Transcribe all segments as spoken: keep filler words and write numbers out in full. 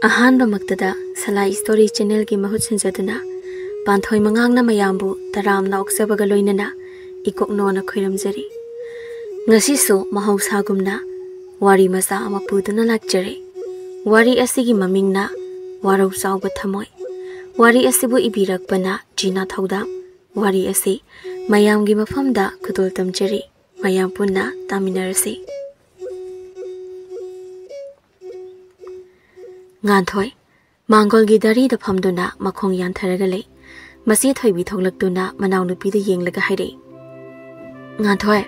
ꯑꯍꯥꯟꯕꯃꯛꯇꯗ ꯁꯂꯥꯏ story ꯆꯦꯅꯦꯜꯒꯤ ꯃꯍꯨꯠ ꯁꯤꯟꯖꯗꯨꯅ ꯄꯥꯟꯊꯣꯏ ꯃꯉꯥꯡꯅ ꯃꯌꯥꯝꯕꯨ ꯇꯔꯥꯝꯅ ꯑꯣꯛꯆꯕꯒ ꯂꯣꯏꯅꯅ ꯏꯀꯣꯛꯅꯣꯅ ꯈꯣꯏꯔꯝꯖꯔꯤ꯫ ꯉꯁꯤꯁꯨ ꯃꯍꯧꯁꯥꯒꯨꯝꯅ ꯋꯥꯔꯤ ꯃꯆꯥ ꯑꯃ ꯄꯨꯗꯨꯅ ꯂꯥꯛꯆꯔꯦ꯫ ꯋꯥꯔꯤ ꯑꯁꯤꯒꯤ ꯃꯃꯤꯡꯅ ꯋꯥꯔꯧ ꯆꯥꯎꯕ ꯊꯝꯃꯣꯏ꯫ ꯋꯥꯔꯤ ꯑꯁꯤꯕꯨ ꯏꯕꯤꯔꯛꯄꯅ ꯖꯤꯅꯥ ꯊꯧꯗꯥꯝ꯫ ꯋꯥꯔꯤ ꯑꯁꯤ ꯃꯌꯥꯝꯒꯤ ꯃꯐꯝꯗ ꯈꯨꯗꯣꯜ ꯇꯝꯖꯔꯤ꯫ ꯃꯌꯥꯝ ꯄꯨꯟꯅ ꯇꯥꯃꯤꯟꯅꯔꯁꯤ꯫ ꯉꯥꯟꯊꯣꯏ ꯃꯥꯡꯒꯣꯜꯒꯤ ꯗꯥꯔꯤꯗ ꯐꯝꯗꯨꯅ ꯃꯈꯣꯡ ꯌꯥꯟꯊꯔꯒ ꯂꯩ꯫ ꯃꯆꯦ ꯊꯣꯏꯕꯤ ꯊꯣꯛꯂꯛꯇꯨꯅ ꯃꯅꯥꯎꯅꯨꯄꯤꯗ ꯌꯦꯡꯂꯒ ꯍꯥꯏꯔꯛꯏ, "ꯉꯥꯟꯊꯣꯏ,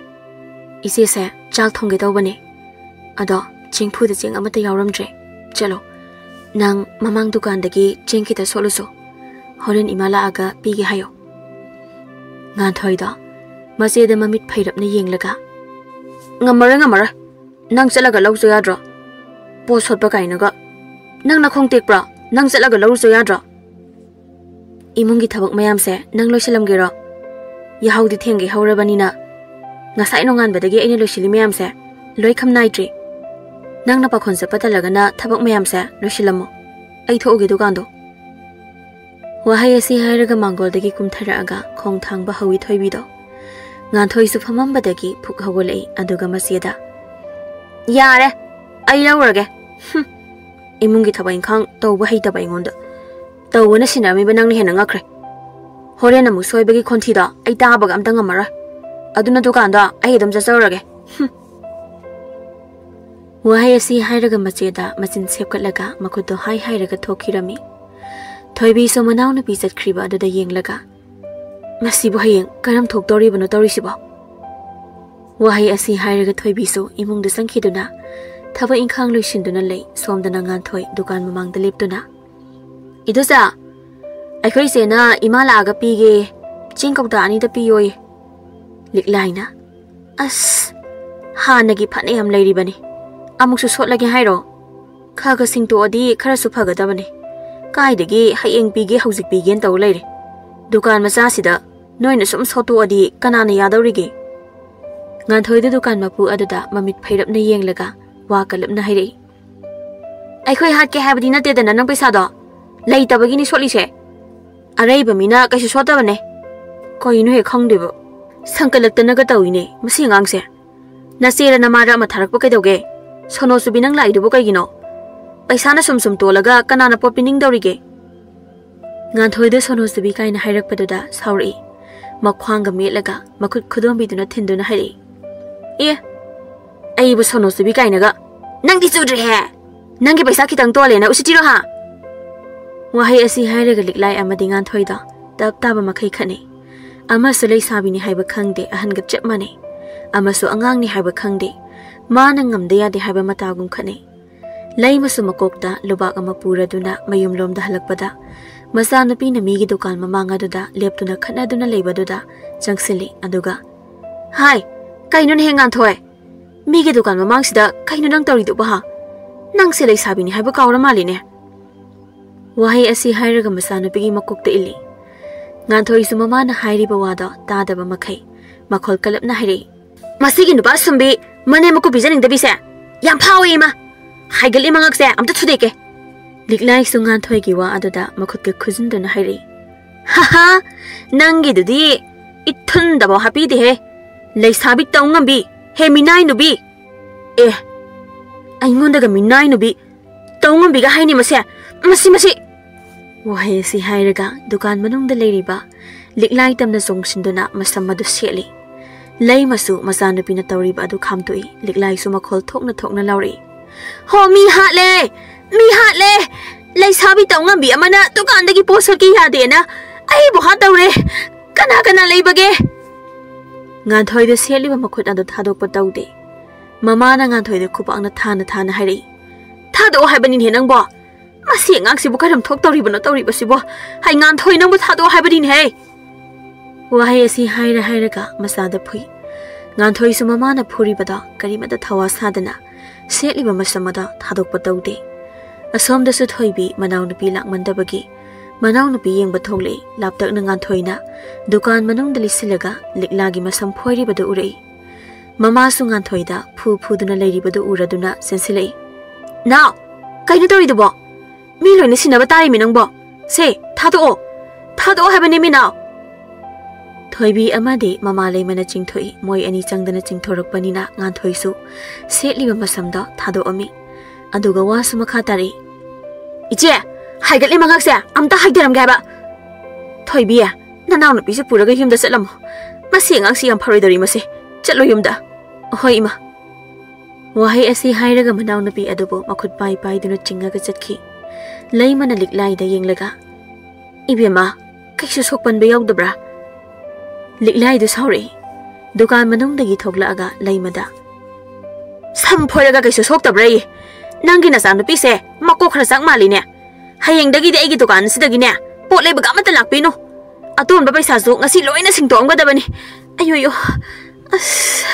ꯏꯆꯦꯁꯦ ꯆꯥꯛ ꯊꯣꯡꯒꯦ ꯇꯧꯕꯅꯦ꯫ ꯑꯗꯣ ꯆꯦꯡꯐꯨꯗ ꯆꯦꯡ ꯑꯃꯠꯇ ꯌꯥꯎꯔꯝꯗ꯭ꯔꯦ꯫ ꯆꯠꯂꯣ, ꯅꯪ ꯃꯃꯥꯡ ꯗꯨꯀꯥꯟꯗꯒꯤ ꯆꯦꯡ ꯈꯤꯇ ꯁꯣꯠꯂꯨꯁꯣ꯫ ꯍꯣꯔꯦꯟ ꯏꯃꯥ ꯂꯥꯛꯑꯒ ꯄꯤꯒꯦ ꯍꯥꯏꯌꯣ꯫" ꯉꯥꯟꯊꯣꯏꯗꯣ ꯃꯆꯦꯗ ꯃꯃꯤꯠ ꯐꯩꯔꯞꯅ ꯌꯦꯡꯂꯒ, "ꯉꯝꯃꯔꯣꯏ, ꯉꯝꯃꯔꯣꯏ꯫ ꯅꯪ ꯆꯠꯂꯒ ꯂꯧꯖ ꯌꯥꯗ꯭ꯔꯣ? ꯄꯣꯠ ꯁꯣꯠꯄ ꯀꯥꯏꯅꯒ꯫ ꯅꯪ ꯅꯈꯣꯡ ꯇꯦꯛꯄ꯭ꯔꯣ? ꯅꯪ ꯆꯠꯂꯒ ꯂꯧꯔꯨꯆꯣ ꯌꯥꯗ꯭ꯔꯣ? ꯏꯃꯨꯡꯒꯤ ꯊꯕꯛ ꯃꯌꯥꯝꯁꯦ ꯅꯪ ꯂꯣꯏꯁꯤꯜꯂꯝꯒꯦꯔꯣ? ꯌꯥꯍꯧꯗꯤ ꯊꯦꯡꯒꯩ ꯍꯧꯔꯕꯅꯤꯅ ꯉꯁꯥꯏ ꯅꯣꯡꯉꯥꯟꯕꯗꯒꯤ ꯑꯩꯅ ꯂꯣꯏꯁꯤꯜꯂꯤ ꯃꯌꯥꯝꯁꯦ ꯂꯣꯏ ꯈꯝ ꯅꯥꯏꯗ꯭ꯔꯤ꯫ ꯅꯪꯅ ꯄꯥꯈꯣꯟ ꯆꯠꯄ ꯇꯜꯂꯒꯅ ꯊꯕꯛ ꯃꯌꯥꯝꯁꯦ ꯂꯣꯏꯁꯤꯜꯂꯝꯃꯣ꯫ ꯑꯩ ꯊꯣꯛꯎꯒꯦ ꯗꯨꯀꯥꯟꯗꯣ꯫" ꯋꯥꯍꯩ ꯑꯁꯤ ꯍꯥꯏꯔꯒ ꯃꯥꯡꯒꯣꯜꯗꯒꯤ ꯀꯨꯝꯊꯔꯛꯑꯒ ꯈꯣꯡ ꯊꯥꯡꯕ ꯍꯧꯏ ꯊꯣꯏꯕꯤꯗꯣ꯫ ꯉꯥꯟꯊꯣꯏꯁꯨ ꯐꯝꯃꯝꯕꯗꯒꯤ ꯐꯨꯛ ꯍꯧꯒꯠꯂꯛꯏ, ꯑꯗꯨꯒ ꯃꯆꯦꯗ, "ꯌꯥꯔꯦ, ꯑꯩ ꯂꯧꯔꯒꯦ꯫ ꯍꯨꯝ, ꯏꯃꯨꯡꯒꯤ ꯊꯕꯛ ꯏꯪꯈꯥꯡ ꯇꯧꯕ ꯍꯩꯇꯕ ꯑꯩꯉꯣꯟꯗ ꯇꯧꯕꯅ ꯁꯤꯟꯅꯔꯝꯃꯤꯕ ꯅꯪꯅ ꯍꯦꯟꯅ ꯉꯛꯈ꯭ꯔꯦ꯫ ꯍꯣꯔꯦꯟ ꯑꯃꯨꯛ ꯁꯣꯏꯕꯒꯤ ꯈꯣꯟꯊꯤꯗꯣ ꯑꯩ ꯇꯥꯕꯒ ꯑꯝꯇ ꯉꯝꯃꯔꯣꯏ꯫ ꯑꯗꯨꯅ ꯗꯨꯀꯥꯟꯗꯣ ꯑꯩ ꯑꯗꯨꯝ ꯆꯠꯆꯔꯨꯔꯒꯦ꯫ ꯍꯨꯝ꯫" ꯋꯥꯍꯩ ꯑꯁꯤ ꯍꯥꯏꯔꯒ ꯃꯆꯦꯗ ꯃꯆꯤꯟ ꯁꯦꯞꯀꯠꯂꯒ ꯃꯈꯨꯠꯇꯣ ꯍꯥꯏ ꯍꯥꯏꯔꯒ ꯊꯣꯛꯈꯤꯔꯝꯃꯤ꯫ ꯊꯣꯏꯕꯤꯁꯨ ꯃꯅꯥꯎꯅꯨꯄꯤ ꯆꯠꯈ꯭ꯔꯤꯕ ꯑꯗꯨꯗ ꯌꯦꯡꯂꯒ, "ꯃꯁꯤꯕꯨ ꯍꯌꯦꯡ ꯀꯔꯝ ꯊꯣꯛꯇꯧꯔꯤꯕꯅꯣ ꯇꯧꯔꯤꯁꯤꯕꯣ?" ꯋꯥꯍꯩ ꯑꯁꯤ ꯍꯥꯏꯔꯒ ꯊꯣꯏꯕꯤꯁꯨ ꯏꯃꯨꯡꯗ ꯆꯪꯈꯤꯗꯨꯅ ꯊꯕꯛ ꯏꯪꯈꯥꯡ ꯂꯣꯏꯁꯤꯟꯗꯨꯅ ꯂꯩ꯫ ꯁꯣꯝꯗꯅ ꯉꯥꯟꯊꯣꯏ ꯗꯨꯀꯥꯟ ꯃꯃꯥꯡꯗ ꯂꯦꯞꯇꯨꯅ, "ꯏꯗꯣꯆꯥ, ꯑꯩꯈꯣꯏ ꯏꯆꯦꯅ ꯏꯃꯥ ꯂꯥꯛꯑꯒ ꯄꯤꯒꯦ, ꯆꯦꯡ ꯀꯧꯇꯥ ꯑꯅꯤꯗ ꯄꯤꯌꯣꯌꯦ꯫" ꯂꯤꯛꯂꯥꯏꯅ, "ꯑꯁ, ꯍꯥꯟꯅꯒꯤ ꯐꯅꯌꯥꯝ ꯂꯩꯔꯤꯕꯅꯤ꯫ ꯑꯃꯨꯛꯁꯨ ꯁꯣꯠꯂꯒꯦ ꯍꯥꯏꯔꯣ? ꯈꯔ ꯈꯔ ꯁꯤꯡꯇꯣꯛꯑꯗꯤ ꯈꯔꯁꯨ ꯐꯒꯗꯕꯅꯤ꯫ ꯀꯥꯏꯗꯒꯤ ꯍꯌꯦꯡ ꯄꯤꯒꯦ, ꯍꯧꯖꯤꯛ ꯄꯤꯒꯦꯅ ꯇꯧ ꯂꯩꯔꯦ꯫ ꯗꯨꯀꯥꯟ ꯃꯆꯥꯁꯤꯗ ꯅꯣꯏꯅ ꯁꯨꯝ ꯁꯣꯠꯇꯣꯛꯑꯗꯤ ꯀꯅꯥꯅ ꯌꯥꯗꯧꯔꯤꯒꯦ?" ꯉꯥꯟꯊꯣꯏꯗ ꯗꯨꯀꯥꯟ ꯃꯄꯨ ꯑꯗꯨꯗ ꯃꯃꯤꯠ ꯐꯩꯔꯞꯅ ꯌꯦꯡꯂꯒ ꯋꯥ ꯀꯜꯂꯞꯅ ꯍꯥꯏꯔꯛꯏ, ꯑꯩꯈꯣꯏ ꯍꯥꯠꯀꯦ ꯍꯥꯏꯕꯗꯤ ꯅꯠꯇꯦꯗꯅ ꯅꯪ ꯄꯩꯁꯥꯗꯣ꯫ ꯂꯩꯇꯕꯒꯤꯅꯤ ꯁꯣꯠꯂꯤꯁꯦ꯫ ꯑꯔꯩꯕ ꯃꯤꯅ ꯀꯩꯁꯨ ꯁꯣꯠꯇꯕꯅꯦ꯫ ꯀꯩꯅꯣ ꯍꯦꯛ ꯈꯪꯗꯦꯕ꯫ ꯁꯪꯀꯠꯂꯛꯇꯅꯒ ꯇꯧꯏꯅꯦ ꯃꯁꯤ ꯑꯉꯥꯡꯁꯦ꯫ ꯅꯆꯦꯔ ꯅꯃꯥꯔ ꯑꯃ ꯊꯥꯔꯛꯄ ꯀꯩꯗꯧꯒꯦ? ꯁꯣꯅꯣ ꯆꯨꯕꯤ ꯅꯪ ꯂꯥꯛꯏꯗꯨꯕꯨ ꯀꯩꯒꯤꯅꯣ? ꯄꯩꯁꯥꯅ ꯁꯨꯝ ꯁꯨꯝ ꯇꯣꯜꯂꯒ ꯀꯅꯥꯅ ꯄꯣꯠ ꯄꯤꯅꯤꯡꯗꯧꯔꯤꯒꯦ? ꯉꯥꯟꯊꯣꯏꯗ ꯁꯣꯅꯣ ꯆꯨꯕꯤ ꯀꯥꯏꯅ ꯍꯥꯏꯔꯛꯄꯗꯨꯗ ꯁꯥꯎꯔꯛꯏ꯫ ꯃꯈ꯭ꯋꯥꯡꯒ ꯃꯦꯠꯂꯒ ꯃꯈꯨꯠ ꯈꯨꯗꯣꯝꯕꯤꯗꯨꯅ ꯊꯤꯟꯗꯨꯅ ꯍꯥꯏꯔꯛꯏ꯫ ꯑꯦ, ꯑꯩꯕꯨ ꯁꯣꯅꯣ ꯆꯨꯕꯤ ꯀꯥꯏꯅꯒ? ꯅꯪꯗꯤ ꯆꯨꯗ꯭ꯔꯦꯍꯦ! ꯅꯪꯒꯤ ꯄꯩꯁꯥ ꯈꯤꯇꯪ ꯇꯣꯜꯂꯦꯅ ꯎꯁꯤꯠꯇꯤꯔꯣ ꯍꯥ? ꯋꯥꯍꯩ ꯑꯁꯤ ꯍꯥꯏꯔꯒ ꯂꯤꯛꯂꯥꯏ ꯑꯃꯗꯤ ꯉꯥꯟꯊꯣꯏꯗꯣ ꯇꯞ ꯇꯥꯕ ꯃꯈꯩ ꯈꯠꯅꯩ꯫ ꯑꯃꯁꯨ ꯂꯩꯁꯥꯕꯤꯅꯤ ꯍꯥꯏꯕ ꯈꯪꯗꯦ, ꯑꯍꯟꯒ ꯆꯞ ꯃꯥꯟꯅꯩ꯫ ꯑꯃꯁꯨ ꯑꯉꯥꯡꯅꯤ ꯍꯥꯏꯕ ꯈꯪꯗꯦ, ꯃꯥꯅ ꯉꯝꯗ ꯌꯥꯗꯦ ꯍꯥꯏꯕ ꯃꯇꯥꯒꯨꯝ ꯈꯠꯅꯩ꯫ ꯂꯩꯃꯁꯨ ꯃꯀꯣꯛꯇ ꯂꯨꯕꯥꯛ ꯑꯃ ꯄꯨꯔꯗꯨꯅ ꯃꯌꯨꯝꯂꯣꯝꯗ ꯍꯜꯂꯛꯄꯗ, ꯃꯆꯥꯅꯨꯄꯤꯅ ꯃꯤꯒꯤ ꯗꯨꯀꯥꯟ ꯃꯃꯥꯡ ꯑꯗꯨꯗ ꯂꯦꯞꯇꯨꯅ ꯈꯠꯅꯗꯨꯅ ꯂꯩꯕꯗꯨꯗ ꯆꯪꯁꯤꯜꯂꯤ꯫ ꯑꯗꯨꯒ, "ꯍꯥꯏ, ꯀꯩꯅꯣꯅꯦꯍꯦ ꯉꯥꯟꯊꯣꯏ? ꯃꯤꯒꯤ ꯗꯨꯀꯥꯟ ꯃꯃꯥꯡꯁꯤꯗ ꯀꯩꯅꯣ ꯅꯪ ꯇꯧꯔꯤꯗꯨꯕꯣ ꯍꯥ? ꯅꯪꯁꯦ ꯂꯩꯁꯥꯕꯤꯅꯤ ꯍꯥꯏꯕ ꯀꯥꯎꯔ ꯃꯥꯜꯂꯤꯅꯦ"꯫ ꯋꯥꯍꯩ ꯑꯁꯤ ꯍꯥꯏꯔꯒ ꯃꯆꯥꯅꯨꯄꯤꯒꯤ ꯃꯀꯣꯛꯇ ꯏꯜꯂꯤ꯫ ꯉꯥꯟꯊꯣꯏꯁꯨ ꯃꯃꯥꯅ ꯍꯥꯏꯔꯤꯕ ꯋꯥꯗꯣ ꯇꯥꯗꯕ ꯃꯈꯩ ꯃꯈꯣꯜ ꯀꯜꯂꯞꯅ ꯍꯥꯏꯔꯛꯏ꯫ "ꯃꯁꯤꯒꯤ ꯅꯨꯄꯥ ꯁꯨꯝꯕꯤ ꯃꯅꯦꯝ ꯃꯀꯨ ꯄꯤꯖꯅꯤꯡꯗꯕꯤꯁꯦ ꯌꯥꯝ ꯐꯥꯎꯋꯦ ꯏꯃꯥ꯫ ꯍꯥꯏꯒꯠꯂꯤ ꯃꯉꯛꯁꯦ ꯑꯝꯇ ꯊꯨꯗꯦꯛꯀꯦ"꯫ ꯂꯤꯛꯂꯥꯏꯁꯨ ꯉꯥꯟꯊꯣꯏꯒꯤ ꯋꯥ ꯑꯗꯨꯗ ꯃꯈꯨꯠꯀ ꯈꯨꯖꯤꯟꯗꯨꯅ ꯍꯥꯏꯔꯛꯏ꯫ "ꯍꯥꯍꯥ, ꯅꯪꯒꯤꯗꯨꯗꯤ ꯏꯊꯨꯟꯗꯐꯥꯎ ꯍꯥꯞꯄꯤꯗꯦꯍꯦ꯫ ꯂꯩꯁꯥꯕꯤ ꯇꯧ ꯉꯝꯕꯤ, ꯍꯦ ꯃꯤꯅꯥꯏ ꯅꯨꯕꯤ꯫ ꯑꯦ, ꯑꯩꯉꯣꯟꯗꯒ ꯃꯤꯅꯥꯏ ꯅꯨꯕꯤ ꯇꯧ ꯉꯝꯕꯤꯒ ꯍꯥꯏꯅꯤ ꯃꯁꯦ꯫ ꯃꯁꯤ, ꯃꯁꯤ!" ꯋꯥꯍꯩ ꯑꯁꯤ ꯍꯥꯏꯔꯒ ꯗꯨꯀꯥꯟ ꯃꯅꯨꯡꯗ ꯂꯩꯔꯤꯕ ꯂꯤꯛꯂꯥꯏ ꯇꯝꯅ ꯆꯣꯡꯁꯤꯟꯗꯨꯅ ꯃꯁꯝ ꯑꯗꯨ ꯁꯦꯠꯂꯤ꯫ ꯂꯩꯃꯁꯨ ꯃꯆꯥꯅꯨꯄꯤꯅ ꯇꯧꯔꯤꯕ ꯑꯗꯨ ꯈꯥꯝꯇꯣꯛꯏ꯫ ꯂꯤꯛꯂꯥꯏꯁꯨ ꯃꯈꯣꯜ ꯊꯣꯛꯅ ꯊꯣꯛꯅ ꯂꯥꯎꯔꯛꯏ꯫ "ꯍꯣ, ꯃꯤ ꯍꯥꯠꯂꯦ! ꯃꯤ ꯍꯥꯠꯂꯦ! ꯂꯩꯁꯥꯕꯤ ꯇꯧ ꯉꯝꯕꯤ ꯑꯃꯅ ꯗꯨꯀꯥꯟꯗꯒꯤ ꯄꯣꯠ ꯁꯣꯠꯀꯦ ꯌꯥꯗꯦꯅ ꯑꯩꯕꯨ ꯍꯥꯠꯇꯧꯔꯦ! ꯀꯅꯥ ꯀꯅꯥ ꯂꯩꯕꯒꯦ?" ꯉꯥꯟꯊꯣꯏꯗ ꯁꯦꯠꯂꯤꯕ ꯃꯈꯨꯠ ꯑꯗꯨ ꯊꯥꯗꯣꯛꯄ ꯇꯧꯗꯦ꯫ ꯃꯃꯥꯅ ꯉꯥꯟꯊꯣꯏꯗ ꯈꯨꯄꯥꯛꯅ ꯊꯥꯅ ꯊꯥꯅ ꯍꯥꯏꯔꯛꯏ꯫ "ꯊꯥꯗꯣꯛꯑꯣ ꯍꯥꯏꯕꯅꯤꯍꯦ ꯅꯪꯕꯣ! ꯃꯁꯤ ꯑꯉꯥꯡꯁꯤꯕꯨ ꯀꯔꯝ ꯊꯣꯛ ꯇꯧꯔꯤꯕꯅꯣ ꯇꯧꯔꯤꯕꯁꯤꯕꯣ? ꯍꯩ ꯉꯥꯟꯊꯣꯏ, ꯅꯪꯕꯨ ꯊꯥꯗꯣꯛꯑꯣ ꯍꯥꯏꯕꯅꯤꯅꯦꯍꯦ!" ꯋꯥꯍꯩ ꯑꯁꯤ ꯍꯥꯏꯔ ꯍꯥꯏꯔꯒ ꯃꯆꯥꯗ ꯐꯨꯏ꯫ ꯉꯥꯟꯊꯣꯏꯁꯨ ꯃꯃꯥꯅ ꯐꯨꯔꯤꯕꯗꯣ ꯀꯔꯤꯃꯠꯇ ꯊꯋꯥ ꯁꯥꯗꯅ ꯁꯦꯠꯂꯤꯕ ꯃꯁꯝ ꯑꯗꯣ ꯊꯥꯗꯣꯛꯄ ꯇꯧꯗꯦ꯫ ꯑꯁꯣꯝꯗꯁꯨ ꯊꯣꯏꯕꯤ ꯃꯅꯥꯎꯅꯨꯄꯤ ꯂꯥꯛꯃꯟꯗꯕꯒꯤ ꯃꯅꯥꯎꯅꯨꯄꯤ ꯌꯦꯡꯕ ꯊꯣꯛꯂꯛꯏ꯫ ꯂꯥꯞꯇꯛꯅ ꯉꯥꯟꯊꯣꯏꯅ ꯗꯨꯀꯥꯟ ꯃꯅꯨꯡꯗ ꯂꯤꯠꯁꯤꯜꯂꯒ ꯂꯤꯛꯂꯥꯒꯤ ꯃꯁꯝ ꯐꯣꯏꯔꯤꯕꯗꯨ ꯎꯔꯛꯏ꯫ ꯃꯃꯥꯁꯨ ꯉꯥꯟꯊꯣꯏꯗ ꯐꯨ ꯐꯨꯗꯨꯅ ꯂꯩꯔꯤꯕꯗꯨ ꯎꯔꯗꯨꯅ ꯆꯦꯟꯁꯤꯜꯂꯛꯏ꯫ "ꯅꯥꯎ, ꯀꯩꯅꯣ ꯇꯧꯔꯤꯗꯨꯕꯣ? ꯃꯤ ꯂꯣꯏꯅ ꯁꯤꯟꯅꯕ ꯇꯥꯔꯤꯃꯤ ꯅꯪꯕꯣ꯫ ꯁꯦ, ꯊꯥꯗꯣꯛꯑꯣ꯫ ꯊꯥꯗꯣꯛꯑꯣ ꯍꯥꯏꯕꯅꯤ ꯃꯤꯅꯥꯎ꯫ ꯊꯣꯏꯕꯤ ꯑꯃꯗꯤ ꯃꯃꯥ ꯂꯩꯃꯅ ꯆꯤꯡꯊꯣꯛꯏ꯫ ꯃꯣꯏ ꯑꯅꯤ ꯆꯪꯗꯅ ꯆꯤꯡꯊꯣꯔꯛꯄꯅꯤꯅ ꯉꯥꯟꯊꯣꯏꯁꯨ ꯁꯦꯠꯂꯤꯕ ꯃꯁꯝꯗꯣ ꯊꯥꯗꯣꯛꯑꯝꯃꯤ꯫ ꯑꯗꯨꯒ ꯋꯥꯁꯨ ꯃꯈꯥ ꯇꯥꯔꯛꯏ꯫ "ꯏꯆꯦ, ꯍꯥꯏꯒꯠꯂꯤ ꯃꯉꯛꯁꯦ ꯑꯝꯇ ꯍꯥꯏꯊꯔꯝꯒꯦ ꯍꯥꯏꯕ꯫ ꯊꯣꯏꯕꯤ, ꯅꯅꯥꯎꯅꯨꯄꯤꯁꯨ ꯄꯨꯔꯒ ꯌꯨꯝꯗ ꯆꯠꯂꯝꯃꯣ꯫ ꯃꯁꯤ ꯑꯉꯥꯡꯁꯤ ꯌꯥꯝ ꯐꯔꯣꯏꯗꯧꯔꯤ ꯃꯁꯦ꯫ ꯆꯠꯂꯣ ꯌꯨꯝꯗ꯫" "ꯍꯣꯏ, ꯏꯃꯥ꯫" ꯋꯥꯍꯩ ꯑꯁꯤ ꯍꯥꯏꯔꯒ ꯃꯅꯥꯎꯅꯨꯄꯤ ꯑꯗꯨꯕꯨ ꯃꯈꯨꯠ ꯄꯥꯏ ꯄꯥꯏꯗꯨꯅ ꯆꯤꯡꯉꯒ ꯆꯠꯈꯤ꯫ ꯂꯩꯃꯅ ꯂꯤꯛꯂꯥꯏꯗ ꯌꯦꯡꯂꯒ, "ꯏꯕꯦꯝꯃ, ꯀꯩꯁꯨ ꯁꯣꯛꯄꯟꯕ ꯌꯥꯎꯗꯕ꯭ꯔꯥ?" ꯂꯤꯛꯂꯥꯏꯗꯨ ꯁꯥꯎꯔꯛꯏ꯫ ꯗꯨꯀꯥꯟ ꯃꯅꯨꯡꯗꯒꯤ ꯊꯣꯛꯂꯛꯑꯒ ꯂꯩꯃꯗ, "ꯁꯝ ꯐꯣꯏꯔꯒ ꯀꯩꯁꯨ ꯁꯣꯛꯇꯕ꯭ꯔꯥꯌꯦ? ꯅꯪꯒꯤ ꯅꯆꯥꯅꯨꯄꯤꯁꯦ ꯃꯀꯣꯛ ꯈꯔ ꯆꯥꯛ ꯃꯥꯜꯂꯤꯅꯦ꯫ ꯍꯌꯦꯡꯗꯒꯤꯗꯤ ꯑꯩꯒꯤ ꯗꯨꯀꯥꯟ ꯑꯁꯤꯗꯒꯤꯅꯦ ꯄꯣꯠ ꯂꯩꯕꯒ ꯑꯃꯠꯇ ꯂꯥꯛꯄꯤꯅꯨ꯫ ꯑꯇꯣꯟꯕ ꯄꯩꯁꯥꯁꯨ ꯉꯁꯤ ꯂꯣꯏꯅ ꯁꯤꯡꯗꯣꯛꯑꯝꯒꯗꯕꯅꯤ꯫ ꯑꯌꯣꯌꯣ, ꯑꯁ꯫"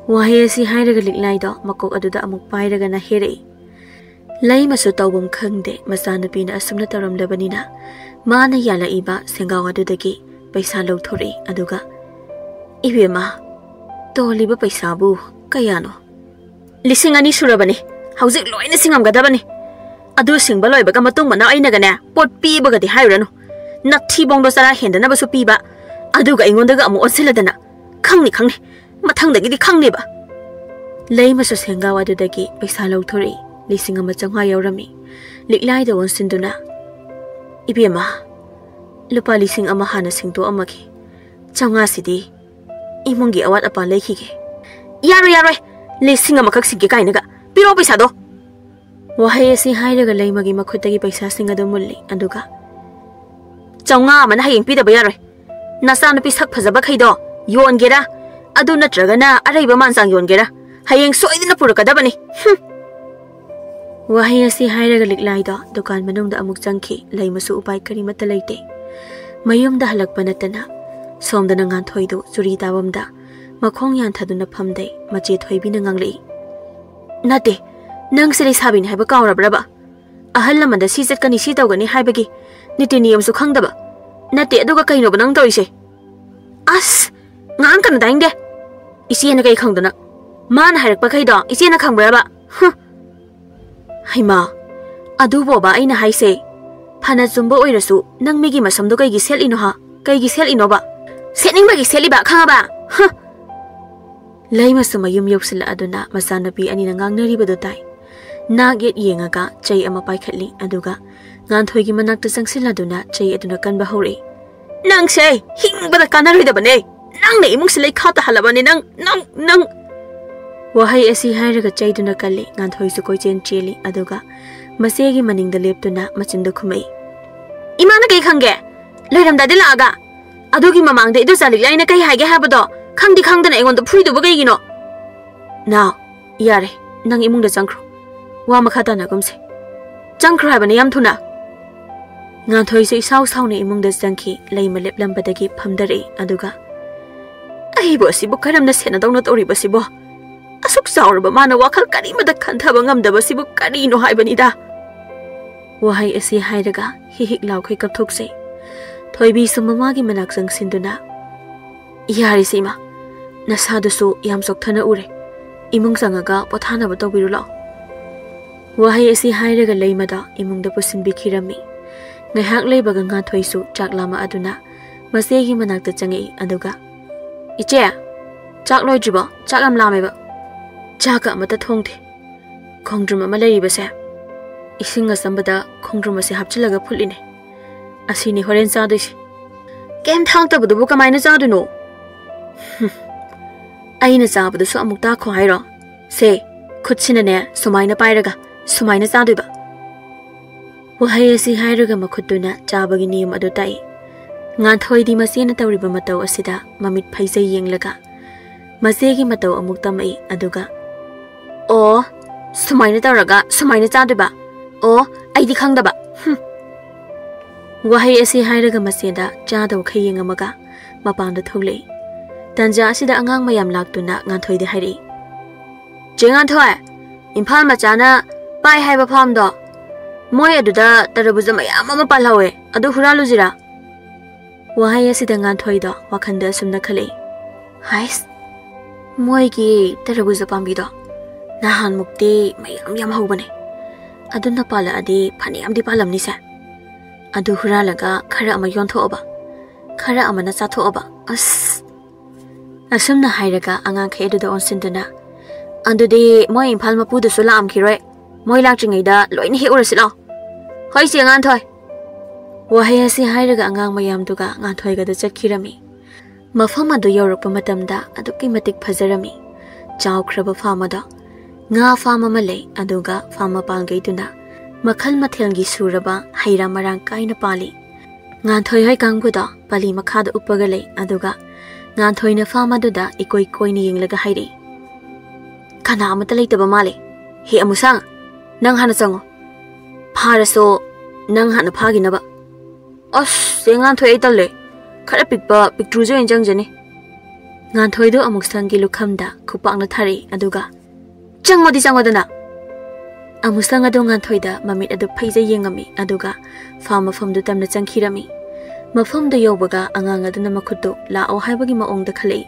ꯋꯥꯍꯩ ꯑꯁꯤ ꯍꯥꯏꯔꯒ ꯂꯤꯛꯂꯥꯏꯗꯣ ꯃꯀꯣꯛ ꯑꯗꯨꯗ ꯑꯃꯨꯛ ꯄꯥꯏꯔꯒꯅ ꯍꯦꯔꯛꯏ꯫ ꯂꯩꯃꯁꯨ ꯇꯧꯐꯝ ꯈꯪꯗꯦ, ꯃꯆꯥꯅꯨꯄꯤꯅ ꯑꯁꯨꯝꯅ ꯇꯧꯔꯝꯂꯕꯅꯤꯅ ꯃꯥꯅ ꯌꯥꯜꯂꯛꯏꯕ ꯁꯦꯡꯒꯥꯎ ꯑꯗꯨꯗꯒꯤ ꯄꯩꯁꯥ ꯂꯧꯊꯣꯔꯛꯏ꯫ ꯑꯗꯨꯒ, "ꯏꯕꯦꯝꯃ, ꯇꯣꯜꯂꯤꯕ ꯄꯩꯁꯥꯕꯨ ꯀꯌꯥꯅꯣ?" "ꯂꯤꯁꯤꯡ ꯑꯅꯤ ꯁꯨꯔꯕꯅꯤ꯫ ꯍꯧꯖꯤꯛ ꯂꯣꯏꯅ ꯁꯤꯡꯉꯝꯒꯗꯕꯅꯤ꯫ ꯑꯗꯨ ꯁꯤꯡꯕ ꯂꯣꯏꯕꯒ ꯃꯇꯨꯡ ꯃꯅꯥꯎ ꯑꯩꯅꯒꯅꯦ ꯄꯣꯠ ꯄꯤꯕꯒꯗꯤ ꯍꯥꯏꯔꯨꯔꯅꯨ꯫ ꯅꯊꯤꯕꯣꯡꯗꯣ ꯆꯔꯥ ꯍꯦꯟꯗꯅꯕꯁꯨ ꯄꯤꯕ, ꯑꯗꯨꯒ ꯑꯩꯉꯣꯟꯗꯒ ꯑꯃꯨꯛ ꯑꯣꯟꯁꯤꯜꯂꯗꯅ꯫ ꯈꯪꯅꯤ, ꯈꯪꯅꯤ꯫ ꯃꯊꯪꯗꯒꯤꯗꯤ ꯈꯪꯅꯦꯕ꯫" ꯂꯩꯃꯁꯨ ꯁꯦꯡꯒꯥꯎ ꯑꯗꯨꯗꯒꯤ ꯄꯩꯁꯥ ꯂꯧꯊꯣꯔꯛꯏ꯫ ꯂꯤꯁꯤꯡ ꯑꯃ ꯆꯥꯝꯃꯉꯥ ꯌꯥꯎꯔꯝꯃꯤ꯫ ꯂꯤꯛꯂꯥꯏꯗ ꯑꯣꯟꯁꯤꯟꯗꯨꯅ, "ꯏꯕꯦꯝꯃ, ꯂꯨꯄꯥ ꯂꯤꯁꯤꯡ ꯑꯃ ꯍꯥꯟꯅ ꯁꯤꯡꯗꯣꯛꯑꯝꯃꯒꯦ꯫ ꯆꯥꯝꯃꯉꯥꯁꯤꯗꯤ ꯏꯃꯨꯡꯒꯤ ꯑꯋꯥꯠ ꯑꯄꯥ ꯂꯩꯈꯤꯒꯦ꯫" "ꯌꯥꯔꯣꯏ, ꯌꯥꯔꯣꯏ꯫ ꯂꯤꯁꯤꯡ ꯑꯃꯈꯛ ꯁꯤꯡꯒꯦ ꯀꯥꯏꯅꯒ꯫ ꯄꯤꯔꯛꯑꯣ ꯄꯩꯁꯥꯗꯣ꯫" ꯋꯥꯍꯩ ꯑꯁꯤ ꯍꯥꯏꯔꯒ ꯂꯩꯃꯒꯤ ꯃꯈꯨꯠꯇꯒꯤ ꯄꯩꯁꯥꯁꯤꯡ ꯑꯗꯨ ꯃꯨꯜꯂꯤ꯫ ꯑꯗꯨꯒ, "ꯆꯥꯝꯃꯉꯥ ꯑꯃꯅ ꯍꯌꯦꯡ ꯄꯤꯗꯕ ꯌꯥꯔꯣꯏ꯫ ꯅꯆꯥꯅꯨꯄꯤ ꯁꯛ ꯐꯖꯕꯈꯩꯗꯣ ꯌꯣꯟꯒꯦꯔꯥ, ꯑꯗꯨ ꯅꯠꯇ꯭ꯔꯒꯅ ꯑꯔꯩꯕ ꯃꯥꯟꯆꯥꯡ ꯌꯣꯟꯒꯦꯔꯥ, ꯍꯌꯦꯡ ꯁꯣꯏꯗꯅ ꯄꯨꯔꯛꯀꯗꯕꯅꯤ꯫" ꯍꯨꯝ꯫ ꯋꯥꯍꯩ ꯑꯁꯤ ꯍꯥꯏꯔꯒ ꯂꯤꯛꯂꯥꯏꯗꯣ ꯗꯨꯀꯥꯟ ꯃꯅꯨꯡꯗ ꯑꯃꯨꯛ ꯆꯪꯈꯤ꯫ ꯂꯩꯃꯁꯨ ꯎꯄꯥꯏ ꯀꯔꯤꯃꯠꯇ ꯂꯩꯇꯦ꯫ ꯃꯌꯨꯝꯗ ꯍꯜꯂꯛꯄ ꯅꯠꯇꯅ ꯁꯣꯝꯗꯅ ꯉꯥꯟꯊꯣꯏꯗꯨ ꯆꯨꯔꯤ ꯇꯥꯕꯝꯗ ꯃꯈꯣꯡ ꯌꯥꯟꯊꯗꯨꯅ ꯐꯝꯗꯩ꯫ ꯃꯆꯦ ꯊꯣꯏꯕꯤꯅ ꯉꯥꯡꯂꯛꯏ, "ꯅꯠꯇꯦ, ꯅꯪꯁꯦ ꯂꯩꯁꯥꯕꯤꯅꯤ ꯍꯥꯏꯕ ꯀꯥꯎꯔꯕ꯭ꯔꯕ? ꯑꯍꯜ ꯂꯃꯟꯗ ꯁꯤ ꯆꯠꯀꯅꯤ, ꯁꯤ ꯇꯧꯒꯅꯤ ꯍꯥꯏꯕꯒꯤ ꯅꯤꯇꯤ ꯅꯤꯌꯣꯝꯁꯨ ꯈꯪꯗꯕ? ꯅꯠꯇꯦ, ꯑꯗꯨꯒ ꯀꯩꯅꯣꯕ ꯅꯪ ꯇꯧꯔꯤꯁꯦ?" "ꯑꯁ! ꯉꯥꯡꯀꯅꯨ, ꯇꯥꯅꯤꯡꯗꯦ꯫ ꯏꯆꯦꯅ ꯀꯩ ꯈꯪꯗꯅ? ꯃꯥꯅ ꯍꯥꯏꯔꯛꯄꯈꯩꯗꯣ ꯏꯆꯦꯅ ꯈꯪꯕ꯭ꯔꯕ? ꯍꯨꯝ!" ꯍꯩꯃꯥ, ꯑꯗꯨꯕꯣꯕ ꯑꯩꯅ ꯍꯥꯏꯁꯦ꯫ ꯐꯅ ꯆꯨꯝꯕ ꯑꯣꯏꯔꯁꯨ ꯅꯪ ꯃꯤꯒꯤ ꯃꯁꯝꯗꯣ ꯀꯩꯒꯤ ꯁꯦꯠꯂꯤꯅꯣ ꯍꯥ? ꯀꯩꯒꯤ ꯁꯦꯠꯂꯤꯅꯣꯕ? ꯁꯦꯠꯅꯤꯡꯕꯒꯤ ꯁꯦꯠꯂꯤꯕ, ꯈꯪꯉꯕ? ꯍ! ꯂꯩꯃꯁꯨ ꯃꯌꯨꯝ ꯌꯧꯁꯤꯜꯂꯛꯑꯗꯨꯅ ꯃꯆꯥꯅꯨꯄꯤ ꯑꯅꯤꯅ ꯉꯥꯡꯅꯔꯤꯕꯗꯨ ꯇꯥꯏ꯫ ꯅꯥꯛ ꯌꯦꯠ ꯌꯦꯡꯉꯒ ꯆꯩ ꯑꯃ ꯄꯥꯏꯈꯠꯂꯤ, ꯑꯗꯨꯒ ꯉꯥꯟꯊꯣꯏꯒꯤ ꯃꯅꯥꯛꯇ ꯆꯪꯁꯤꯜꯂꯗꯨꯅ ꯆꯩ ꯑꯗꯨꯅ ꯀꯟꯕ ꯍꯧꯔꯛꯏ꯫ "ꯅꯪꯁꯦ ꯍꯤꯡꯕꯗ ꯀꯥꯟꯅꯔꯣꯏꯗꯕꯅꯦ꯫ ꯅꯪꯅ ꯏꯃꯨꯡꯁꯤ ꯂꯩꯈꯥ ꯇꯥꯍꯜꯂꯕꯅꯦ꯫ ꯅꯪ, ꯅꯪ, ꯅꯪ!" ꯋꯥꯍꯩ ꯑꯁꯤ ꯍꯥꯏꯔꯒ ꯆꯩꯗꯨꯅ ꯀꯜꯂꯤ꯫ ꯉꯥꯟꯊꯣꯏꯁꯨ ꯀꯣꯏꯆꯦꯟ ꯆꯦꯜꯂꯤ, ꯑꯗꯨꯒ ꯃꯆꯦꯒꯤ ꯃꯅꯤꯡꯗ ꯂꯦꯞꯇꯨꯅ ꯃꯆꯤꯟꯗ ꯈꯨꯝꯃꯛꯏ꯫ "ꯏꯃꯥꯅ ꯀꯩ ꯈꯪꯒꯦ? ꯂꯣꯏꯔꯝꯗꯥꯏꯗ ꯂꯥꯛꯑꯒ꯫ ꯑꯗꯨꯒꯤ ꯃꯃꯥꯡꯗ ꯏꯗꯣꯆꯥ ꯂꯤꯛꯂꯥꯏꯅ ꯀꯩ ꯍꯥꯏꯒꯦ ꯍꯥꯏꯕꯗꯣ ꯈꯪꯗꯤ ꯈꯪꯗꯅ ꯑꯩꯉꯣꯟꯗ ꯐꯨꯏꯗꯨꯕꯨ ꯀꯩꯒꯤꯅꯣ?" "ꯅꯥꯎ, ꯌꯥꯔꯦ, ꯅꯪ ꯏꯃꯨꯡꯗ ꯆꯪꯈ꯭ꯔꯣ꯫ ꯋꯥ ꯃꯈꯥ ꯇꯥꯅꯒꯨꯝꯁꯦ꯫ ꯆꯪꯈ꯭ꯔꯣ ꯍꯥꯏꯕꯅꯦ ꯌꯥꯝ ꯊꯨꯅ!" ꯉꯥꯟꯊꯣꯏꯁꯨ ꯏꯁꯥꯎ ꯁꯥꯎꯅ ꯏꯃꯨꯡꯗ ꯆꯪꯈꯤ꯫ ꯂꯩꯃ ꯂꯦꯞꯂꯝꯕꯗꯒꯤ ꯐꯝꯗꯔꯛꯏ, ꯑꯗꯨꯒ, "ꯑꯩꯕꯨ ꯑꯁꯤꯕꯨ ꯀꯔꯝꯅ ꯁꯦꯟꯅꯗꯧꯅ ꯇꯧꯔꯤꯕꯁꯤꯕꯣ? ꯑꯁꯨꯛ ꯆꯥꯎꯔꯕ ꯃꯥꯅ ꯋꯥꯈꯜ ꯀꯔꯤꯃꯇ ꯈꯟꯊꯕ ꯉꯝꯗꯕꯁꯤꯕꯨ ꯀꯔꯤꯅꯣ ꯍꯥꯏꯕꯅꯤꯗ!" ꯋꯥꯍꯩ ꯑꯁꯤ ꯍꯥꯏꯔꯒ ꯍꯤꯛ ꯍꯤꯛ ꯂꯥꯎꯈꯩ ꯀꯞꯊꯣꯛꯆꯩ꯫ ꯊꯣꯏꯕꯤꯁꯨ ꯃꯃꯥꯒꯤ ꯃꯅꯥꯛ ꯆꯪꯁꯤꯟꯗꯨꯅ, "ꯌꯥꯔꯦꯁꯦ ꯏꯃꯥ, ꯅꯁꯥꯗꯨꯁꯨ ꯌꯥꯝ ꯆꯣꯛꯊꯅ ꯎꯔꯦ꯫ ꯏꯃꯨꯡ ꯆꯪꯉꯒ ꯄꯣꯊꯥꯅꯕ ꯇꯧꯕꯤꯔꯨ ꯂꯥꯛꯑꯣ꯫" ꯋꯥꯍꯩ ꯑꯁꯤ ꯍꯥꯏꯔꯒ ꯂꯩꯃꯗ ꯏꯃꯨꯡꯗ ꯄꯨꯁꯤꯟꯕꯤꯈꯤꯔꯝꯃꯤ꯫ ꯉꯥꯏꯍꯥꯛ ꯂꯩꯕꯒ ꯉꯥꯟꯊꯣꯏꯁꯨ ꯆꯥꯛ ꯂꯥꯝꯃꯛꯑꯗꯨꯅ ꯃꯆꯦꯒꯤ ꯃꯅꯥꯛꯇ ꯆꯪꯉꯛꯏ, ꯑꯗꯨꯒ, "ꯏꯆꯦ, ꯆꯥꯛ ꯂꯣꯏꯗ꯭ꯔꯤꯕꯣ? ꯆꯥꯛ ꯌꯥꯝ ꯂꯥꯝꯃꯦꯕ꯫" "ꯆꯥꯛꯀ ꯑꯃꯠꯇ ꯊꯣꯡꯗꯦ꯫ ꯈꯣꯡꯗ꯭ꯔꯨꯝ ꯑꯃ ꯂꯩꯔꯤꯕꯁꯦ, ꯏꯁꯤꯡ ꯑꯆꯝꯕꯗ ꯈꯣꯡꯗ꯭ꯔꯨꯝ ꯑꯁꯦ ꯍꯥꯞꯆꯤꯜꯂꯒ ꯐꯨꯠꯂꯤꯅꯦ꯫ ꯑꯁꯤꯅꯤ ꯍꯣꯔꯦꯟ ꯆꯥꯗꯣꯏꯁꯦ꯫ ꯀꯩꯝ ꯊꯥꯛꯇꯕꯗꯨꯕꯨ ꯀꯃꯥꯏꯅ ꯆꯥꯗꯣꯏꯅꯣ?" "ꯍꯨꯝ, ꯑꯩꯅ ꯆꯥꯕꯗꯨꯁꯨ ꯑꯃꯨꯛ ꯇꯥꯛꯈꯣ ꯍꯥꯏꯔꯣ? ꯁꯦ, ꯈꯨꯠꯁꯤꯅꯅꯦ ꯁꯨꯃꯥꯏꯅ ꯄꯥꯏꯔꯒ ꯁꯨꯃꯥꯏꯅ ꯆꯥꯗꯣꯏꯕ꯫" ꯋꯥꯍꯩ ꯑꯁꯤ ꯍꯥꯏꯔꯒ ꯃꯈꯨꯠꯇꯨꯅ ꯆꯥꯕꯒꯤ ꯅꯤꯌꯝ ꯑꯗꯨ ꯇꯥꯛꯏ꯫ ꯉꯥꯟꯊꯣꯏꯗꯤ ꯃꯆꯦꯅ ꯇꯧꯔꯤꯕ ꯃꯇꯧ ꯑꯁꯤꯗ ꯃꯃꯤꯠ ꯐꯩꯖꯩ ꯌꯦꯡꯂꯒ ꯃꯆꯦꯒꯤ ꯃꯇꯧ ꯑꯃꯨꯛ ꯇꯝꯃꯛꯏ, ꯑꯗꯨꯒ, "ꯑꯣ, ꯁꯨꯃꯥꯏꯅ ꯇꯧꯔꯒ ꯁꯨꯃꯥꯏꯅ ꯆꯥꯗꯣꯏꯕ? ꯑꯣ, ꯑꯩꯗꯤ ꯈꯪꯗꯕ꯫ ꯍꯨꯝ꯫" ꯋꯥꯍꯩ ꯑꯁꯤ ꯍꯥꯏꯔꯒ ꯃꯆꯦꯗ ꯆꯥꯗꯧꯈꯩ ꯌꯦꯡꯉꯝꯃꯒ ꯃꯄꯥꯟꯗ ꯊꯣꯛꯂꯛꯏ꯫ ꯇꯟꯖꯥ ꯑꯁꯤꯗ ꯑꯉꯥꯡ ꯃꯌꯥꯝ ꯂꯥꯛꯇꯨꯅ ꯉꯥꯟꯊꯣꯏꯗ ꯍꯥꯏꯔꯛꯏ꯫ "ꯆꯦ ꯉꯥꯟꯊꯣꯏ, ꯏꯝꯐꯥꯜ ꯃꯆꯥꯅ ꯄꯥꯏ ꯍꯥꯏꯕ ꯐꯥꯝꯗꯣ, ꯃꯣꯏ ꯑꯗꯨꯗ ꯇꯔꯕꯨꯖ ꯃꯌꯥꯝ ꯑꯃ ꯄꯥꯜꯍꯧꯋꯦ, ꯑꯗꯨ ꯍꯨꯔꯥꯜꯂꯨꯁꯤꯔꯥ?" ꯋꯥꯍꯩ ꯑꯁꯤꯗ ꯉꯥꯟꯊꯣꯏꯗꯣ ꯋꯥꯈꯜꯗ ꯑꯁꯨꯝꯅ ꯈꯜꯂꯛꯏ, "ꯍꯥꯏꯁ, ꯃꯣꯏꯒꯤ ꯇꯔꯕꯨꯖ ꯄꯥꯝꯕꯤꯗꯣ ꯅꯍꯥꯟꯃꯨꯛꯇꯤ ꯃꯌꯥꯝ ꯌꯥꯝ ꯍꯧꯕꯅꯦ, ꯑꯗꯨꯅ ꯄꯥꯜꯂꯛꯑꯗꯤ ꯐꯅꯌꯥꯝꯗꯤ ꯄꯥꯜꯂꯝꯅꯤꯁꯦ꯫ ꯑꯗꯨ ꯍꯨꯔꯥꯜꯂꯒ ꯈꯔ ꯑꯃ ꯌꯣꯟꯊꯣꯛꯑꯕ, ꯈꯔ ꯑꯃꯅ ꯆꯥꯊꯣꯛꯑꯕ꯫ ꯑꯁ!" ꯑꯁꯨꯝꯅ ꯍꯥꯏꯔꯒ ꯑꯉꯥꯡꯈꯩ ꯑꯗꯨꯗ ꯑꯣꯟꯁꯤꯟꯗꯨꯅ, "ꯑꯗꯨꯗꯤ ꯃꯣꯏ ꯏꯝꯐꯥꯜ ꯃꯄꯨꯗꯨꯁꯨ ꯂꯥꯛꯑꯝꯈꯤꯔꯣꯏ꯫ ꯃꯣꯏ ꯂꯥꯛꯇ꯭ꯔꯤꯉꯩꯗ ꯂꯣꯏꯅ ꯍꯦꯛ ꯎꯔꯁꯤ ꯂꯥꯛꯑꯣ꯫ ꯍꯣꯏ, ꯆꯦ ꯉꯥꯟꯊꯣꯏ!" ꯋꯥꯍꯩ ꯑꯁꯤ ꯍꯥꯏꯔꯒ ꯑꯉꯥꯡ ꯃꯌꯥꯝꯗꯨꯒ ꯉꯥꯟꯊꯣꯏꯒꯗꯨ ꯆꯠꯈꯤꯔꯝꯃꯤ꯫ ꯃꯐꯝ ꯑꯗꯨ ꯌꯧꯔꯛꯄ ꯃꯇꯝꯗ ꯑꯗꯨꯛꯀꯤ ꯃꯇꯤꯛ ꯐꯖꯔꯝꯃꯤ꯫ ꯆꯥꯎꯈ꯭ꯔꯕ ꯐꯥꯔꯝ ꯑꯗꯣ꯫ ꯉꯥ ꯐꯥꯔꯝ ꯑꯃ ꯂꯩ, ꯑꯗꯨꯒ ꯐꯥꯔꯝ ꯃꯄꯥꯟꯒꯩꯗꯨꯅ ꯃꯈꯜ ꯃꯊꯦꯜꯒꯤ ꯁꯨꯔꯕ ꯍꯩ ꯔꯥ ꯃꯔꯥꯡ ꯀꯥꯏꯅ ꯄꯥꯜꯂꯤ꯫ ꯉꯥꯟꯊꯣꯏ ꯍꯣꯏ ꯀꯥꯡꯕꯨꯗꯣ ꯄꯥꯂꯤ ꯃꯈꯥꯗ ꯎꯞꯄꯒ ꯂꯩ, ꯑꯗꯨꯒ ꯉꯥꯟꯊꯣꯏꯅ ꯐꯥꯔꯝ ꯑꯗꯨꯗ ꯏꯀꯣꯏ ꯀꯣꯏꯅ ꯌꯦꯡꯂꯒ ꯍꯥꯏꯔꯛꯏ, "ꯀꯅꯥ ꯑꯃꯠꯇ ꯂꯩꯇꯕ ꯃꯥꯜꯂꯦ꯫ ꯍꯦ ꯑꯃꯨꯁꯥꯡ, ꯅꯪ ꯍꯥꯟꯅ ꯆꯪꯉꯣ꯫ ꯐꯥꯔꯁꯨ ꯅꯪ ꯍꯥꯟꯅ ꯐꯥꯈꯤꯅꯕ꯫" "ꯑꯁ, ꯆꯦ ꯉꯥꯟꯊꯣꯏ, ꯑꯩ ꯇꯜꯂꯦ꯫ ꯈꯔ ꯄꯤꯛꯄ ꯄꯤꯛꯇ꯭ꯔꯨꯁꯦ ꯑꯣꯏꯅ ꯆꯪꯖꯅꯤ꯫" ꯉꯥꯟꯊꯣꯏꯗꯣ ꯑꯃꯨꯛꯁꯪꯒꯤ ꯂꯨꯈꯝꯗ ꯈꯨꯄꯥꯛꯅ ꯊꯥꯔꯛꯏ, ꯑꯗꯨꯒ, "ꯆꯪꯉꯣꯗꯤ ꯆꯪꯉꯣꯗꯅ!" ꯑꯃꯨꯁꯪ ꯑꯗꯣ ꯉꯥꯟꯊꯣꯏꯗ ꯃꯃꯤꯠ ꯑꯗꯨ ꯐꯩꯖ ꯌꯦꯡꯉꯝꯃꯤ, ꯑꯗꯨꯒ ꯐꯥꯔꯝ ꯃꯐꯝꯗꯨ ꯇꯝꯅ ꯆꯪꯈꯤꯔꯝꯃꯤ꯫ ꯃꯐꯝꯗꯨ ꯌꯧꯕꯒ ꯑꯉꯥꯡ ꯑꯗꯨꯅ ꯃꯈꯨꯠꯇꯨ ꯂꯥꯛꯑꯣ ꯍꯥꯏꯕꯒꯤ ꯃꯑꯣꯡꯗ ꯈꯜꯂꯛꯏ꯫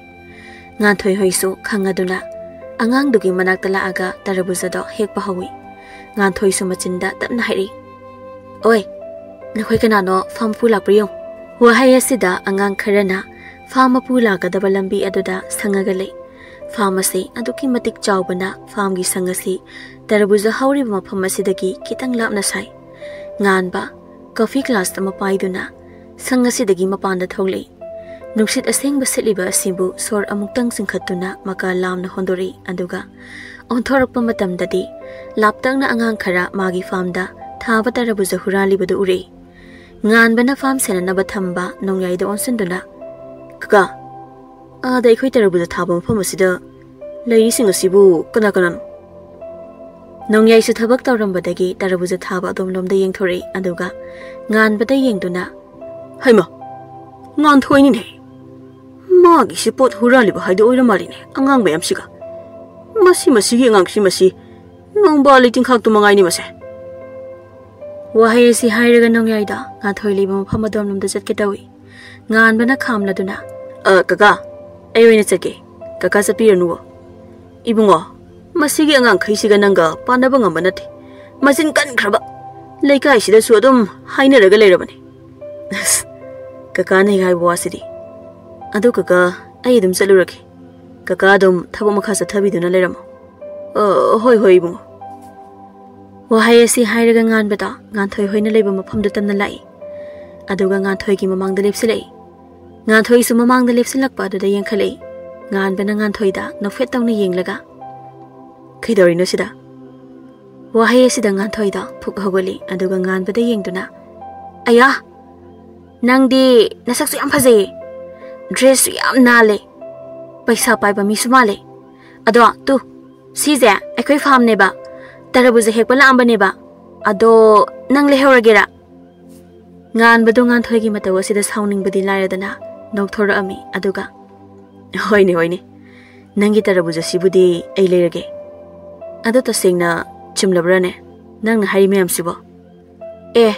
ꯉꯥꯟꯊꯣꯏ ꯍꯣꯏꯁꯨ ꯈꯪꯉꯗꯨꯅ ꯑꯉꯥꯡꯗꯨꯒꯤ ꯃꯅꯥꯛꯇ ꯂꯥꯛꯑꯒ ꯇꯔꯕꯨꯖ ꯑꯗꯣ ꯍꯦꯛꯄ ꯍꯧꯏ꯫ ꯉꯥꯟꯊꯣꯏꯁꯨ ꯃꯆꯤꯟꯗ ꯇꯞꯅ ꯍꯥꯏꯔꯛꯏ, "ꯑꯣꯏ, ꯅꯈꯣꯏ ꯀꯅꯥꯅꯣ ꯐꯥꯔꯝ ꯃꯄꯨ ꯂꯥꯛꯄ꯭ꯔꯥ ꯌꯦꯡꯉꯨ꯫" ꯋꯥꯍꯩ ꯑꯁꯤꯗ ꯑꯉꯥꯡ ꯈꯔꯅ ꯐꯥꯔꯝ ꯃꯄꯨ ꯂꯥꯛꯀꯗꯕ ꯂꯝꯕꯤ ꯑꯗꯨꯗ ꯁꯪꯉꯒ ꯂꯩ꯫ ꯐꯥꯔꯝ ꯑꯁꯤ ꯑꯗꯨꯛꯀꯤ ꯃꯇꯤꯛ ꯆꯥꯎꯕꯅ ꯐꯥꯔꯝꯒꯤ ꯁꯪ ꯑꯁꯤ ꯇꯔꯕꯨꯖ ꯍꯧꯔꯤꯕ ꯃꯐꯝ ꯑꯁꯤꯗꯒꯤ ꯈꯤꯇꯪ ꯂꯥꯞꯅ ꯁꯥꯏ꯫ ꯉꯥꯟꯕ ꯀꯣꯐꯤ ꯒ꯭ꯂꯥꯁ ꯑꯃ ꯄꯥꯏꯗꯨꯅ ꯁꯪ ꯑꯁꯤꯗꯒꯤ ꯃꯄꯥꯟꯗ ꯊꯣꯛꯂꯛꯏ꯫ ꯅꯨꯡꯁꯤꯠ ꯑꯁꯦꯡꯕ ꯁꯤꯠꯂꯤꯕ ꯑꯁꯤꯕꯨ ꯁꯣꯔ ꯑꯃꯨꯛꯇꯪ ꯆꯤꯡꯈꯠꯇꯨꯅ ꯃꯀꯥ ꯂꯥꯝꯅ ꯍꯣꯟꯗꯣꯔꯛꯏ, ꯑꯗꯨꯒ ꯑꯣꯟꯊꯣꯔꯛꯄ ꯃꯇꯝꯗꯗꯤ ꯂꯥꯞꯇꯛꯅ ꯑꯉꯥꯡ ꯈꯔ ꯃꯥꯒꯤ ꯐꯥꯔꯝꯗ ꯊꯥꯕ ꯇꯔꯕꯨꯖ ꯍꯨꯔꯥꯜꯂꯤꯕꯗꯨ ꯎꯔꯛꯏ꯫ ꯉꯥꯟꯕꯅ ꯐꯥꯔꯝ ꯁꯦꯟꯅꯅꯕ ꯊꯝꯕ ꯅꯣꯡꯌꯥꯏꯗ ꯑꯣꯟꯁꯤꯟꯗꯨꯅ, "ꯀꯀꯥ, ꯑꯥꯗ ꯑꯩꯈꯣꯏ ꯇꯔꯕꯨꯖ ꯊꯥꯕ ꯃꯐꯝ ꯑꯁꯤꯗ ꯂꯩꯔꯤꯁꯤꯡ ꯑꯁꯤꯕꯨ ꯀꯅꯥ ꯀꯅꯥꯅꯣ?" ꯅꯣꯡꯌꯥꯏꯁꯨ ꯊꯕꯛ ꯇꯧꯔꯝꯕꯗꯒꯤ ꯇꯔꯕꯨꯖ ꯊꯥꯕ ꯑꯗꯣꯝꯂꯣꯝꯗ ꯌꯦꯡꯊꯣꯔꯛꯏ, ꯑꯗꯨꯒ ꯉꯥꯟꯕꯗ ꯌꯦꯡꯗꯨꯅ, "ꯍꯩꯃ, ꯉꯥꯟꯊꯣꯏꯅꯤꯅꯦ꯫ ꯃꯥꯒꯤꯁꯤ ꯄꯣꯠ ꯍꯨꯔꯥꯜꯂꯤꯕ ꯍꯥꯏꯗꯣ ꯑꯣꯏꯔ ꯃꯥꯜꯂꯤꯅꯦ, ꯑꯉꯥꯡ ꯃꯌꯥꯝꯁꯤꯒ꯫ ꯃꯁꯤ, ꯃꯁꯤꯒꯤ ꯑꯉꯥꯡꯁꯤ, ꯃꯁꯤ ꯅꯣꯡꯕꯥꯜ ꯂꯩꯇꯤꯡꯈꯥꯛꯇꯨ ꯃꯉꯥꯏꯅꯤ ꯃꯁꯦ꯫" ꯋꯥꯍꯩ ꯑꯁꯤ ꯍꯥꯏꯔꯒ ꯅꯣꯡꯌꯥꯏꯗꯣ ꯉꯥꯟꯊꯣꯏ ꯂꯩꯕ ꯃꯐꯝ ꯑꯗꯣꯝꯂꯣꯝꯗ ꯆꯠꯀꯦ ꯇꯧꯏ꯫ ꯉꯥꯟꯕꯅ ꯈꯥꯝꯂꯗꯨꯅ, "ꯑ, ꯀꯀꯥ, ꯑꯩ ꯑꯣꯏꯅ ꯆꯠꯀꯦ꯫ ꯀꯀꯥ ꯆꯠꯄꯤꯔꯅꯨꯋꯣ꯫ ꯏꯕꯨꯡꯉꯣ, ꯃꯁꯤꯒꯤ ꯑꯉꯥꯡꯈꯩꯁꯤꯒ ꯅꯪꯒ ꯄꯥꯟꯅꯕ ꯉꯝꯕ ꯅꯠꯇꯦ꯫ ꯃꯆꯤꯟ ꯀꯟꯈ꯭ꯔꯕ꯫ ꯂꯩꯀꯥꯏꯁꯤꯗꯁꯨ ꯑꯗꯨꯝ ꯍꯥꯏꯅꯔꯒ ꯂꯩꯔꯕꯅꯤ꯫ ꯑꯁ, ꯀꯀꯥꯅ ꯍꯦꯛ ꯍꯥꯏꯕ ꯋꯥꯁꯤꯗꯤ꯫ ꯑꯗꯨ ꯀꯀꯥ, ꯑꯩ ꯑꯗꯨꯝ ꯆꯠꯂꯨꯔꯒꯦ꯫ ꯀꯀꯥ ꯑꯗꯨꯝ ꯊꯕꯛ ꯃꯈꯥ ꯆꯠꯊꯕꯤꯗꯨꯅ ꯂꯩꯔꯝꯃꯣ꯫ "ꯑ, ꯍꯣꯏ, ꯍꯣꯏ, ꯏꯕꯨꯡꯉꯣ꯫" ꯋꯥꯍꯩ ꯑꯁꯤ ꯍꯥꯏꯔꯒ ꯉꯥꯟꯕꯗ ꯉꯥꯟꯊꯣꯏ ꯍꯣꯏꯅ ꯂꯩꯕ ꯃꯐꯝꯗꯨ ꯇꯝꯅ ꯂꯥꯛꯏ꯫ ꯑꯗꯨꯒ ꯉꯥꯟꯊꯣꯏꯒꯤ ꯃꯃꯥꯡꯗ ꯂꯦꯞꯁꯤꯜꯂꯛꯏ꯫ ꯉꯥꯟꯊꯣꯏꯁꯨ ꯃꯃꯥꯡꯗ ꯂꯦꯞꯁꯤꯜꯂꯛꯄ ꯑꯗꯨꯗ ꯌꯦꯡꯈꯠꯂꯛꯏ꯫ ꯉꯥꯟꯕꯅ ꯉꯥꯟꯊꯣꯏꯗ ꯅꯣꯛꯐꯦꯠ ꯇꯧꯅ ꯌꯦꯡꯂꯒ, "ꯀꯩꯗꯧꯔꯤꯅꯣ ꯁꯤꯗ?" ꯋꯥꯍꯩ ꯑꯁꯤꯗ ꯉꯥꯟꯊꯣꯏꯗ ꯐꯨꯛ ꯍꯧꯒꯠꯂꯤ, ꯑꯗꯨꯒ ꯉꯥꯟꯕꯗ ꯌꯦꯡꯗꯨꯅ, "ꯑꯌꯥ, ꯅꯪꯗꯤ ꯅꯁꯛꯁꯨ ꯌꯥꯝ ꯐꯖꯩꯌꯦ, dressꯁꯨ ꯌꯥꯝ ꯅꯥꯜꯂꯦ, ꯄꯩꯁꯥ ꯄꯥꯏꯕ ꯃꯤꯁꯨ ꯃꯥꯜꯂꯦ꯫ ꯑꯗꯣ ꯇꯨ, ꯁꯤꯁꯦ ꯑꯩꯈꯣꯏ farmꯅꯦꯕ, ꯇꯔꯕꯨꯖ ꯍꯦꯛꯄ ꯂꯥꯛꯑꯝꯕꯅꯦꯕ꯫ ꯑꯗꯣ ꯅꯪ ꯂꯩꯍꯧꯔꯒꯦꯔꯥ?" ꯉꯥꯟꯕꯗꯣ ꯉꯥꯟꯊꯣꯏꯒꯤ ꯃꯇꯧ ꯑꯁꯤꯗ ꯁꯥꯎꯅꯤꯡꯕꯗꯤ ꯂꯥꯏꯔꯗꯅ ꯅꯣꯛꯊꯣꯔꯛꯑꯝꯃꯤ, ꯑꯗꯨꯒ, "ꯍꯣꯏꯅꯦ, ꯍꯣꯏꯅꯦ, ꯅꯪꯒꯤ ꯇꯔꯕꯨꯖ ꯑꯁꯤꯕꯨꯗꯤ ꯑꯩ ꯂꯩꯔꯒꯦ꯫ ꯑꯗꯣ ꯇꯁꯦꯡꯅ ꯆꯨꯝꯂꯕ꯭ꯔꯥꯅꯦ ꯅꯪꯅ ꯍꯥꯏꯔꯤ ꯃꯌꯥꯝꯁꯤꯕꯣ?" "ꯑꯦ,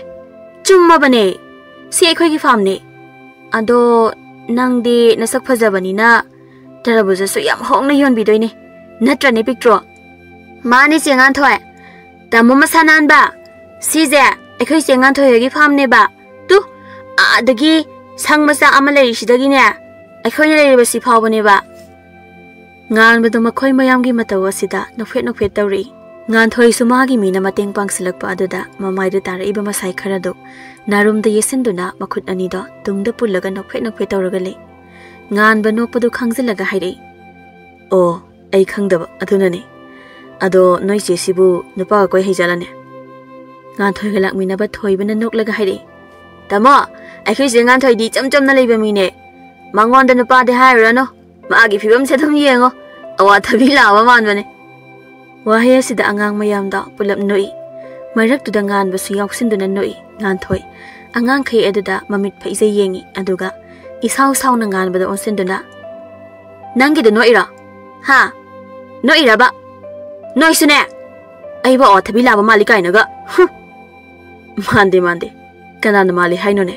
ꯆꯨꯝꯃꯕꯅꯦ, ꯁꯤ ꯑꯩꯈꯣꯏꯒꯤ farmꯅꯦ꯫ ꯑꯗꯣ ꯅꯪꯗꯤ ꯅꯁꯛ ꯐꯖꯕꯅꯤꯅ ꯇꯔꯕꯨꯖꯁꯨ ꯌꯥꯝ ꯍꯣꯡꯅ ꯌꯣꯟꯕꯤꯗꯣꯏꯅꯦ, ꯅꯠꯇ꯭ꯔꯅꯦ ꯄꯤꯛꯇ꯭ꯔꯣ?" "ꯃꯥꯅꯦ ꯆꯦ ꯉꯥꯟꯊꯣꯏ, ꯇꯥꯃꯣ ꯃꯁꯥ ꯅꯥꯟꯕ, ꯁꯤꯁꯦ ꯑꯩꯈꯣꯏ ꯆꯦ ꯉꯥꯟꯊꯣꯏ ꯍꯣꯏꯒꯤ farmꯅꯦꯕ꯫ ꯇꯨ, ꯑꯥꯗꯒꯤ ꯁꯪ ꯃꯆꯥ ꯑꯃ ꯂꯩꯔꯤꯁꯤꯗꯒꯤꯅꯦ, ꯑꯩꯈꯣꯏꯅ ꯂꯩꯔꯤꯕ ꯁꯤ ꯐꯥꯎꯕꯅꯦꯕ꯫" ꯉꯥꯟꯕꯗꯣ ꯃꯈꯣꯏ ꯃꯌꯥꯝꯒꯤ ꯃꯇꯧ ꯑꯁꯤꯗ ꯅꯣꯛꯐꯦꯠ ꯅꯣꯛꯐꯦꯠ ꯇꯧꯔꯛꯏ꯫ ꯉꯥꯟꯊꯣꯏꯁꯨ ꯃꯥꯒꯤ ꯃꯤꯅ ꯃꯇꯦꯡ ꯄꯥꯡꯁꯤꯜꯂꯛꯄ ꯑꯗꯨꯗ ꯃꯃꯥꯏꯗ ꯇꯥꯔꯛꯏꯕ ꯃꯁꯥꯏ ꯈꯔꯗꯨ ꯅꯥꯔꯨꯝꯗ ꯌꯦꯠꯁꯤꯟꯗꯨꯅ ꯃꯈꯨꯠ ꯑꯅꯤꯗꯣ ꯇꯨꯡꯗ ꯄꯨꯜꯂꯒ ꯅꯣꯛꯐꯦꯠ ꯅꯣꯛꯐꯦꯠ ꯇꯧꯔꯒ ꯂꯩ꯫ ꯉꯥꯟꯕ ꯅꯣꯛꯄꯗꯨ ꯈꯪꯖꯤꯜꯂꯒ ꯍꯥꯏꯔꯛꯏ, "ꯑꯣ, ꯑꯩ ꯈꯪꯗꯕ, ꯑꯗꯨꯅꯅꯦ꯫ ꯑꯗꯣ ꯅꯣꯏ ꯆꯦꯁꯤꯕꯨ ꯅꯨꯄꯥꯒ ꯀꯣꯏ ꯍꯩꯖꯥꯠꯂꯅꯦ?" ꯉꯥꯟꯊꯣꯏꯒ ꯂꯥꯛꯃꯤꯟꯅꯕ ꯊꯣꯏꯕꯅ ꯅꯣꯛꯂꯒ ꯍꯥꯏꯔꯛꯏ, "ꯇꯥꯃꯣ, ꯑꯩꯈꯣꯏ ꯆꯦ ꯉꯥꯟꯊꯣꯏꯗꯤ ꯏꯆꯝ ꯆꯝꯅ ꯂꯩꯕ ꯃꯤꯅꯦ꯫ ꯃꯉꯣꯟꯗ ꯅꯨꯄꯥꯗꯤ ꯍꯥꯏꯔꯨꯔꯅꯨ, ꯃꯥꯒꯤ ꯐꯤꯕꯝꯁꯦ ꯑꯗꯨꯝ ꯌꯦꯡꯉꯣ, ꯑꯋꯥꯊꯕꯤ ꯂꯥꯕ ꯃꯥꯟꯕꯅꯦ꯫" ꯋꯥꯍꯩ ꯑꯁꯤꯗ ꯑꯉꯥꯡ ꯃꯌꯥꯝꯗꯣ ꯄꯨꯂꯞ ꯅꯣꯛꯏ꯫ ꯃꯔꯛꯇꯨꯗ ꯉꯥꯟꯕꯁꯨ ꯌꯥꯎꯁꯤꯟꯗꯨꯅ ꯅꯣꯛꯏ꯫ ꯉꯥꯟꯊꯣꯏ ꯑꯉꯥꯡꯈꯩ ꯑꯗꯨꯗ ꯃꯃꯤꯠ ꯐꯩꯖꯩ ꯌꯦꯡꯉꯤ, ꯑꯗꯨꯒ ꯏꯁꯥꯎ ꯁꯥꯎꯅ ꯉꯥꯟꯕꯗ ꯑꯣꯟꯁꯤꯟꯗꯨꯅ, "ꯅꯪꯒꯤꯗꯣ ꯅꯣꯛꯏꯔꯣ? ꯍꯥ? ꯅꯣꯛꯏꯔꯕ? ꯅꯣꯏꯁꯨꯅꯦ? ꯑꯩꯕꯨ ꯑꯋꯥꯊꯕꯤ ꯂꯥꯕ ꯃꯥꯜꯂꯤ ꯀꯥꯏꯅꯒ꯫ ꯍꯨꯝ꯫ ꯃꯥꯟꯗꯦ, ꯃꯥꯟꯗꯦ꯫ ꯀꯅꯥꯅ ꯃꯥꯜꯂꯤ ꯍꯥꯏꯅꯣꯅꯦ?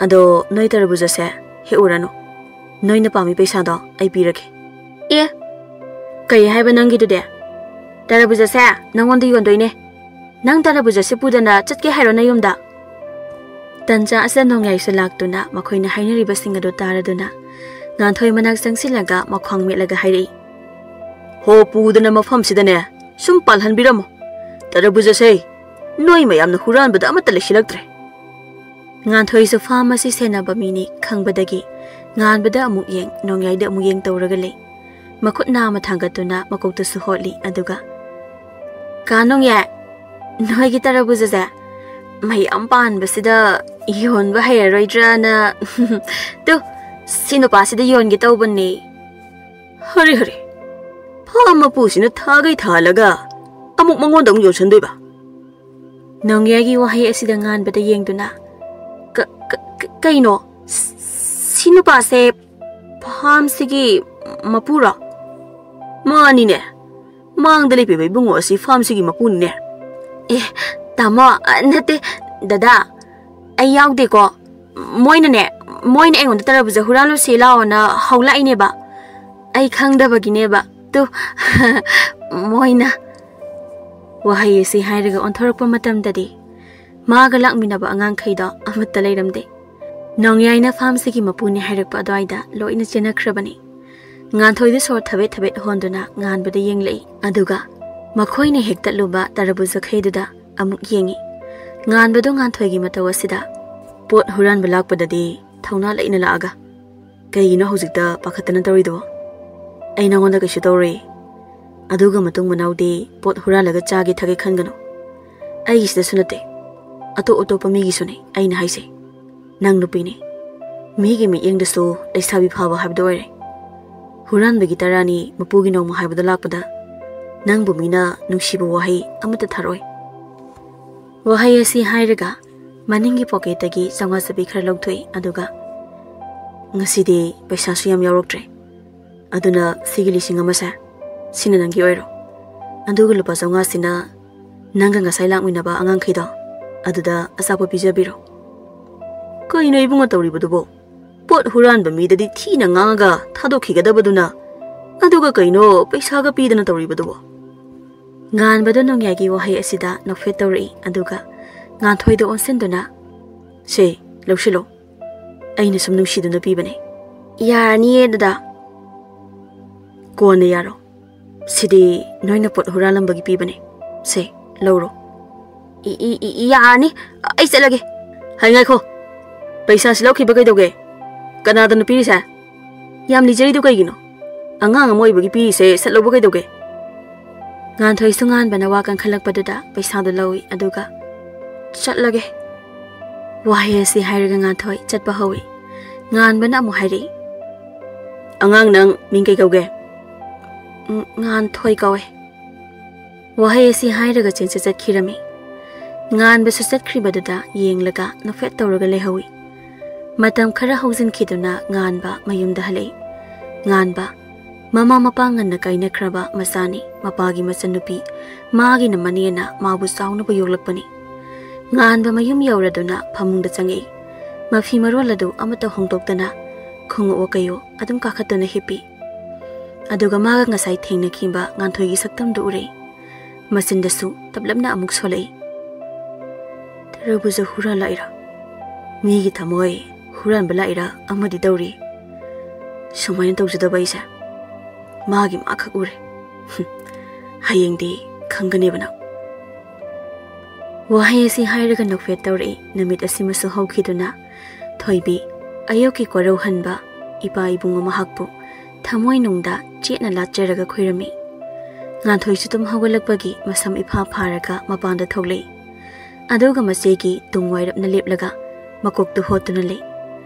ꯑꯗꯣ ꯅꯣꯏ ꯇꯔꯕꯨꯖꯁꯦ ꯍꯦꯛꯎꯔꯅꯨ꯫ ꯅꯣꯏꯅ ꯄꯥꯝꯃꯤ ꯄꯩꯁꯥꯗꯣ ꯑꯩ ꯄꯤꯔꯒꯦ꯫" "ꯑꯦ? ꯀꯩ ꯍꯥꯏꯕ ꯅꯪꯒꯤꯗꯨꯗꯤ? ꯇꯔꯕꯨꯖꯁꯦ ꯅꯪꯉꯣꯟꯗ ꯌꯣꯟꯗꯣꯏꯅꯦ꯫ "ꯅꯪ ꯇꯔꯕꯨꯖꯁꯤ ꯄꯨꯗꯅ ꯆꯠꯀꯦ ꯍꯥꯏꯔꯣ ꯅꯌꯨꯝꯗ?" ꯇꯟꯖꯥ ꯑꯁꯤꯗ ꯅꯣꯡꯌꯥꯏꯁꯨ ꯂꯥꯛꯇꯨꯅ ꯃꯈꯣꯏꯅ ꯍꯥꯏꯅꯔꯤꯕꯁꯤꯡ ꯑꯗꯨ ꯇꯥꯔꯗꯨꯅ ꯉꯥꯟꯊꯣꯏ ꯃꯅꯥꯛ ꯆꯪꯁꯤꯜꯂꯒ ꯃꯈ꯭ꯋꯥꯡ ꯃꯦꯠꯂꯒ ꯍꯥꯏꯔꯛꯏ, "ꯍꯣ, ꯄꯨꯗꯅ ꯃꯐꯝꯁꯤꯗꯅꯦ ꯁꯨꯝ ꯄꯥꯜꯍꯟꯕꯤꯔꯝꯃꯣ꯫ ꯇꯔꯕꯨꯖꯁꯦ ꯅꯣꯏ ꯃꯌꯥꯝꯅ ꯍꯨꯔꯥꯟꯕꯗ ꯑꯃꯠꯇ ꯂꯩꯁꯤꯜꯂꯛꯇ꯭ꯔꯦ꯫" ꯉꯥꯟꯊꯣꯏꯁꯨ ꯐꯥꯝ ꯑꯁꯤ ꯁꯦꯟꯅꯕ ꯃꯤꯅꯤ ꯈꯪꯕꯗꯒꯤ ꯉꯥꯟꯕꯗ ꯑꯃꯨꯛ ꯌꯦꯡ, ꯅꯣꯡꯌꯥꯏꯗ ꯑꯃꯨꯛ ꯌꯦꯡ ꯇꯧꯔꯒ ꯂꯩ꯫ ꯃꯈꯨꯠ ꯅꯥꯝꯃ ꯊꯥꯡꯒꯠꯇꯨꯅ ꯃꯀꯣꯛꯇꯁꯨ ꯍꯣꯠꯂꯤ꯫ ꯑꯗꯨꯒ, "ꯀꯥ ꯅꯣꯡꯌꯥꯏ, ꯅꯣꯏꯒꯤ ꯇꯔꯕꯨꯖꯁꯦ ꯃꯌꯥꯝ ꯄꯥꯟꯕꯁꯤꯗ ꯌꯣꯟꯕ ꯍꯩꯔꯔꯣꯏꯗ꯭ꯔꯅ, ꯇꯨ, ꯁꯤ ꯅꯨꯄꯥꯁꯤꯗ ꯌꯣꯟꯒꯦ ꯇꯧꯕꯅꯦ꯫" "ꯍꯔꯦ ꯍꯔꯦ, ꯐꯥꯝ ꯃꯄꯨꯁꯤꯅ ꯊꯥꯒꯩ ꯊꯥꯍꯜꯂꯒ ꯑꯃꯨꯛ ꯃꯉꯣꯟꯗ ꯑꯃꯨꯛ ꯌꯣꯟꯁꯟꯗꯣꯏꯕ?" ꯅꯣꯡꯌꯥꯏꯒꯤ ꯋꯥꯍꯩ ꯑꯁꯤꯗ ꯉꯥꯟꯕꯗ ꯌꯦꯡꯗꯨꯅ, "ꯀ-, ꯀ-, ꯀ-, ꯀꯩꯅꯣ? ꯁꯤ ꯅꯨꯄꯥꯁꯦ ꯐꯥꯝꯁꯤꯒꯤ ꯃꯄꯨꯔꯣ?" "ꯃꯥꯅꯤꯅꯦ, ꯃꯥꯡꯗ ꯂꯦꯞꯄꯤꯕ ꯏꯕꯨꯡꯉꯣ ꯑꯁꯤ ꯐꯥꯝꯁꯤꯒꯤ ꯃꯄꯨꯅꯤꯅꯦ꯫" "ꯑꯦ, ꯇꯥꯃꯣ, ꯑ, ꯅꯠꯇꯦ, ꯗꯗꯥ, ꯑꯩ ꯌꯥꯎꯗꯦꯀꯣ꯫ ꯃꯣꯏꯅꯅꯦ, ꯃꯣꯏꯅ ꯑꯩꯉꯣꯟꯗ ꯇꯔꯕꯨꯖ ꯍꯨꯔꯥꯜꯂꯨꯁꯤ ꯂꯥꯛꯑꯣꯅ ꯍꯧꯂꯛꯏꯅꯦꯕ꯫ ꯑꯩ ꯈꯪꯗꯕꯒꯤꯅꯦꯕ꯫ ꯇꯨ, ꯃꯣꯏꯅ꯫" ꯋꯥꯍꯩ ꯑꯁꯤ ꯍꯥꯏꯔꯒ ꯑꯣꯟꯊꯣꯔꯛꯄ ꯃꯇꯝꯗꯗꯤ ꯃꯥꯒ ꯂꯥꯛꯃꯤꯟꯅꯕ ꯑꯉꯥꯡꯈꯩꯗꯣ ꯑꯃꯠꯇ ꯂꯩꯔꯝꯗꯦ꯫ ꯅꯣꯡꯌꯥꯏꯅ ꯐꯥꯝꯁꯤꯒꯤ ꯃꯄꯨꯅꯦ ꯍꯥꯏꯔꯛꯄ ꯑꯗꯨꯋꯥꯏꯗ ꯂꯣꯏꯅ ꯆꯦꯟꯅꯈ꯭ꯔꯕꯅꯤ꯫ ꯉꯥꯟꯊꯣꯏꯗꯨ ꯁꯣꯔ ꯊꯕꯦꯠ ꯊꯕꯦꯠ ꯍꯣꯟꯗꯨꯅ ꯉꯥꯟꯕꯗ ꯌꯦꯡꯂꯛꯏ, ꯑꯗꯨꯒ ꯃꯈꯣꯏꯅ ꯍꯦꯛꯇꯠꯂꯨꯕ ꯇꯔꯕꯨꯖꯈꯩꯗꯨꯗ ꯑꯃꯨꯛ ꯌꯦꯡꯉꯤ꯫ ꯉꯥꯟꯕꯗꯨ ꯉꯥꯟꯊꯣꯏꯒꯤ ꯃꯇꯧ ꯑꯁꯤꯗ, "ꯄꯣꯠ ꯍꯨꯔꯥꯟꯕ ꯂꯥꯛꯄꯗꯗꯤ ꯊꯧꯅꯥ ꯂꯩꯅ ꯂꯥꯛꯑꯒ ꯀꯩꯒꯤꯅꯣ ꯍꯧꯖꯤꯛꯇ ꯄꯥꯈꯠꯇꯅ ꯇꯧꯔꯤꯗꯨꯕꯣ? ꯑꯩ ꯅꯉꯣꯟꯗ ꯀꯩꯁꯨ ꯇꯧꯔꯣꯏ꯫ ꯑꯗꯨꯒ ꯃꯇꯨꯡ ꯃꯅꯥꯎꯗꯤ ꯄꯣꯠ ꯍꯨꯔꯥꯜꯂꯒ ꯆꯥꯒꯦ ꯊꯛꯀꯦ ꯈꯟꯒꯅꯨ꯫ ꯑꯩꯒꯤꯁꯤꯗꯁꯨ ꯅꯠꯇꯦ, ꯑꯇꯣꯞ ꯑꯇꯣꯞꯄ ꯃꯤꯒꯤꯁꯨꯅꯦ ꯑꯩꯅ ꯍꯥꯏꯁꯦ꯫ ꯅꯪ ꯅꯨꯄꯤꯅꯦ꯫ ꯃꯤꯒꯤ ꯃꯤꯠꯌꯦꯡꯗꯁꯨ ꯂꯩꯁꯥꯕꯤ ꯐꯥꯕ ꯍꯥꯏꯕꯗꯣ ꯑꯣꯏꯔꯦ꯫ ꯍꯨꯔꯥꯟꯕꯒꯤ ꯇꯔꯥꯅꯤ ꯃꯄꯨꯒꯤ ꯅꯣꯡꯃ ꯍꯥꯏꯕꯗꯣ ꯂꯥꯛꯄꯗ ꯅꯪꯕꯨ ꯃꯤꯅ ꯅꯨꯡꯁꯤꯕ ꯋꯥꯍꯩ ꯑꯃꯠꯇ ꯊꯥꯔꯛꯑꯣꯏ꯫" ꯋꯥꯍꯩ ꯑꯁꯤ ꯍꯥꯏꯔꯒ ꯃꯅꯤꯡꯒꯤ ꯄꯣꯀꯦꯠꯇꯒꯤ ꯆꯥꯝꯃꯉꯥ ꯆꯞꯄꯤ ꯈꯔ ꯂꯧꯊꯣꯛꯏ, ꯑꯗꯨꯒ, "ꯉꯁꯤꯗꯤ ꯄꯩꯁꯥꯁꯨ ꯌꯥꯝ ꯌꯥꯎꯔꯛꯇ꯭ꯔꯦ, ꯑꯗꯨꯅ ꯁꯤꯒꯤ ꯂꯤꯁꯤꯡ ꯑꯃꯁꯦ, ꯁꯤꯅ ꯅꯪꯒꯤ ꯑꯣꯏꯔꯣ꯫ ꯑꯗꯨꯒ ꯂꯨꯄꯥ ꯆꯥꯝꯃꯉꯥꯁꯤꯅ ꯅꯪꯒ ꯉꯁꯥꯏ ꯂꯥꯛꯃꯤꯟꯅꯕ ꯑꯉꯥꯡꯈꯩꯗꯣ ꯑꯗꯨꯗ ꯑꯆꯥꯄꯣꯠ ꯄꯤꯖꯕꯤꯔꯣ꯫" "ꯀꯩꯅꯣ ꯏꯕꯨꯡꯉꯣ ꯇꯧꯔꯤꯕꯗꯨꯕꯣ? ꯄꯣꯠ ꯍꯨꯔꯥꯟꯕ ꯃꯤꯗꯗꯤ ꯊꯤꯅ ꯉꯥꯡꯉꯒ ꯊꯥꯗꯣꯛꯈꯤꯒꯗꯕꯗꯨꯅ, ꯑꯗꯨꯒ ꯀꯩꯅꯣ ꯄꯩꯁꯥꯒ ꯄꯤꯗꯅ ꯇꯧꯔꯤꯕꯗꯨꯕꯣ?" ꯉꯥꯟꯕꯗꯣ ꯅꯣꯡꯌꯥꯏꯒꯤ ꯋꯥꯍꯩ ꯑꯁꯤꯗ ꯅꯣꯛꯐꯦꯠ ꯇꯧꯔꯛꯏ, ꯑꯗꯨꯒ ꯉꯥꯟꯊꯣꯏꯗ ꯑꯣꯟꯁꯤꯟꯗꯨꯅ, "ꯁꯦ, ꯂꯧꯁꯤꯜꯂꯣ꯫ ꯑꯩꯅ ꯁꯨꯝ ꯅꯨꯡꯁꯤꯗꯨꯅ ꯄꯤꯕꯅꯦ꯫" "ꯌꯥꯔꯅꯤꯌꯦ, ꯗꯗꯥ꯫" "ꯀꯣꯟꯅ ꯌꯥꯔꯣ꯫ ꯁꯤꯗꯤ ꯅꯣꯏꯅ ꯄꯣꯠ ꯍꯨꯔꯥꯜꯂꯝꯕꯒꯤ ꯄꯤꯕꯅꯦ꯫ ꯁꯦ, ꯂꯧꯔꯣ꯫" "ꯏ, ꯏ, ꯏ, ꯌꯥꯔꯅꯤ꯫ ꯑꯩ ꯆꯠꯂꯒꯦ꯫" "ꯍꯥꯏ, ꯉꯥꯏꯈꯣ꯫ ꯄꯩꯁꯥꯁꯤ ꯂꯧꯈꯤꯕ ꯀꯩꯗꯧꯒꯦ? ꯀꯅꯥꯗꯅꯣ ꯄꯤꯔꯤꯁꯦ? ꯌꯥꯝ ꯂꯤꯖꯔꯤꯗꯨ ꯀꯩꯒꯤꯅꯣ? ꯑꯉꯥꯡ ꯑꯃ ꯑꯣꯏꯕꯒꯤ ꯄꯤꯔꯤꯁꯦ, ꯁꯠ ꯂꯧꯕ ꯀꯩꯗꯧꯒꯦ?" ꯉꯥꯟꯊꯣꯏꯁꯨ ꯉꯥꯟꯕꯅ ꯋꯥ ꯀꯟꯈꯠꯂꯛꯄꯗꯨꯗ ꯄꯩꯁꯥꯗꯨ ꯂꯧꯏ, ꯑꯗꯨꯒ, "ꯆꯠꯂꯒꯦ꯫" ꯋꯥꯍꯩ ꯑꯁꯤ ꯍꯥꯏꯔꯒ ꯉꯥꯟꯊꯣꯏ ꯆꯠꯄ ꯍꯧꯏ꯫ ꯉꯥꯟꯕꯅ ꯑꯃꯨꯛ ꯍꯥꯏꯔꯛꯏ, "ꯑꯉꯥꯡ, ꯅꯪ ꯃꯤꯡ ꯀꯩ ꯀꯧꯒꯦ?" "ꯎꯝ, ꯉꯥꯟꯊꯣꯏ ꯀꯧꯋꯦ꯫" ꯋꯥꯍꯩ ꯑꯁꯤ ꯍꯥꯏꯔꯒ ꯆꯦꯟꯆꯠ ꯆꯠꯈꯤꯔꯝꯃꯤ꯫ ꯉꯥꯟꯕꯁꯨ ꯆꯠꯈ꯭ꯔꯤꯕꯗꯨꯗ ꯌꯦꯡꯂꯒ ꯅꯣꯛꯐꯦꯠ ꯇꯧꯔꯒ ꯂꯩꯍꯧꯏ꯫ ꯃꯇꯝ ꯈꯔ ꯍꯧꯖꯤꯟꯈꯤꯗꯨꯅ ꯉꯥꯟꯕ ꯃꯌꯨꯝꯗ ꯍꯜꯂꯛꯏ꯫ ꯉꯥꯟꯕ, ꯃꯃꯥ ꯃꯄꯥ ꯉꯟꯅ ꯀꯥꯏꯅꯈ꯭ꯔꯕ ꯃꯆꯥꯅꯤ꯫ ꯃꯄꯥꯒꯤ ꯃꯆꯟꯅꯨꯄꯤ, ꯃꯥꯒꯤꯅ ꯃꯅꯦꯅ ꯃꯥꯕꯨ ꯆꯥꯎꯅꯕ ꯌꯣꯛꯂꯛꯄꯅꯤ꯫ ꯉꯥꯟꯕ ꯃꯌꯨꯝ ꯌꯧꯔꯗꯨꯅ ꯐꯃꯨꯡꯗ ꯆꯪꯉꯛꯏ꯫ ꯃꯐꯤ ꯃꯔꯣꯜ ꯑꯗꯨ ꯑꯃꯠꯇ ꯍꯣꯡꯗꯣꯛꯇꯅ ꯈꯣꯡꯎꯞ ꯀꯩꯌꯣ ꯑꯗꯨꯝ ꯀꯥꯈꯠꯇꯨꯅ ꯍꯤꯞꯄꯤ꯫ ꯑꯗꯨꯒ ꯃꯥꯒ ꯉꯁꯥꯏ ꯊꯦꯡꯅꯈꯤꯕ ꯉꯥꯟꯊꯣꯏꯒꯤ ꯁꯛꯇꯝꯗꯨ ꯎꯔꯛꯏ꯫ ꯃꯆꯤꯟꯗꯁꯨ ꯇꯞꯂꯞꯅ ꯑꯃꯨꯛ ꯁꯣꯜꯂꯛꯏ꯫ "ꯇꯔꯕꯨꯖ ꯍꯨꯔꯥꯜꯂꯛꯏꯔꯥ? ꯃꯤꯒꯤ ꯊꯃꯣꯏ ꯍꯨꯔꯥꯟꯕ ꯂꯥꯛꯏꯔꯥ ꯑꯃꯗꯤ ꯇꯧꯔꯤ꯫ ꯁꯨꯃꯥꯏꯅ ꯇꯧꯖꯗꯕ ꯑꯩꯁꯦ꯫ ꯃꯥꯒꯤ ꯃꯥꯈꯛ ꯎꯔꯦ꯫ ꯍꯌꯦꯡꯗꯤ ꯈꯪꯒꯅꯦꯕ ꯅꯪ꯫" ꯋꯥꯍꯩ ꯑꯁꯤ ꯍꯥꯏꯔꯒ ꯅꯣꯛꯐꯦꯠ ꯇꯧꯔꯛꯏ꯫ ꯅꯨꯃꯤꯠ ꯑꯁꯤꯃꯁꯨ ꯍꯧꯈꯤꯗꯨꯅ ꯊꯣꯏꯕꯤ, ꯑꯌꯨꯛꯀꯤ ꯀꯣꯔꯧꯍꯟꯕ ꯏꯄꯥ ꯏꯕꯨꯡ ꯃꯍꯥꯛꯄꯨ ꯊꯃꯣꯏꯅꯨꯡꯗ ꯆꯦꯠꯅ ꯂꯥꯠꯆꯔꯒ ꯈꯣꯏꯔꯝꯃꯤ꯫ ꯉꯥꯟꯊꯣꯏꯁꯨ ꯇꯨꯝ ꯍꯧꯒꯠꯂꯛꯄꯒꯤ ꯃꯁꯝ ꯏꯐꯥ ꯐꯥꯔꯒ ꯃꯄꯥꯟꯗ ꯊꯣꯛꯂꯛꯏ꯫ ꯑꯗꯨꯒ ꯃꯆꯦꯒꯤ ꯇꯨꯡ ꯋꯥꯏꯔꯞꯅ ꯂꯦꯞꯂꯒ ꯃꯀꯣꯛꯇꯨ ꯍꯣꯠꯇꯨꯅ ꯂꯩ꯫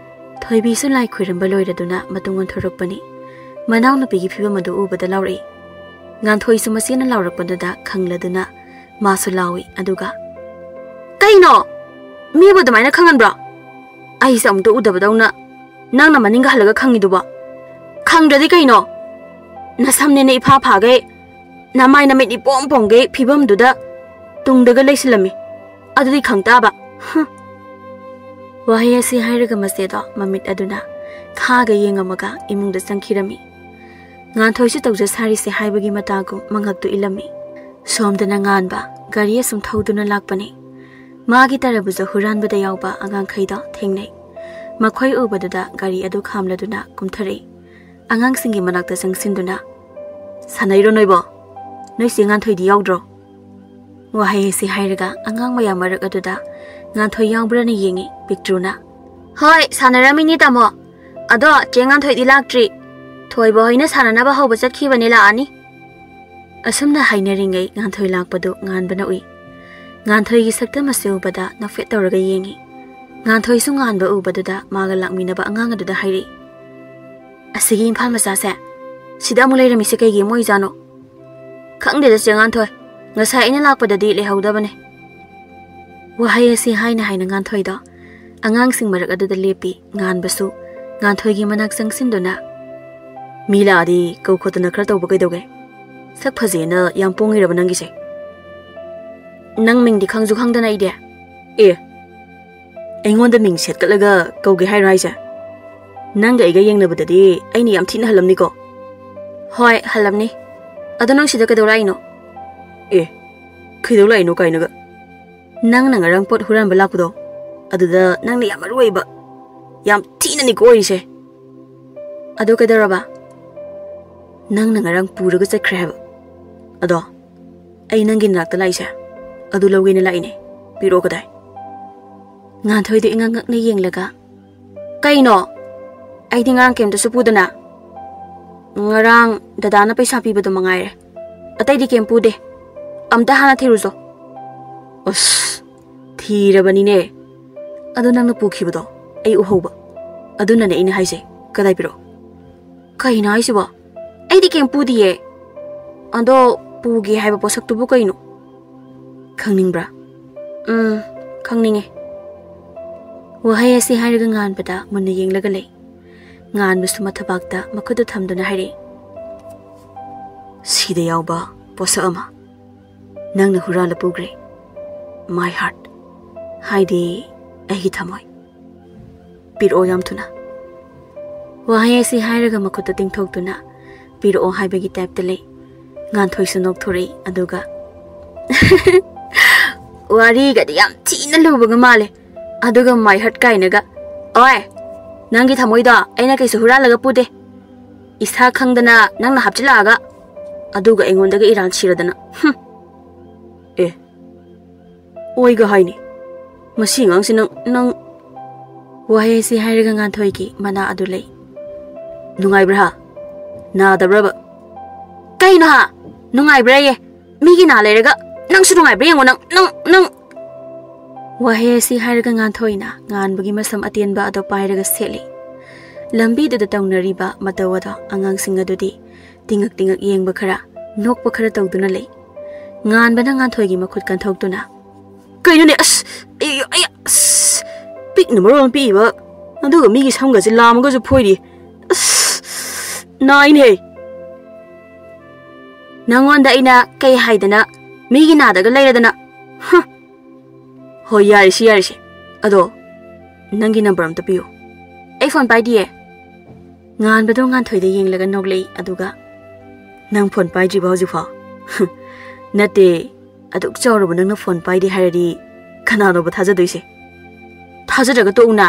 ꯊꯣꯏꯕꯤꯁꯨ ꯂꯥꯏ ꯈꯣꯏꯔꯝꯕ ꯂꯣꯏꯔꯗꯨꯅ ꯃꯇꯨꯡ ꯑꯣꯟꯊꯣꯔꯛꯄꯅꯤ꯫ ꯃꯅꯥꯎꯅꯨꯄꯤꯒꯤ ꯐꯤꯕꯝ ꯑꯗꯨ ꯎꯕꯗ ꯂꯥꯎꯔꯛꯏ꯫ ꯉꯥꯟꯊꯣꯏꯁꯨ ꯃꯆꯦꯅ ꯂꯥꯎꯔꯛꯄꯗꯨꯗ ꯈꯪꯂꯗꯨꯅ ꯃꯥꯁꯨ ꯂꯥꯎꯏ, ꯑꯗꯨꯒ, "ꯀꯩꯅꯣ? ꯃꯤꯕꯨ ꯑꯗꯨꯃꯥꯏꯅ ꯈꯪꯍꯟꯕ꯭ꯔꯣ? ꯑꯩꯁꯦ ꯑꯃꯨꯛꯇ ꯎꯗꯕꯗꯧꯅ ꯅꯪꯅ ꯃꯅꯤꯡꯒ ꯍꯜꯂꯒ ꯈꯪꯉꯤꯗꯨꯕꯣ? ꯈꯪꯗ꯭ꯔꯗꯤ ꯀꯩꯅꯣ? ꯅꯁꯝꯅꯦꯅ ꯏꯐꯥ ꯐꯥꯒꯩ, ꯅꯃꯥꯏ ꯅꯃꯤꯠ ꯏꯄꯣꯝ ꯄꯣꯝꯒꯩ ꯐꯤꯕꯝꯗꯨꯗ ꯇꯨꯡꯗꯒ ꯂꯩꯁꯤꯜꯂꯝꯃꯤ꯫ ꯑꯗꯨꯗꯤ ꯈꯪ ꯇꯥꯕ꯫" ꯍꯨꯝ꯫ ꯋꯥꯍꯩ ꯑꯁꯤ ꯍꯥꯏꯔꯒ ꯃꯆꯦꯗꯣ ꯃꯃꯤꯠ ꯑꯗꯨꯅ ꯈꯥꯒ ꯌꯦꯡꯉꯝꯃꯒ ꯏꯃꯨꯡꯗ ꯆꯪꯈꯤꯔꯝꯃꯤ꯫ ꯉꯥꯟꯊꯣꯏꯁꯨ ꯇꯧꯖ ꯁꯥꯔꯤꯁꯦ ꯍꯥꯏꯕꯒꯤ ꯃꯇꯥꯒꯨꯝ ꯃꯉꯛꯇꯨ ꯏꯜꯂꯝꯃꯤ꯫ ꯁꯣꯝꯗꯅ ꯉꯥꯟꯕ ꯒꯥꯔꯤ ꯑꯁꯨꯝ ꯊꯧꯗꯨꯅ ꯂꯥꯛꯄꯅꯤ꯫ ꯃꯥꯒꯤ ꯇꯔꯕꯨꯖ ꯍꯨꯔꯥꯟꯕꯗ ꯌꯥꯎꯕ ꯑꯉꯥꯡꯈꯩꯗꯣ ꯊꯦꯡꯅꯩ꯫ ꯃꯈꯣꯏ ꯎꯕꯗꯨꯗ ꯒꯥꯔꯤ ꯑꯗꯨ ꯈꯥꯝꯂꯗꯨꯅ ꯀꯨꯝꯊꯔꯛꯏ꯫ ꯑꯉꯥꯡꯁꯤꯡꯒꯤ ꯃꯅꯥꯛꯇ ꯆꯪꯁꯤꯟꯗꯨꯅ, "ꯁꯥꯟꯅꯩꯔꯣ ꯅꯣꯏꯕꯣ? ꯅꯣꯏ ꯆꯦ ꯉꯥꯟꯊꯣꯏꯗꯤ ꯌꯥꯎꯗ꯭ꯔꯣ?" ꯋꯥꯍꯩ ꯑꯁꯤ ꯍꯥꯏꯔꯒ ꯑꯉꯥꯡ ꯃꯌꯥꯝ ꯃꯔꯛ ꯑꯗꯨꯗ ꯉꯥꯟꯊꯣꯏ ꯌꯥꯎꯕ꯭ꯔꯥꯅ ꯌꯦꯡꯉꯤ ꯄꯤꯛꯇ꯭ꯔꯨꯅ꯫ "ꯍꯣꯏ, ꯁꯥꯟꯅꯔꯝꯃꯤꯅꯤ ꯇꯥꯃꯣ꯫ ꯑꯗꯣ ꯆꯦ ꯉꯥꯟꯊꯣꯏꯗꯤ ꯂꯥꯛꯇ꯭ꯔꯤ꯫ ꯊꯣꯏꯕ ꯍꯣꯏꯅ ꯁꯥꯟꯅꯅꯕ ꯍꯧꯕ ꯆꯠꯈꯤꯕꯅꯦ, ꯂꯥꯛꯑꯅꯤ꯫" ꯑꯁꯨꯝꯅ ꯍꯥꯏꯅꯔꯤꯉꯩ ꯉꯥꯟꯊꯣꯏ ꯂꯥꯛꯄꯗꯨ ꯉꯥꯟꯕꯅ ꯎꯏ꯫ ꯉꯥꯟꯊꯣꯏꯒꯤ ꯁꯛꯇꯝ ꯑꯁꯤ ꯎꯕꯗ ꯅꯣꯛꯐꯦꯠ ꯇꯧꯔꯒ ꯌꯦꯡꯉꯤ꯫ ꯉꯥꯟꯊꯣꯏꯁꯨ ꯉꯥꯟꯕ ꯎꯕꯗꯨꯗ ꯃꯥꯒ ꯂꯥꯛꯃꯤꯟꯅꯕ ꯑꯉꯥꯡ ꯑꯗꯨꯗ ꯍꯥꯏꯔꯛꯏ, "ꯑꯁꯤꯒꯤ ꯏꯝꯐꯥꯜ ꯃꯆꯥꯁꯦ ꯁꯤꯗ ꯑꯃꯨꯛ ꯂꯩꯔꯝꯃꯤꯁꯦ ꯀꯩꯒꯤ ꯑꯃꯨꯛ ꯑꯣꯏꯖꯥꯠꯅꯣ?" "ꯈꯪꯗꯦꯗ ꯆꯦ ꯉꯥꯟꯊꯣꯏ, ꯉꯁꯥꯏ ꯑꯩꯅ ꯂꯥꯛꯄꯗꯗꯤ ꯂꯩꯍꯧꯗꯕꯅꯦ꯫" ꯋꯥꯍꯩ ꯑꯁꯤ ꯍꯥꯏꯅ ꯍꯥꯏꯅ ꯉꯥꯟꯊꯣꯏꯗꯣ ꯑꯉꯥꯡꯁꯤꯡ ꯃꯔꯛ ꯑꯗꯨꯗ ꯂꯦꯞꯄꯤ꯫ ꯉꯥꯟꯕꯁꯨ ꯉꯥꯟꯊꯣꯏꯒꯤ ꯃꯅꯥꯛ ꯆꯪꯁꯤꯟꯗꯨꯅ, "ꯃꯤ ꯂꯥꯛꯑꯗꯤ ꯀꯧ ꯈꯣꯠꯇꯅ ꯈꯔ ꯇꯧꯕ ꯀꯩꯗꯧꯒꯦ? ꯁꯛ ꯐꯖꯩꯅ ꯌꯥꯝ ꯄꯣꯡꯉꯤꯔꯕ ꯅꯪꯒꯤꯁꯦ? ꯅꯪ ꯃꯤꯡꯗꯤ ꯈꯪꯁꯨ ꯈꯪꯗꯅ ꯑꯩꯗꯤ?" "ꯑꯦ, ꯑꯩꯉꯣꯟꯗ ꯃꯤꯡ ꯁꯦꯠꯀꯠꯂꯒ ꯀꯧꯒꯦ ꯍꯥꯏꯔꯣ ꯍꯥꯏꯁꯦ? ꯅꯪꯒ ꯑꯩꯒ ꯌꯦꯡꯅꯕꯗꯗꯤ ꯑꯩꯅ ꯌꯥꯝ ꯊꯤꯅ ꯍꯜꯂꯝꯅꯤꯀꯣ?" "ꯍꯣꯏ, ꯍꯜꯂꯝꯅꯤ꯫ ꯑꯗꯣ ꯅꯪ ꯁꯤꯗ ꯀꯩꯗꯧ ꯂꯥꯛꯏꯅꯣ?" "ꯑꯦ, ꯀꯩꯗꯧ ꯂꯥꯛꯏꯅꯣ ꯀꯥꯏꯅꯒ? ꯅꯪꯅ ꯉꯔꯥꯡ ꯄꯣꯠ ꯍꯨꯔꯥꯟꯕ ꯂꯥꯛꯄꯗꯣ, ꯑꯗꯨꯗ ꯅꯪꯅ ꯌꯥꯝ ꯃꯔꯨ ꯑꯣꯏꯕ, ꯌꯥꯝ ꯊꯤꯅꯅꯤꯀꯣ ꯑꯣꯏꯔꯤꯁꯦ꯫" "ꯑꯗꯣ ꯀꯩꯗꯧꯔꯕ?" "ꯅꯪꯅ ꯉꯔꯥꯡ ꯄꯨꯔꯒ ꯆꯠꯈ꯭ꯔꯦ ꯍꯥꯏꯕ꯫ ꯑꯗꯣ ꯑꯩ ꯅꯪꯒꯤ ꯅꯥꯛꯇ ꯂꯥꯛꯏꯁꯦ ꯑꯗꯨ ꯂꯧꯒꯦꯅ ꯂꯥꯛꯏꯅꯦ꯫ ꯄꯤꯔꯛꯑꯣ ꯀꯗꯥꯏ?" ꯉꯥꯟꯊꯣꯏꯗ ꯏꯉꯛ ꯉꯛꯅ ꯌꯦꯡꯂꯒ, "ꯀꯩꯅꯣ? ꯑꯩꯗꯤ ꯉꯔꯥꯡ ꯀꯩꯝꯇꯁꯨ ꯄꯨꯗꯅ꯫ ꯉꯔꯥꯡ ꯗꯗꯥꯅ ꯄꯩꯁꯥ ꯄꯤꯕꯗꯣ ꯃꯉꯥꯏꯔꯦ꯫ ꯑꯇꯩꯗꯤ ꯀꯩꯝ ꯄꯨꯗꯦ꯫ ꯑꯝꯇ ꯍꯥꯟꯅ ꯊꯤꯔꯨꯆꯣ꯫" "ꯑꯁ, ꯊꯤꯔꯕꯅꯤꯅꯦ꯫ ꯑꯗꯣ ꯅꯪꯅ ꯄꯨꯈꯤꯕꯗꯣ ꯑꯩ ꯎꯍꯧꯕ꯫ ꯑꯗꯨꯅꯅꯦ ꯑꯩꯅ ꯍꯥꯏꯁꯦ, ꯀꯗꯥꯏ ꯄꯤꯔꯛꯑꯣ?" "ꯀꯩꯅꯣ ꯍꯥꯏꯁꯤꯕꯣ? ꯑꯩꯗꯤ ꯀꯩꯝ ꯄꯨꯗꯤꯌꯦ꯫ ꯑꯗꯣ ꯄꯨꯒꯦ ꯍꯥꯏꯕ ꯄꯣꯠꯁꯛꯇꯨꯕꯨ ꯀꯩꯅꯣ? ꯈꯪꯅꯤꯡꯕ꯭ꯔꯥ?" "ꯎꯝ, ꯈꯪꯅꯤꯡꯉꯦ꯫" ꯋꯥꯍꯩ ꯑꯁꯤ ꯍꯥꯏꯔꯒ ꯉꯥꯟꯕꯗ ꯃꯨꯟꯅ ꯌꯦꯡꯂꯒ ꯂꯩ꯫ ꯉꯥꯟꯕꯁꯨ ꯃꯊꯕꯥꯛꯇ ꯃꯈꯨꯠꯇꯨ ꯊꯝꯗꯨꯅ ꯍꯥꯏꯔꯛꯏ, "ꯁꯤꯗ ꯌꯥꯎꯕ ꯄꯣꯠꯁꯛ ꯑꯃ ꯅꯪꯅ ꯍꯨꯔꯥꯜꯂ ꯄꯨꯈ꯭ꯔꯦ꯫ My heart, ꯍꯥꯏꯗꯤ ꯑꯩꯒꯤ ꯊꯃꯣꯏ꯫ ꯄꯤꯔꯛꯑꯣ ꯌꯥꯝ ꯊꯨꯅ꯫" ꯋꯥꯍꯩ ꯑꯁꯤ ꯍꯥꯏꯔꯒ ꯃꯈꯨꯠꯇ ꯇꯤꯡꯊꯣꯛꯇꯨꯅ ꯄꯤꯔꯛꯑꯣ ꯍꯥꯏꯕꯒꯤ ꯇꯥꯏꯞꯇ ꯂꯩ꯫ ꯉꯥꯟꯊꯣꯏꯁꯨ ꯅꯣꯛꯊꯣꯔꯛꯏ, ꯑꯗꯨꯒ ꯋꯥꯔꯤꯒꯗꯤ ꯌꯥꯝ ꯊꯤꯅ ꯂꯨꯕꯒ ꯃꯥꯜꯂꯦ꯫ ꯑꯗꯨꯒ my heart ꯀꯥꯏꯅꯒ꯫ ꯑꯣꯏ, ꯅꯪꯒꯤ ꯊꯃꯣꯏꯗꯣ ꯑꯩꯅ ꯀꯩꯁꯨ ꯍꯨꯔꯥꯜꯂꯒ ꯄꯨꯗꯦ꯫ ꯏꯁꯥ ꯈꯪꯗꯅ ꯅꯪꯅ ꯍꯥꯞꯆꯤꯜꯂꯛꯑꯒ꯫ ꯑꯗꯨꯒ ꯑꯩꯉꯣꯟꯗꯒ ꯏꯔꯥꯟ ꯁꯤꯔꯗꯅ꯫ ꯍꯨꯝ꯫ ꯑꯦ, ꯑꯣꯏꯒ ꯍꯥꯏꯅꯤ꯫ ꯃꯁꯤ ꯑꯉꯥꯡꯁꯤ ꯅꯪ, ꯅꯪ꯫ ꯋꯥꯍꯩ ꯑꯁꯤ ꯍꯥꯏꯔꯒ ꯉꯥꯟꯊꯣꯏꯒꯤ ꯃꯅꯥ ꯑꯗꯨ ꯂꯩ꯫ ꯅꯨꯡꯉꯥꯏꯕ꯭ꯔꯥ? ꯅꯥꯗꯕ꯭ꯔꯕ? ꯀꯩꯅꯣ ꯍꯥ? ꯅꯨꯡꯉꯥꯏꯕ꯭ꯔꯥꯌꯦ? ꯃꯤꯒꯤ ꯅꯥ ꯂꯩꯔꯒ ꯅꯪꯁꯨ ꯅꯨꯡꯉꯥꯏꯕ꯭ꯔꯥ ꯌꯦꯡꯉꯣ ꯅꯪ, ꯅꯪ, ꯅꯪ꯫ ꯋꯥꯍꯩ ꯑꯁꯤ ꯍꯥꯏꯔꯒ ꯉꯥꯟꯊꯣꯏꯅ ꯉꯥꯟꯕꯒꯤ ꯃꯁꯝ ꯑꯇꯦꯟꯕ ꯑꯗꯣ ꯄꯥꯏꯔꯒ ꯁꯦꯠꯂꯤ꯫ ꯂꯝꯕꯤꯗꯨꯗ ꯇꯧꯅꯔꯤꯕ ꯃꯇꯧ ꯑꯗꯣ ꯑꯉꯥꯡꯁꯤꯡ ꯑꯗꯨꯗꯤ ꯇꯤꯡꯉꯛ ꯇꯤꯡꯉꯛ ꯌꯦꯡꯕ ꯈꯔ, ꯅꯣꯛꯄ ꯈꯔ ꯇꯧꯗꯨꯅ ꯂꯩ꯫ ꯉꯥꯟꯕꯅ ꯉꯥꯟꯊꯣꯏꯒꯤ ꯃꯈꯨꯠ ꯀꯟꯊꯣꯛꯇꯨꯅ, "ꯀꯩꯅꯣꯅꯦ? ꯑꯁ, ꯑꯩ, ꯑꯩ, ꯑꯁ, ꯄꯤꯛꯅ ꯃꯔꯣꯜ ꯑꯃ ꯄꯤꯛꯏꯕ, ꯑꯗꯨꯒ ꯃꯤꯒꯤ ꯁꯝꯒꯁꯦ ꯂꯥꯝꯃꯒꯁꯨ ꯐꯣꯏꯔꯤ꯫ ꯑꯁ, ꯅꯥꯏꯅꯦꯍꯦ꯫ ꯅꯪꯉꯣꯟꯗ ꯑꯩꯅ ꯀꯩ ꯍꯥꯏꯗꯅ ꯃꯤꯒꯤ ꯅꯥꯗꯒ ꯂꯩꯔꯗꯅ? ꯍ!" "ꯍꯣꯏ, ꯌꯥꯔꯦꯁꯦ, ꯌꯥꯔꯦꯁꯦ꯫ ꯑꯗꯣ ꯅꯪꯒꯤ ꯅꯝꯕꯔ ꯑꯝꯇ ꯄꯤꯌꯨ꯫ ꯑꯩ ꯐꯣꯟ ꯄꯥꯏꯗꯤꯌꯦ꯫" ꯉꯥꯟꯕꯗꯣ ꯉꯥꯟꯊꯣꯏꯗ ꯌꯦꯡꯂꯒ ꯅꯣꯛꯂꯛꯏ, ꯑꯗꯨꯒ, "ꯅꯪ ꯐꯣꯟ ꯄꯥꯏꯗ꯭ꯔꯤꯕꯣ ꯍꯧꯖꯤꯛꯐꯥꯎ?" "ꯅꯠꯇꯦ, ꯑꯗꯨꯛ ꯆꯥꯎꯔꯕ ꯅꯪꯅ ꯐꯣꯟ ꯄꯥꯏꯗꯦ ꯍꯥꯏꯔꯗꯤ ꯀꯅꯥꯅꯣꯕ ꯊꯥꯖꯗꯣꯏꯁꯦ? ꯊꯥꯖꯗ꯭ꯔꯒ ꯇꯣꯛꯎꯅ꯫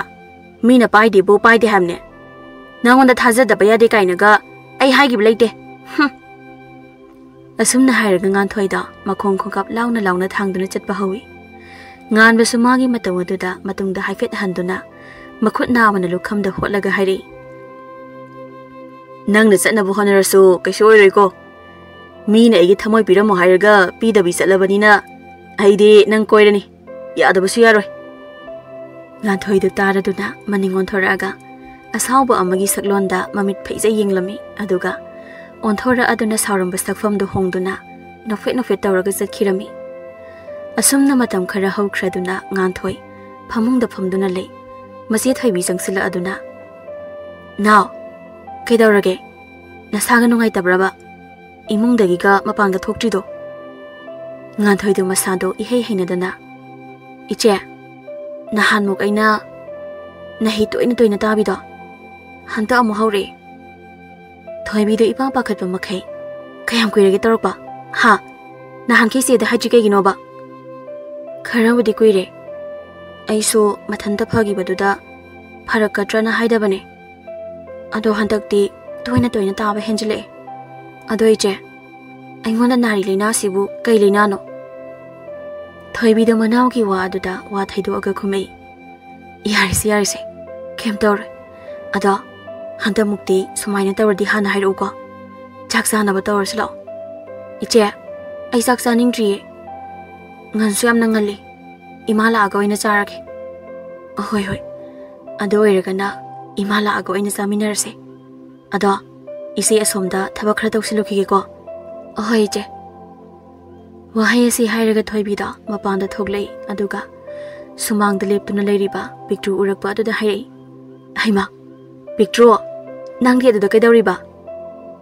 ꯃꯤꯅ ꯄꯥꯏꯗꯦꯕꯨ ꯄꯥꯏꯗꯦ ꯍꯥꯏꯕꯅꯦ꯫ ꯅꯪꯉꯣꯟꯗ ꯊꯥꯖꯗꯕ ꯌꯥꯗꯦ ꯀꯥꯏꯅꯒ ꯑꯩ ꯍꯥꯏꯈꯤꯕ ꯂꯩꯇꯦ꯫ ꯍꯨꯝ!" ꯑꯁꯨꯝꯅ ꯍꯥꯏꯔꯒ ꯉꯥꯟꯊꯣꯏꯗ ꯃꯈꯣꯡ ꯈꯣꯡꯀꯥꯞ ꯂꯥꯎꯅ ꯂꯥꯎꯅ ꯊꯥꯡꯗꯨꯅ ꯆꯠꯄ ꯍꯧꯏ꯫ ꯉꯥꯟꯕꯁꯨ ꯃꯥꯒꯤ ꯃꯇꯧ ꯑꯗꯨꯗ ꯃꯇꯨꯡꯗ ꯍꯥꯏꯐꯦꯠ ꯍꯟꯗꯨꯅ ꯃꯈꯨꯠ ꯅꯥꯝꯃꯅ ꯂꯨꯈꯝꯗ ꯍꯣꯠꯂꯒ ꯍꯥꯏꯔꯛꯏ, "ꯅꯪꯅ ꯆꯠꯅꯕ ꯍꯣꯠꯅꯔꯁꯨ ꯀꯩꯁꯨ ꯑꯣꯏꯔꯣꯏꯀꯣ꯫ ꯃꯤꯅ ꯑꯩꯒꯤ ꯊꯃꯣꯏ ꯄꯤꯔꯝꯃꯣ ꯍꯥꯏꯔꯒ ꯄꯤꯗꯕꯤ ꯆꯠꯂꯕꯅꯤꯅ ꯑꯩꯗꯤ ꯅꯪ ꯀꯣꯏꯔꯅꯤ꯫ ꯌꯥꯗꯕꯁꯨ ꯌꯥꯔꯣꯏ꯫" ꯉꯥꯟꯊꯣꯏꯗꯨ ꯇꯥꯔꯗꯨꯅ ꯃꯅꯤꯡ ꯑꯣꯟꯊꯣꯔꯛꯑꯒ ꯑꯁꯥꯎꯕ ꯑꯃꯒꯤ ꯁꯛꯂꯣꯟꯗ ꯃꯃꯤꯠ ꯐꯩꯖꯩ ꯌꯦꯡꯂꯝꯃꯤ, ꯑꯗꯨꯒ ꯑꯣꯟꯊꯣꯔꯛꯑꯗꯨꯅ ꯁꯥꯎꯔꯝꯕ ꯁꯛꯐꯝꯗꯨ ꯍꯣꯡꯗꯨꯅ ꯅꯣꯛꯐꯦꯠ ꯅꯣꯛꯐꯦꯠ ꯇꯧꯔꯒ ꯆꯠꯈꯤꯔꯝꯃꯤ꯫ ꯑꯁꯨꯝꯅ ꯃꯇꯝ ꯈꯔ ꯍꯧꯈ꯭ꯔꯗꯨꯅ ꯉꯥꯟꯊꯣꯏ ꯐꯃꯨꯡꯗ ꯐꯝꯗꯨꯅ ꯂꯩ꯫ ꯃꯆꯦ ꯊꯣꯏꯕꯤ ꯆꯪꯁꯤꯜꯂꯛꯑꯗꯨꯅ, "ꯅꯥꯎ, ꯀꯩꯗꯧꯔꯒꯦ? ꯅꯁꯥꯒ ꯅꯨꯡꯉꯥꯏꯇꯕ꯭ꯔꯕ? ꯏꯃꯨꯡꯗꯒꯤꯒ ꯃꯄꯥꯟꯒ ꯊꯣꯛꯇ꯭ꯔꯤꯗꯣ?" ꯉꯥꯟꯊꯣꯏꯗꯨ ꯃꯁꯥꯗꯣ ꯏꯍꯩ ꯍꯩꯅꯗꯅ, "ꯏꯆꯦ, ꯅꯍꯥꯟꯃꯨꯛ ꯑꯩꯅ ꯅꯍꯤ ꯇꯣꯏꯅ ꯇꯣꯏꯅ ꯇꯥꯕꯤꯗꯣ ꯍꯟꯗꯛ ꯑꯃꯨꯛ ꯍꯧꯔꯛꯑꯦ꯫" ꯊꯣꯏꯕꯤꯗꯣ ꯏꯄꯥ ꯄꯥꯈꯠꯄ ꯃꯈꯩ, "ꯀꯌꯥꯝ ꯀꯨꯏꯔꯒꯦ ꯇꯧꯔꯛꯄ? ꯍꯥ?" ꯅꯍꯥꯟꯈꯩ ꯆꯦꯗ ꯍꯥꯏꯗ꯭ꯔꯤ ꯀꯩꯒꯤꯅꯣꯕ? ꯈꯔꯕꯨꯗꯤ ꯀꯨꯏꯔꯦ꯫ ꯑꯩꯁꯨ ꯃꯊꯟꯇ ꯐꯈꯤꯕꯗꯨꯗ ꯐꯔꯛꯀꯗ꯭ꯔꯅ ꯍꯥꯏꯗꯕꯅꯦ꯫ ꯑꯗꯣ ꯍꯟꯗꯛꯇꯤ ꯇꯣꯏꯅ ꯇꯣꯏꯅ ꯇꯥꯕ ꯍꯦꯟꯖꯤꯜꯂꯛꯑꯦ꯫ ꯑꯗꯣ ꯏꯆꯦ, ꯑꯩꯉꯣꯟꯗ ꯅꯥꯔꯤ ꯂꯥꯏꯅꯥꯁꯤꯕꯨ ꯀꯩ ꯂꯥꯏꯅꯥꯅꯣ? ꯊꯣꯏꯕꯤꯗꯣ ꯃꯅꯥꯎꯒꯤ ꯋꯥ ꯑꯗꯨꯗ ꯋꯥ ꯊꯩꯗꯣꯛꯑꯒ ꯈꯨꯝꯃꯛꯏ꯫ "ꯌꯥꯔꯦꯁꯦ, ꯌꯥꯔꯦꯁꯦ, ꯀꯩꯝ ꯇꯧꯔꯣꯏ꯫ ꯑꯗꯣ ꯍꯟꯗꯛꯃꯨꯛꯇꯤ ꯁꯨꯃꯥꯏꯅ ꯇꯧꯔꯗꯤ ꯍꯥꯟꯅ ꯍꯥꯏꯔꯛꯎꯀꯣ꯫ ꯆꯥꯛ ꯆꯥꯅꯕ ꯇꯧꯔꯁꯤ ꯂꯥꯛꯑꯣ꯫ ꯏꯆꯦ, ꯑꯩ ꯆꯥꯛ ꯆꯥꯅꯤꯡꯗ꯭ꯔꯤꯌꯦ꯫ ꯉꯟꯁꯨ ꯌꯥꯝꯅ ꯉꯜꯂꯤ꯫ ꯏꯃꯥ ꯂꯥꯛꯑꯒ ꯑꯣꯏꯅ ꯆꯥꯔꯒꯦ꯫" "ꯑꯍꯣꯏ, ꯍꯣꯏ꯫ ꯑꯗꯨ ꯑꯣꯏꯔꯒꯅ ꯏꯃꯥ ꯂꯥꯛꯑꯒ ꯑꯣꯏꯅ ꯆꯥꯃꯤꯟꯅꯔꯁꯦ꯫ ꯑꯗꯣ ꯏꯆꯦ ꯑꯁꯣꯝꯗ ꯊꯕꯛ ꯈꯔ ꯇꯧꯁꯤꯜꯂꯨꯈꯤꯒꯦꯀꯣ꯫" "ꯑꯍꯣꯏ, ꯏꯆꯦ꯫" ꯋꯥꯍꯩ ꯑꯁꯤ ꯍꯥꯏꯔꯒ ꯊꯣꯏꯕꯤꯗꯣ ꯃꯄꯥꯟꯗ ꯊꯣꯛꯂꯛꯏ, ꯑꯗꯨꯒ ꯁꯨꯃꯥꯡꯗ ꯂꯦꯞꯇꯨꯅ ꯂꯩꯔꯤꯕ ꯄꯤꯛꯇ꯭ꯔꯨ ꯎꯔꯛꯄ ꯑꯗꯨꯗ ꯍꯥꯏꯔꯛꯏ꯫ "ꯍꯩꯃꯥ, ꯄꯤꯛꯇ꯭ꯔꯨ, ꯅꯪꯗꯤ ꯑꯗꯨꯗ ꯀꯩꯗꯧꯔꯤꯕ?"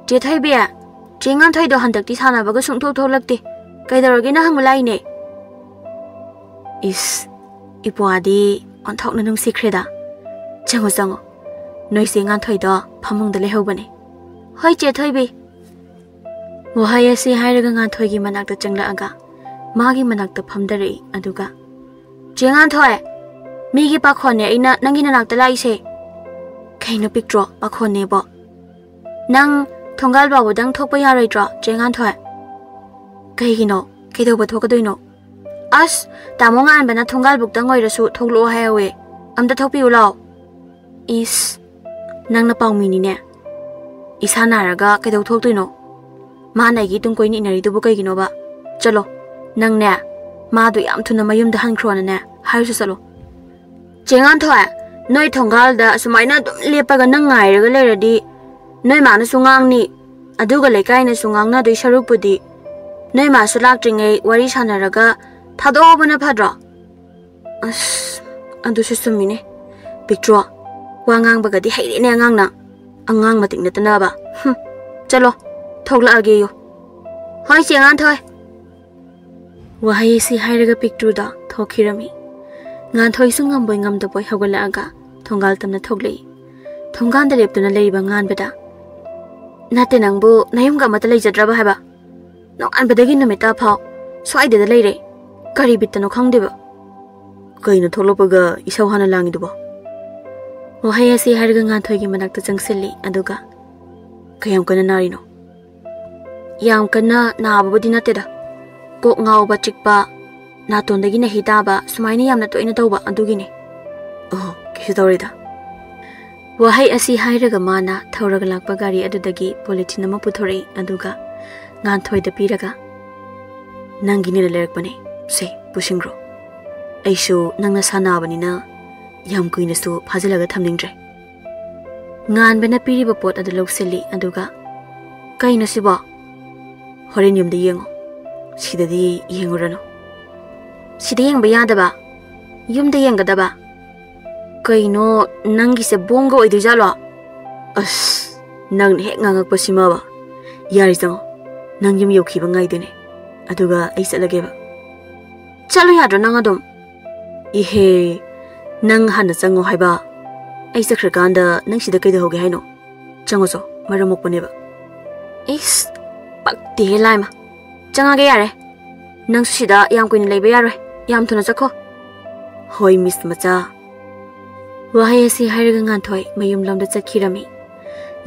"ꯆꯦ ꯊꯣꯏꯕꯤ, ꯆꯦ ꯉꯥꯟꯊꯣꯏꯗꯣ ꯍꯟꯗꯛꯇꯤ ꯁꯥꯟꯅꯕꯒ ꯁꯨꯡꯊꯣꯛ ꯊꯣꯛꯂꯛꯇꯦ꯫ ꯀꯩꯗꯧꯔꯒꯦꯅ ꯍꯪꯕ ꯂꯥꯛꯏꯅꯦ꯫" ꯏꯁ, ꯏꯄ꯭ꯋꯥꯗꯤ ꯑꯣꯟꯊꯣꯛꯅ ꯅꯨꯡꯁꯤꯈ꯭ꯔꯦꯗ꯫ "ꯆꯪꯉꯣ, ꯆꯪꯉꯣ꯫ ꯅꯣꯏ ꯆꯦ ꯉꯥꯟꯊꯣꯏꯗꯣ ꯐꯃꯨꯡꯗ ꯂꯩꯍꯧꯕꯅꯦ꯫" "ꯍꯣꯏ, ꯆꯦ ꯊꯣꯏꯕꯤ꯫" ꯋꯥꯍꯩ ꯑꯁꯤ ꯍꯥꯏꯔꯒ ꯉꯥꯟꯊꯣꯏꯒꯤ ꯃꯅꯥꯛꯇ ꯆꯪꯂꯛꯑꯒ ꯃꯥꯒꯤ ꯃꯅꯥꯛꯇ ꯐꯝꯗꯔꯛꯏ, ꯑꯗꯨꯒ, "ꯆꯦ ꯉꯥꯟꯊꯣꯏ, ꯃꯤꯒꯤ ꯄꯥꯈꯣꯟꯅꯦ ꯑꯩꯅ ꯅꯪꯒꯤ ꯅꯅꯥꯛꯇ ꯂꯥꯛꯏꯁꯦ꯫" "ꯀꯩꯅꯣ ꯄꯤꯛꯇ꯭ꯔꯣ, ꯄꯥꯈꯣꯟꯅꯦꯕꯣ? ꯅꯪ ꯊꯣꯡꯒꯥꯜ ꯐꯥꯎꯕꯗꯪ ꯊꯣꯛꯄ ꯌꯥꯔꯣꯏꯗ꯭ꯔꯣ, ꯆꯦ ꯉꯥꯟꯊꯣꯏ?" "ꯀꯩꯒꯤꯅꯣ? ꯀꯩꯗꯧꯕ ꯊꯣꯛꯀꯗꯣꯏꯅꯣ?" "ꯑꯁ, ꯇꯥꯃꯣ ꯉꯥꯟꯕꯅ ꯊꯣꯡꯒꯥꯜꯕꯨꯛꯇꯪ ꯑꯣꯏꯔꯁꯨ ꯊꯣꯛꯂꯛꯑꯣ ꯍꯥꯏꯍꯧꯋꯦ꯫ ꯑꯝꯇ ꯊꯣꯛꯄꯤꯌꯨ ꯂꯥꯛꯑꯣ꯫" "ꯏꯁ, ꯅꯪꯅ ꯄꯥꯎꯃꯤꯅꯤꯅꯦ꯫ ꯏꯁꯥ ꯅꯥꯔꯒ ꯀꯩꯗꯧ ꯊꯣꯛꯇꯣꯏꯅꯣ? ꯃꯥꯅ ꯑꯩꯒꯤ ꯇꯨꯡ ꯀꯣꯏꯅ ꯏꯟꯅꯔꯤꯗꯨꯕꯨ ꯀꯩꯒꯤꯅꯣꯕ? ꯆꯠꯂꯣ, ꯅꯪꯅꯦ, ꯃꯥꯗꯣ ꯌꯥꯝ ꯊꯨꯅ ꯃꯌꯨꯝꯗ ꯍꯟꯈ꯭ꯔꯣꯅꯅꯦ ꯍꯥꯏꯔꯨꯁꯨ ꯆꯠꯂꯣ꯫" "ꯆꯦ ꯉꯥꯟꯊꯣꯏ, ꯅꯣꯏ ꯊꯣꯡꯒꯥꯜꯗ ꯑꯁꯨꯃꯥꯏꯅ ꯑꯗꯨꯝ ꯂꯦꯞꯄꯒ ꯅꯪ ꯉꯥꯏꯔꯒ ꯂꯩꯔꯗꯤ ꯅꯣꯏ ꯃꯥꯅꯁꯨ ꯉꯥꯡꯅꯤ, ꯑꯗꯨꯒ ꯂꯩꯀꯥꯏꯅꯁꯨ ꯉꯥꯡꯅꯗꯣꯏ ꯁꯔꯨꯛꯄꯨꯗꯤ ꯅꯣꯏ ꯃꯥꯁꯨ ꯂꯥꯛꯇ꯭ꯔꯤꯉꯩ ꯋꯥꯔꯤ ꯁꯥꯟꯅꯔꯒ ꯊꯥꯗꯣꯛꯍꯧꯕꯅ ꯐꯗ꯭ꯔꯣ?" "ꯑꯁ, ꯑꯗꯨꯁꯨ ꯆꯨꯝꯃꯤꯅꯦ꯫ ꯄꯤꯛꯇ꯭ꯔꯣ, ꯋꯥ ꯉꯥꯡꯕꯒꯗꯤ ꯍꯩꯔꯦꯅꯦ ꯑꯉꯥꯡꯅ꯫ ꯑꯉꯥꯡ ꯃꯇꯤꯛ ꯅꯠꯇꯅꯕ꯫ ꯍꯨꯝ, ꯆꯠꯂꯣ, ꯊꯣꯛꯂꯛꯑꯒꯦꯌꯨ꯫" "ꯍꯣꯏ, ꯆꯦ ꯉꯥꯟꯊꯣꯏ꯫" ꯋꯥꯍꯩ ꯑꯁꯤ ꯍꯥꯏꯔꯒ ꯄꯤꯛꯇ꯭ꯔꯨꯗꯣ ꯊꯣꯛꯈꯤꯔꯝꯃꯤ꯫ ꯉꯥꯟꯊꯣꯏꯁꯨ ꯉꯝꯕꯣꯏ ꯉꯝꯗꯕꯣꯏ ꯍꯧꯒꯠꯂꯛꯑꯒ ꯊꯣꯡꯒꯥꯜ ꯇꯝꯅ ꯊꯣꯛꯂꯛꯏ꯫ ꯊꯣꯡꯒꯥꯟꯗ ꯂꯦꯞꯇꯨꯅ ꯂꯩꯔꯤꯕ ꯉꯥꯟꯕꯗ, "ꯅꯠꯇꯦ, ꯅꯪꯕꯨ ꯅꯌꯨꯝꯒ ꯑꯃꯠꯇ ꯂꯩꯖꯗ꯭ꯔꯕ ꯍꯥꯏꯕ?" ꯅꯣꯡꯉꯥꯟꯕꯗꯒꯤ ꯅꯨꯃꯤꯠ ꯇꯥ ꯐꯥꯎ ꯁ꯭ꯋꯥꯏꯗꯗ ꯂꯩꯔꯦ꯫ ꯀꯔꯤ ꯕꯤꯠꯇꯅꯣ ꯈꯪꯗꯦꯕ꯫ ꯀꯩꯅꯣ ꯊꯣꯛꯂꯛꯄꯒ ꯏꯁꯧ ꯍꯥꯟꯅ ꯂꯥꯡꯉꯤꯗꯨꯕꯣ? ꯋꯥꯍꯩ ꯑꯁꯤ ꯍꯥꯏꯔꯒ ꯉꯥꯟꯊꯣꯏꯒꯤ ꯃꯅꯥꯛꯇ ꯆꯪꯁꯤꯜꯂꯤ, ꯑꯗꯨꯒ, "ꯀꯌꯥꯝ ꯀꯟꯅ ꯅꯥꯔꯤꯅꯣ?" "ꯌꯥꯝ ꯀꯟꯅ ꯅꯥꯕꯕꯨꯗꯤ ꯅꯠꯇꯦꯗ꯫ ꯀꯣꯛ ꯉꯥꯎꯕ, ꯆꯤꯛꯄ, ꯅꯥꯇꯣꯟꯗꯒꯤ ꯅꯍꯤ ꯇꯥꯕ, ꯁꯨꯃꯥꯏꯅ ꯌꯥꯝꯅ ꯇꯣꯏꯅ ꯇꯧꯕ, ꯑꯗꯨꯒꯤꯅꯦ꯫" "ꯑꯣ, ꯀꯩꯁꯨ ꯇꯧꯔꯣꯏꯗ꯫" ꯋꯥꯍꯩ ꯑꯁꯤ ꯍꯥꯏꯔꯒ ꯃꯥꯅ ꯊꯧꯔꯒ ꯂꯥꯛꯄ ꯒꯥꯔꯤ ꯑꯗꯨꯗꯒꯤ ꯄꯣꯂꯤꯊꯤꯟ ꯑꯃ ꯄꯨꯊꯣꯔꯛꯏ, ꯑꯗꯨꯒ ꯉꯥꯟꯊꯣꯏꯗ ꯄꯤꯔꯒ, "ꯅꯪꯒꯤꯅꯦꯅ ꯂꯩꯔꯛꯄꯅꯦ꯫ ꯁꯦ, ꯄꯨꯁꯤꯟꯈ꯭ꯔꯣ꯫ ꯑꯩꯁꯨ ꯅꯪ ꯅꯁꯥ ꯅꯥꯕꯅꯤꯅ ꯌꯥꯝ ꯀꯨꯏꯅꯁꯨ ꯐꯥꯖꯤꯜꯂꯒ ꯊꯝꯅꯤꯡꯗ꯭ꯔꯦ꯫" ꯉꯥꯟꯕꯅ ꯄꯤꯔꯤꯕ ꯄꯣꯠ ꯑꯗꯨ ꯂꯧꯁꯤꯜꯂꯤ, ꯑꯗꯨꯒ, "ꯀꯩꯅꯣ ꯁꯤꯕꯣ?" "ꯍꯣꯔꯦꯟ ꯌꯨꯝꯗ ꯌꯦꯡꯉꯣ꯫ ꯁꯤꯗꯗꯤ ꯌꯦꯡꯉꯨꯔꯅꯨ꯫" "ꯁꯤꯗ ꯌꯦꯡꯕ ꯌꯥꯗꯕ? ꯌꯨꯝꯗ ꯌꯦꯡꯒꯗꯕ? ꯀꯩꯅꯣ, ꯅꯪꯒꯤꯁꯦ ꯕꯣꯝꯒ ꯑꯣꯏꯗꯣꯏꯖꯥꯠꯂꯣ?" "ꯑꯁ, ꯅꯪꯅ ꯍꯦꯛ ꯉꯥꯡꯉꯛꯄꯁꯤꯃꯕ꯫ ꯌꯥꯔꯦ, ꯆꯪꯉꯣ꯫ ꯅꯪ ꯌꯨꯝ ꯌꯧꯈꯤꯕ ꯉꯥꯏꯗꯣꯏꯅꯦ꯫ ꯑꯗꯨꯒ ꯑꯩ ꯆꯠꯂꯒꯦꯕ꯫" "ꯆꯠꯂꯨ ꯌꯥꯗ꯭ꯔꯣ ꯅꯪ ꯑꯗꯨꯝ?" "ꯏꯍꯦ, ꯅꯪ ꯍꯥꯟꯅ ꯆꯪꯉꯣ ꯍꯥꯏꯕ꯫ ꯑꯩ ꯆꯠꯈ꯭ꯔꯀꯥꯟꯗ ꯅꯪ ꯁꯤꯗ ꯀꯩꯗꯧꯍꯧꯒꯦ ꯍꯥꯏꯅꯣ? ꯆꯪꯉꯣ ꯆꯣ, ꯃꯔꯝ ꯃꯣꯛꯄꯅꯦꯕ꯫" "ꯏꯁ, ꯄꯛꯇꯦꯍꯦ ꯂꯥꯏꯃ꯫ ꯆꯪꯉꯒꯦ ꯌꯥꯔꯦ꯫ ꯅꯪꯁꯨ ꯁꯤꯗ ꯌꯥꯝ ꯀꯨꯏꯅ ꯂꯩꯕ ꯌꯥꯔꯣꯏ꯫ ꯌꯥꯝ ꯊꯨꯅ ꯆꯠꯈꯣ꯫" "ꯍꯣꯏ, ꯃꯤꯁ ꯃꯆꯥ꯫" ꯋꯥꯍꯩ ꯑꯁꯤ ꯍꯥꯏꯔꯒ ꯉꯥꯟꯊꯣꯏ ꯃꯌꯨꯝꯂꯣꯝꯗ ꯆꯠꯈꯤꯔꯝꯃꯤ꯫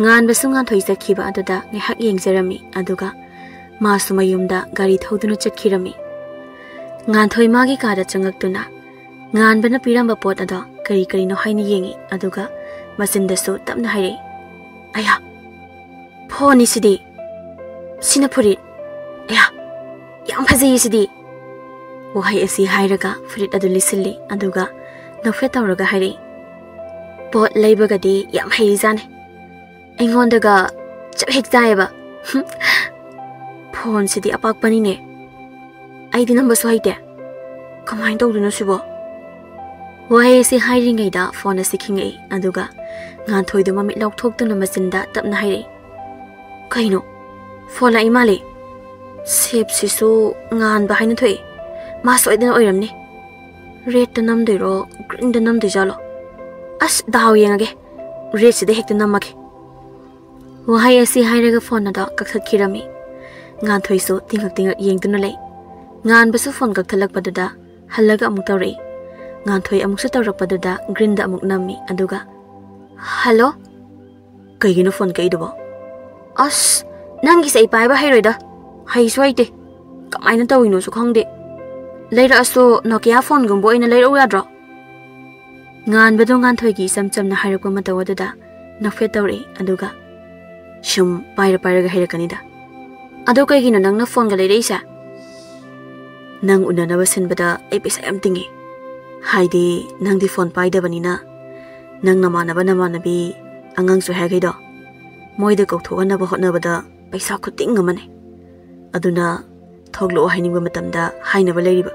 ꯉꯥꯟꯕꯁꯨ ꯉꯥꯟꯊꯣꯏ ꯆꯠꯈꯤꯕ ꯑꯗꯨꯗ ꯉꯥꯏꯍꯥꯛ ꯌꯦꯡꯖꯔꯝꯃꯤ, ꯑꯗꯨꯒ ꯃꯥꯁꯨ ꯃꯌꯨꯝꯗ ꯒꯥꯔꯤ ꯊꯧꯗꯨꯅ ꯆꯠꯈꯤꯔꯝꯃꯤ꯫ ꯉꯥꯟꯊꯣꯏ ꯃꯥꯒꯤ ꯀꯥꯗ ꯆꯪꯉꯛꯇꯨꯅ ꯉꯥꯟꯕꯅ ꯄꯤꯔꯝꯕ ꯄꯣꯠ ꯑꯗꯣ ꯀꯔꯤ ꯀꯔꯤꯅꯣ ꯍꯥꯏꯅ ꯌꯦꯡꯉꯤ, ꯑꯗꯨꯒ ꯃꯆꯤꯟꯗꯁꯨ ꯇꯞꯅ ꯍꯥꯏꯔꯛꯏ, "ꯑꯌꯥ, ꯐꯣꯟꯅꯤ ꯁꯤꯗꯤ꯫ ꯁꯤꯅ ꯐꯨꯔꯤꯠ꯫ ꯑꯌꯥ, ꯌꯥꯝ ꯐꯖꯩꯌꯦ ꯁꯤꯗꯤ꯫" ꯋꯥꯍꯩ ꯑꯁꯤ ꯍꯥꯏꯔꯒ ꯐꯨꯔꯤꯠ ꯑꯗꯨ ꯂꯤꯠꯁꯤꯜꯂꯤ, ꯑꯗꯨꯒ ꯅꯣꯛꯐꯦꯠ ꯇꯧꯔꯒ ꯍꯥꯏꯔꯛꯏ, "ꯄꯣꯠ ꯂꯩꯕꯒꯗꯤ ꯌꯥꯝ ꯍꯩꯖꯥꯅꯤ꯫ ꯑꯩꯉꯣꯟꯗꯒ ꯆꯞ ꯍꯦꯛ ꯆꯥꯏꯌꯦꯕ꯫" "ꯐꯣꯟꯁꯤꯗꯤ ꯑꯄꯥꯛꯄꯅꯤꯅꯦ꯫ ꯑꯩꯗꯤ ꯅꯝꯕꯁꯨ ꯍꯩꯇꯦ꯫ ꯀꯃꯥꯏꯅ ꯇꯧꯗꯣꯏꯅꯣ ꯁꯤꯕꯣ?" ꯋꯥꯍꯩ ꯑꯁꯤ ꯍꯥꯏꯔꯤꯉꯩꯗ ꯐꯣꯟ ꯑꯁꯤ ꯈꯤꯡꯉꯛꯏ, ꯑꯗꯨꯒ ꯉꯥꯟꯊꯣꯏꯗꯨ ꯃꯃꯤꯠ ꯂꯥꯎꯊꯣꯛꯇꯨꯅ ꯃꯆꯤꯟꯗ ꯇꯞꯅ ꯍꯥꯏꯔꯛꯏ, "ꯀꯩꯅꯣ? ꯐꯣꯟ ꯂꯥꯛꯏ ꯃꯥꯜꯂꯦ꯫ ꯁꯦꯞꯁꯤꯁꯨ ꯉꯥꯟꯕ ꯍꯥꯏꯅ ꯊꯣꯛꯑꯦ꯫ ꯃꯥ ꯁꯣꯏꯗꯅ ꯑꯣꯏꯔꯝꯅꯤ꯫ ꯔꯦꯗꯇ ꯅꯝꯗꯣꯏꯔꯣ, ꯒ꯭ꯔꯤꯟꯗ ꯅꯝꯗꯣꯏꯖꯥꯠꯂꯣ? ꯑꯁ, ꯗꯥꯎ ꯌꯦꯡꯉꯒꯦ꯫ ꯔꯦꯗꯁꯤꯗ ꯍꯦꯛꯇ ꯅꯝꯃꯒꯦ꯫" ꯋꯥꯍꯩ ꯑꯁꯤ ꯍꯥꯏꯔꯒ ꯐꯣꯟ ꯑꯗꯣ ꯀꯛꯊꯠꯈꯤꯔꯝꯃꯤ꯫ ꯉꯥꯟꯊꯣꯏꯁꯨ ꯇꯤꯡꯉꯛ ꯇꯤꯡꯉꯛ ꯌꯦꯡꯗꯨꯅ ꯂꯩ꯫ ꯉꯥꯟꯕꯁꯨ ꯐꯣꯟ ꯀꯛꯊꯠꯂꯛꯄꯗꯨꯗ ꯍꯜꯂꯒ ꯑꯃꯨꯛ ꯇꯧꯔꯛꯏ꯫ ꯉꯥꯟꯊꯣꯏ ꯑꯃꯨꯛꯁꯨ ꯇꯧꯔꯛꯄꯗꯨꯗ ꯒ꯭ꯔꯤꯟꯗ ꯑꯃꯨꯛ ꯅꯝꯃꯤ, ꯑꯗꯨꯒ, "ꯍꯜꯂꯣ?" "ꯀꯩꯒꯤꯅꯣ ꯐꯣꯟ ꯀꯛꯏꯗꯨꯕꯣ?" "ꯑꯁ, ꯅꯪꯒꯤꯁꯦ ꯑꯩ ꯄꯥꯏꯕ ꯍꯩꯔꯣꯏꯗ꯫ ꯍꯩꯁꯨ ꯍꯩꯇꯦ꯫ ꯀꯃꯥꯏꯅ ꯇꯧꯔꯤꯅꯣꯁꯨ ꯈꯪꯗꯦ꯫ ꯂꯩꯔꯛꯑꯁꯨ ꯅꯣꯀꯤꯌꯥ ꯐꯣꯟꯒꯨꯝꯕ ꯑꯣꯏꯅ ꯂꯩꯔꯛꯎ ꯌꯥꯗ꯭ꯔꯣ?" ꯉꯥꯟꯕꯗꯣ ꯉꯥꯟꯊꯣꯏꯒꯤ ꯏꯆꯝ ꯆꯝꯅ ꯍꯥꯏꯔꯛꯄ ꯃꯇꯧ ꯑꯗꯨꯗ ꯅꯣꯛꯐꯦꯠ ꯇꯧꯔꯛꯏ, ꯑꯗꯨꯒ, "ꯁꯨꯝ ꯄꯥꯏꯔ ꯄꯥꯏꯔꯒ ꯍꯩꯔꯛꯀꯅꯤꯗ꯫ ꯑꯗꯣ ꯀꯩꯒꯤꯅꯣ ꯅꯪꯅ ꯐꯣꯟꯒ ꯂꯩꯔꯛꯏꯁꯦ?" "ꯅꯪ ꯎꯅꯅꯕ ꯁꯤꯟꯕꯗ ꯑꯩ ꯄꯩꯁꯥ ꯌꯥꯝ ꯇꯤꯡꯉꯤ꯫ ꯍꯥꯏꯗꯤ ꯅꯪꯗꯤ ꯐꯣꯟ ꯄꯥꯏꯗꯕꯅꯤꯅ, ꯅꯪ ꯅꯃꯥꯟꯅꯕ ꯅꯃꯥꯟꯅꯕꯤ, ꯑꯉꯥꯡꯁꯨ ꯍꯥꯏꯈꯩꯗꯣ, ꯃꯣꯏꯗ ꯀꯧꯊꯣꯛꯍꯟꯅꯕ ꯍꯣꯠꯅꯕꯗ ꯄꯩꯁꯥ ꯈꯨꯇꯤꯡ ꯑꯃꯅꯤ꯫ ꯑꯗꯨꯅ ꯊꯣꯛꯂꯛꯑꯣ ꯍꯥꯏꯅꯤꯡꯕ ꯃꯇꯝꯗ ꯍꯥꯏꯅꯕ ꯂꯩꯔꯤꯕ꯫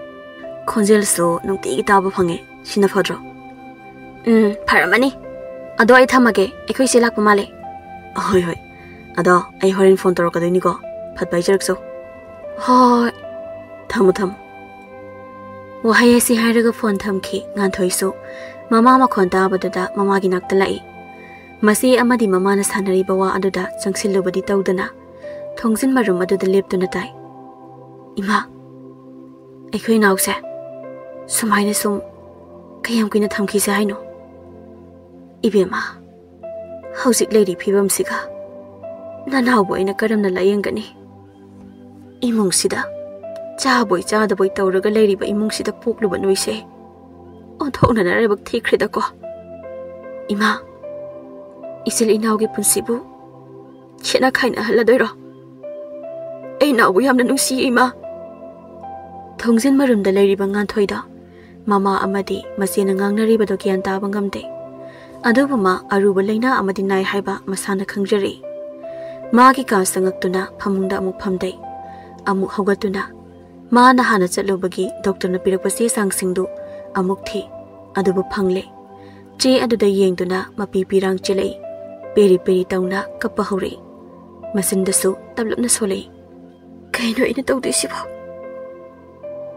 ꯈꯣꯟꯖꯦꯜꯁꯨ ꯅꯨꯡꯇꯤꯒꯤ ꯇꯥꯕ ꯐꯪꯉꯦ꯫ ꯁꯤꯅ ꯐꯗ꯭ꯔꯣ?" "ꯎꯝ, ꯐꯔꯝꯃꯅꯤ꯫ ꯑꯗꯣ ꯑꯩ ꯊꯝꯃꯒꯦ, ꯑꯩꯈꯣꯏ ꯏꯆꯦ ꯂꯥꯛꯄ ꯃꯥꯜꯂꯦ꯫" "ꯍꯣꯏ, ꯍꯣꯏ꯫ ꯑꯗꯣ ꯑꯩ ꯍꯣꯔꯦꯟ ꯐꯣꯟ ꯇꯧꯔꯛꯀꯗꯣꯏꯅꯤꯀꯣ꯫ ꯐꯠ ꯄꯥꯏꯖꯔꯛꯆꯧ꯫" "ꯍꯣꯏ, ꯊꯝꯃꯣ, ꯊꯝꯃꯣ꯫" ꯋꯥꯍꯩ ꯑꯁꯤ ꯍꯥꯏꯔꯒ ꯐꯣꯟ ꯊꯝꯈꯤ꯫ ꯉꯥꯟꯊꯣꯏꯁꯨ ꯃꯃꯥ ꯃꯈꯣꯟ ꯇꯥꯕꯗꯨꯗ ꯃꯃꯥꯒꯤ ꯅꯥꯛꯇ ꯂꯥꯛꯏ꯫ ꯃꯆꯦ ꯑꯃꯗꯤ ꯃꯃꯥꯅ ꯁꯥꯟꯅꯔꯤꯕ ꯋꯥ ꯑꯗꯨꯗ ꯆꯪꯁꯤꯜꯂꯨꯕꯗꯤ ꯇꯧꯗꯅ ꯊꯣꯡꯖꯤꯟ ꯃꯔꯨꯝ ꯑꯗꯨꯗ ꯂꯦꯞꯇꯨꯅ ꯇꯥꯏ꯫ "ꯏꯃꯥ, ꯑꯩꯈꯣꯏ ꯏꯅꯥꯎꯁꯦ ꯁꯨꯃꯥꯏꯅ ꯁꯨꯝ ꯀꯌꯥꯝ ꯀꯨꯏꯅ ꯊꯝꯈꯤꯁꯦ ꯍꯥꯏꯅꯣ? ꯏꯕꯦꯝꯃ, ꯍꯧꯖꯤꯛ ꯂꯩꯔꯤ ꯐꯤꯕꯝꯁꯤꯒ ꯅꯅꯥꯎꯕꯨ ꯑꯩꯅ ꯀꯔꯝꯅ ꯂꯥꯌꯦꯡꯒꯅꯤ? ꯏꯃꯨꯡꯁꯤꯗ ꯆꯥꯕꯣꯏ ꯆꯥꯗꯕꯣꯏ ꯇꯧꯔꯒ ꯂꯩꯔꯤꯕ ꯏꯃꯨꯡꯁꯤꯗ ꯄꯣꯛꯂꯨꯕ ꯅꯣꯏꯁꯦ ꯑꯣꯟꯊꯣꯛꯅ ꯂꯥꯏꯕꯛ ꯊꯤꯈ꯭ꯔꯦꯗꯀꯣ꯫ ꯏꯃꯥ, ꯏꯆꯤꯜ ꯏꯅꯥꯎꯒꯤ ꯄꯨꯟꯁꯤꯕꯨ ꯈꯦꯠꯅ ꯈꯥꯏꯅꯍꯜꯂꯗꯣꯏꯔꯣ? ꯑꯩ ꯏꯅꯥꯎꯕꯨ ꯌꯥꯝꯅ ꯅꯨꯡꯁꯤꯌꯦ, ꯏꯃꯥ꯫" ꯊꯣꯡꯖꯤꯟ ꯃꯔꯨꯝꯗ ꯂꯩꯔꯤꯕ ꯉꯥꯟꯊꯣꯏꯗꯣ ꯃꯃꯥ ꯑꯃꯗꯤ ꯃꯆꯦꯅ ꯉꯥꯡꯅꯔꯤꯕꯗꯣ ꯒ꯭ꯌꯥꯟ ꯇꯥꯕ ꯉꯝꯗꯦ꯫ ꯑꯗꯨꯕꯨ ꯃꯥ ꯑꯔꯨꯕ ꯂꯥꯏꯅꯥ ꯑꯃꯗꯤ ꯅꯥꯏ ꯍꯥꯏꯕ ꯃꯁꯥꯅ ꯈꯪꯖꯔꯤ꯫ ꯃꯥꯒꯤ ꯀꯥ ꯆꯪꯉꯛꯇꯨꯅ ꯐꯃꯨꯡꯗ ꯑꯃꯨꯛ ꯐꯝꯗꯩ꯫ ꯑꯃꯨꯛ ꯍꯧꯒꯠꯇꯨꯅ ꯃꯥꯅ ꯍꯥꯟꯅ ꯆꯠꯂꯨꯕꯒꯤ ꯗꯣꯛꯇꯔꯅ ꯄꯤꯔꯛꯄ ꯆꯦ ꯆꯥꯡꯁꯤꯡꯗꯨ ꯑꯃꯨꯛ ꯊꯤ꯫ ꯑꯗꯨꯕꯨ ꯐꯪꯂꯦ꯫ ꯆꯦ ꯑꯗꯨꯗ ꯌꯦꯡꯗꯨꯅ ꯃꯄꯤ ꯄꯤꯔꯥꯡ ꯆꯦꯜꯂꯛꯏ꯫ ꯄꯦꯔꯤ ꯄꯦꯔꯤ ꯇꯧꯅ ꯀꯞꯄ ꯍꯧꯔꯛꯏ꯫ ꯃꯆꯤꯟꯗꯁꯨ ꯇꯞꯂꯞꯅ ꯁꯣꯜꯂꯛꯏ꯫ "ꯀꯩꯅꯣ ꯑꯩꯅ ꯇꯧꯗꯣꯏꯁꯤꯕꯣ?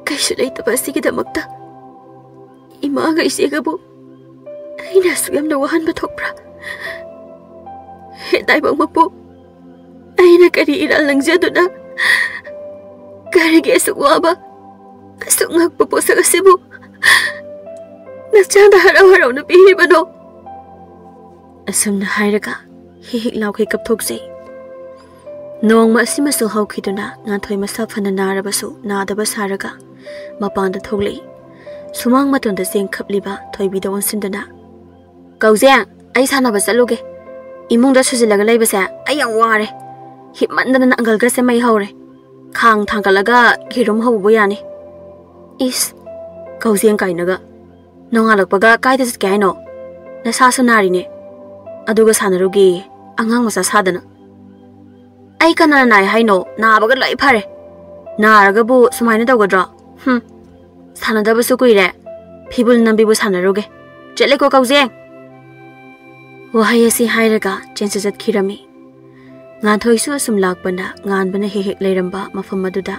ꯀꯩꯁꯨ ꯂꯩꯇꯕ ꯑꯁꯤꯒꯤꯗꯃꯛꯇ ꯏꯃꯥꯒ ꯏꯆꯦꯒꯕꯨ ꯑꯩꯅ ꯑꯁꯨꯛ ꯌꯥꯝꯅ ꯋꯥꯍꯟꯕ ꯊꯣꯛꯄ꯭ꯔꯥ? ꯍꯦ ꯇꯥꯏꯕꯪ ꯃꯄꯨ, ꯑꯩꯅ ꯀꯔꯤ ꯏꯔꯥꯜ ꯂꯪꯖꯗꯨꯅ ꯀꯔꯤꯒꯤ ꯑꯁꯨꯛ ꯋꯥꯕ, ꯑꯁꯨꯛ ꯉꯛꯄ ꯄꯣꯠꯁꯛ ꯑꯁꯤꯕꯨ ꯅꯆꯥꯗ ꯍꯔꯥꯎ ꯍꯔꯥꯎꯅ ꯄꯤꯔꯤꯕꯅꯣ?" ꯑꯁꯨꯝꯅ ꯍꯥꯏꯔꯒ ꯍꯤꯛ ꯍꯤꯛ ꯂꯥꯎꯈꯩ ꯀꯞꯊꯣꯛꯆꯩ꯫ ꯅꯣꯡꯃ ꯑꯁꯤꯃꯁꯨ ꯍꯧꯈꯤꯗꯨꯅ ꯉꯥꯟꯊꯣꯏ ꯃꯁꯥ ꯐꯅ ꯅꯥꯔꯕꯁꯨ ꯅꯥꯗꯕ ꯁꯥꯔꯒ ꯃꯄꯥꯟꯗ ꯊꯣꯛꯂꯛꯏ꯫ ꯁꯨꯃꯥꯡ ꯃꯇꯣꯟꯗ ꯆꯦꯡ ꯈꯞꯂꯤꯕ ꯊꯣꯏꯕꯤꯗ ꯑꯣꯟꯁꯤꯟꯗꯨꯅ, "ꯀꯧꯖꯦꯡ, ꯑꯩ ꯁꯥꯟꯅꯕ ꯆꯠꯂꯨꯒꯦ꯫ ꯏꯃꯨꯡꯗ ꯁꯨꯖꯤꯜꯂꯒ ꯂꯩꯕꯁꯦ ꯑꯩ ꯌꯥꯝ ꯋꯥꯔꯦ꯫ ꯍꯤꯞꯃꯟꯗꯅ ꯅꯪꯒꯜꯒꯁꯦ ꯃꯩ ꯍꯧꯔꯦ꯫ ꯈꯥꯡ ꯊꯥꯡꯒꯠꯂꯒ ꯌꯦꯔꯨꯝ ꯍꯧꯕꯕꯨ ꯌꯥꯅꯤ꯫" "ꯏꯁ, ꯀꯧꯖꯦꯡ ꯀꯥꯏꯅꯒ꯫ ꯅꯣꯡꯉꯥꯜꯂꯛꯄꯒ ꯀꯥꯏꯗ ꯆꯠꯀꯦ ꯍꯥꯏꯅꯣ? ꯅꯁꯥꯁꯨ ꯅꯥꯔꯤꯅꯦ꯫ ꯑꯗꯨꯒ ꯁꯥꯟꯅꯔꯨꯒꯦꯌꯦ, ꯑꯉꯥꯡ ꯃꯆꯥ ꯁꯥꯗꯅ꯫" "ꯑꯩ ꯀꯅꯥꯅ ꯅꯥꯏ ꯍꯥꯏꯅꯣ? ꯅꯥꯕꯒ ꯂꯣꯏ ꯐꯔꯦ꯫ ꯅꯥꯔꯒꯕꯨ ꯁꯨꯃꯥꯏꯅ ꯇꯧꯒꯗ꯭ꯔꯣ? ꯍꯨꯝ꯫ ꯁꯥꯟꯅꯗꯕꯁꯨ ꯀꯨꯏꯔꯦ꯫ ꯐꯤꯕꯨꯜ ꯅꯝꯕꯤꯕꯨ ꯁꯥꯟꯅꯔꯨꯒꯦ꯫ ꯆꯠꯂꯦꯀꯣ, ꯀꯧꯖꯦꯡ!" ꯋꯥꯍꯩ ꯑꯁꯤ ꯍꯥꯏꯔꯒ ꯆꯦꯟꯖ ꯆꯠꯈꯤꯔꯝꯃꯤ꯫ ꯉꯥꯟꯊꯣꯏꯁꯨ ꯑꯁꯨꯝ ꯂꯥꯛꯄꯅ ꯉꯥꯟꯕꯅ ꯍꯦꯛ ꯍꯦꯛ ꯂꯩꯔꯝꯕ ꯃꯐꯝ ꯑꯗꯨꯗ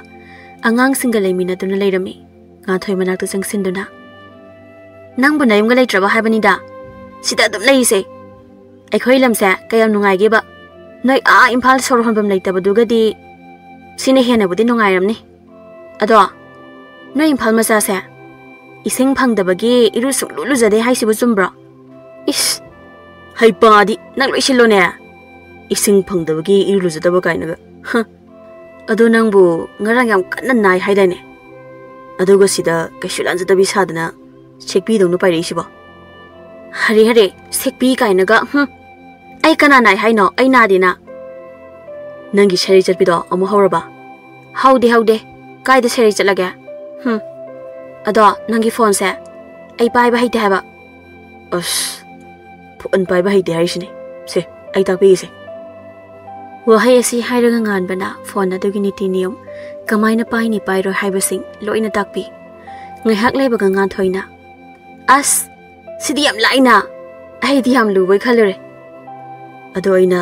ꯑꯉꯥꯡꯁꯤꯡꯒ ꯂꯩꯃꯤꯟꯅꯗꯨꯅ ꯂꯩꯔꯝꯃꯤ꯫ ꯉꯥꯟꯊꯣꯏ ꯃꯅꯥꯛꯇ ꯆꯪꯁꯤꯟꯗꯨꯅ, "ꯅꯪꯕꯨ ꯅꯌꯨꯝꯒ ꯂꯩꯇ꯭ꯔꯕ ꯍꯥꯏꯕꯅꯤꯗ? ꯁꯤꯗ ꯑꯗꯨꯝ ꯂꯩꯔꯤꯁꯦ꯫ ꯑꯩꯈꯣꯏ ꯂꯝꯁꯦ ꯀꯌꯥꯝ ꯅꯨꯡꯉꯥꯏꯒꯦꯕ? ꯅꯣꯏ ꯑꯥ ꯏꯝꯐꯥꯜ ꯁꯣꯔ ꯍꯣꯟꯐꯝ ꯂꯩꯇꯕꯗꯨꯒꯗꯤ ꯁꯤꯅ ꯍꯦꯟꯅꯕꯨꯗꯤ ꯅꯨꯡꯉꯥꯏꯔꯝꯅꯤ꯫ ꯑꯗꯣ ꯅꯣꯏ ꯏꯝꯐꯥꯜ ꯃꯆꯥꯁꯦ ꯏꯁꯤꯡ ꯐꯪꯗꯕꯒꯤ ꯏꯔꯨ ꯁꯨꯡꯂꯨ ꯂꯨꯖꯗꯦ ꯍꯥꯏꯁꯤꯕꯨ ꯆꯨꯝꯕ꯭ꯔꯣ?" "ꯏꯁ, ꯍꯩꯄꯥꯗꯤ ꯅꯪ ꯂꯣꯏꯁꯤꯜꯂꯣꯅꯦ꯫ ꯏꯁꯤꯡ ꯐꯪꯗꯕꯒꯤ ꯏꯔꯨ ꯂꯨꯖꯗꯕ ꯀꯥꯏꯅꯒ꯫ ꯍ꯫ ꯑꯗꯣ ꯅꯪꯕꯨ ꯉꯔꯥꯡ ꯌꯥꯝ ꯀꯟꯅ ꯅꯥꯏ ꯍꯥꯏꯗꯥꯏꯅꯦ? ꯑꯗꯨꯒ ꯁꯤꯗ ꯀꯩꯁꯨ ꯂꯥꯟꯖꯗꯕꯤ ꯁꯥꯗꯅ ꯁꯦꯛꯄꯤꯗꯧꯅ ꯄꯥꯏꯔꯛꯏꯁꯤꯕꯣ?" "ꯍꯔꯦ ꯍꯔꯦ, ꯁꯦꯛꯄꯤ ꯀꯥꯏꯅꯒ, ꯍꯨꯝ꯫ ꯑꯩ ꯀꯅꯥ ꯅꯥꯏ ꯍꯥꯏꯅꯣ? ꯑꯩ ꯅꯥꯗꯦꯅ꯫" "ꯅꯪꯒꯤ ꯁꯦꯔꯩ ꯆꯠꯄꯤꯗꯣ ꯑꯃꯨꯛ ꯍꯧꯔꯕ?" "ꯍꯧꯗꯦ, ꯍꯧꯗꯦ꯫ ꯀꯥꯏꯗ ꯁꯦꯔꯩ ꯆꯠꯂꯒꯦ? ꯍꯨꯝ꯫ ꯑꯗꯣ ꯅꯪꯒꯤ ꯐꯣꯟꯁꯦ ꯑꯩ ꯄꯥꯏꯕ ꯍꯩꯇꯦ ꯍꯥꯏꯕ꯫" "ꯑꯁ, ꯐꯣꯟ ꯄꯥꯏꯕ ꯍꯩꯇꯦ ꯍꯥꯏꯔꯤꯁꯤꯅꯦ꯫ ꯁꯦ, ꯑꯩ ꯇꯥꯛꯄꯤꯒꯦꯁꯦ꯫" ꯋꯥꯍꯩ ꯑꯁꯤ ꯍꯥꯏꯔꯒ ꯉꯥꯟꯕꯅ ꯐꯣꯟ ꯑꯗꯨꯒꯤ ꯅꯤꯇꯤ ꯅꯤꯌꯣꯝ ꯀꯃꯥꯏꯅ ꯄꯥꯏꯅꯤ ꯄꯥꯏꯔꯣꯏ ꯍꯥꯏꯕꯁꯤꯡ ꯂꯣꯏꯅ ꯇꯥꯛꯄꯤ꯫ ꯉꯥꯏꯍꯥꯛ ꯂꯩꯕꯒ ꯉꯥꯟꯊꯣꯏꯅ, "ꯑꯁ, ꯁꯤꯗꯤ ꯌꯥꯝ ꯂꯥꯏꯅ꯫ ꯑꯩꯗꯤ ꯌꯥꯝ ꯂꯨꯕꯣꯏ ꯈꯜꯂꯨꯔꯦ꯫ ꯑꯗꯣ ꯑꯩꯅ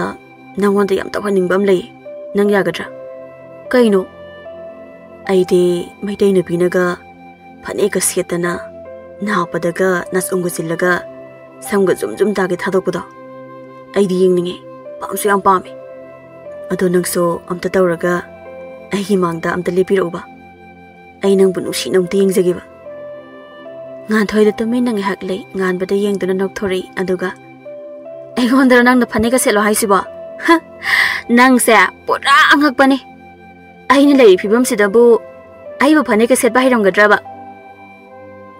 ꯅꯪꯉꯣꯟꯗ ꯌꯥꯝ ꯇꯧꯍꯟꯅꯤꯡꯕ ꯑꯃ ꯂꯩ꯫ ꯅꯪ ꯌꯥꯒꯗ꯭ꯔꯥ?" "ꯀꯩꯅꯣ?" "ꯑꯩꯗꯤ ꯃꯩꯇꯩ ꯅꯨꯄꯤꯅꯒ ꯐꯅꯦꯛꯀ ꯁꯦꯠꯇꯅ, ꯅꯥꯄꯗꯒ ꯅꯥꯆꯣꯡꯒ ꯆꯤꯜꯂꯒ, ꯁꯝꯒ ꯖꯨꯝ ꯖꯨꯝ ꯇꯥꯒꯩ ꯊꯥꯗꯣꯛꯄꯗꯣ, ꯑꯩꯗꯤ ꯌꯦꯡꯅꯤꯡꯉꯦ꯫ ꯄꯥꯝꯁꯨ ꯌꯥꯝ ꯄꯥꯝꯃꯦ꯫ ꯑꯗꯣ ꯅꯪꯁꯨ ꯑꯝꯇ ꯇꯧꯔꯒ ꯑꯩꯒꯤ ꯃꯥꯡꯗ ꯑꯝꯇ ꯂꯦꯞꯄꯤꯔꯛꯎꯕ꯫ ꯑꯩ ꯅꯪꯕꯨ ꯅꯨꯡꯁꯤꯅ ꯑꯝꯇ ꯌꯦꯡꯖꯒꯦꯕ꯫ ꯉꯥꯟꯊꯣꯏꯗ ꯇꯨꯃꯤꯟꯅ ꯉꯥꯏꯍꯥꯛ ꯂꯩ꯫ ꯉꯥꯟꯕꯗ ꯌꯦꯡꯗꯨꯅ ꯅꯣꯛꯊꯣꯔꯛꯏ, ꯑꯗꯨꯒ, "ꯑꯩꯉꯣꯟꯗꯔ ꯅꯪꯅ ꯐꯅꯦꯛꯀ ꯁꯦꯠꯂꯣ ꯍꯥꯏꯁꯤꯕꯣ? ꯍ! ꯅꯪꯁꯦ ꯄꯨꯔꯥ ꯑꯉꯛꯄꯅꯤ꯫ ꯑꯩꯅ ꯂꯩꯔꯤ ꯐꯤꯕꯝꯁꯤꯗꯕꯨ ꯑꯩꯕꯨ ꯐꯅꯦꯛꯀ ꯁꯦꯠꯄ ꯍꯩꯔꯝꯒꯗ꯭ꯔꯕ?"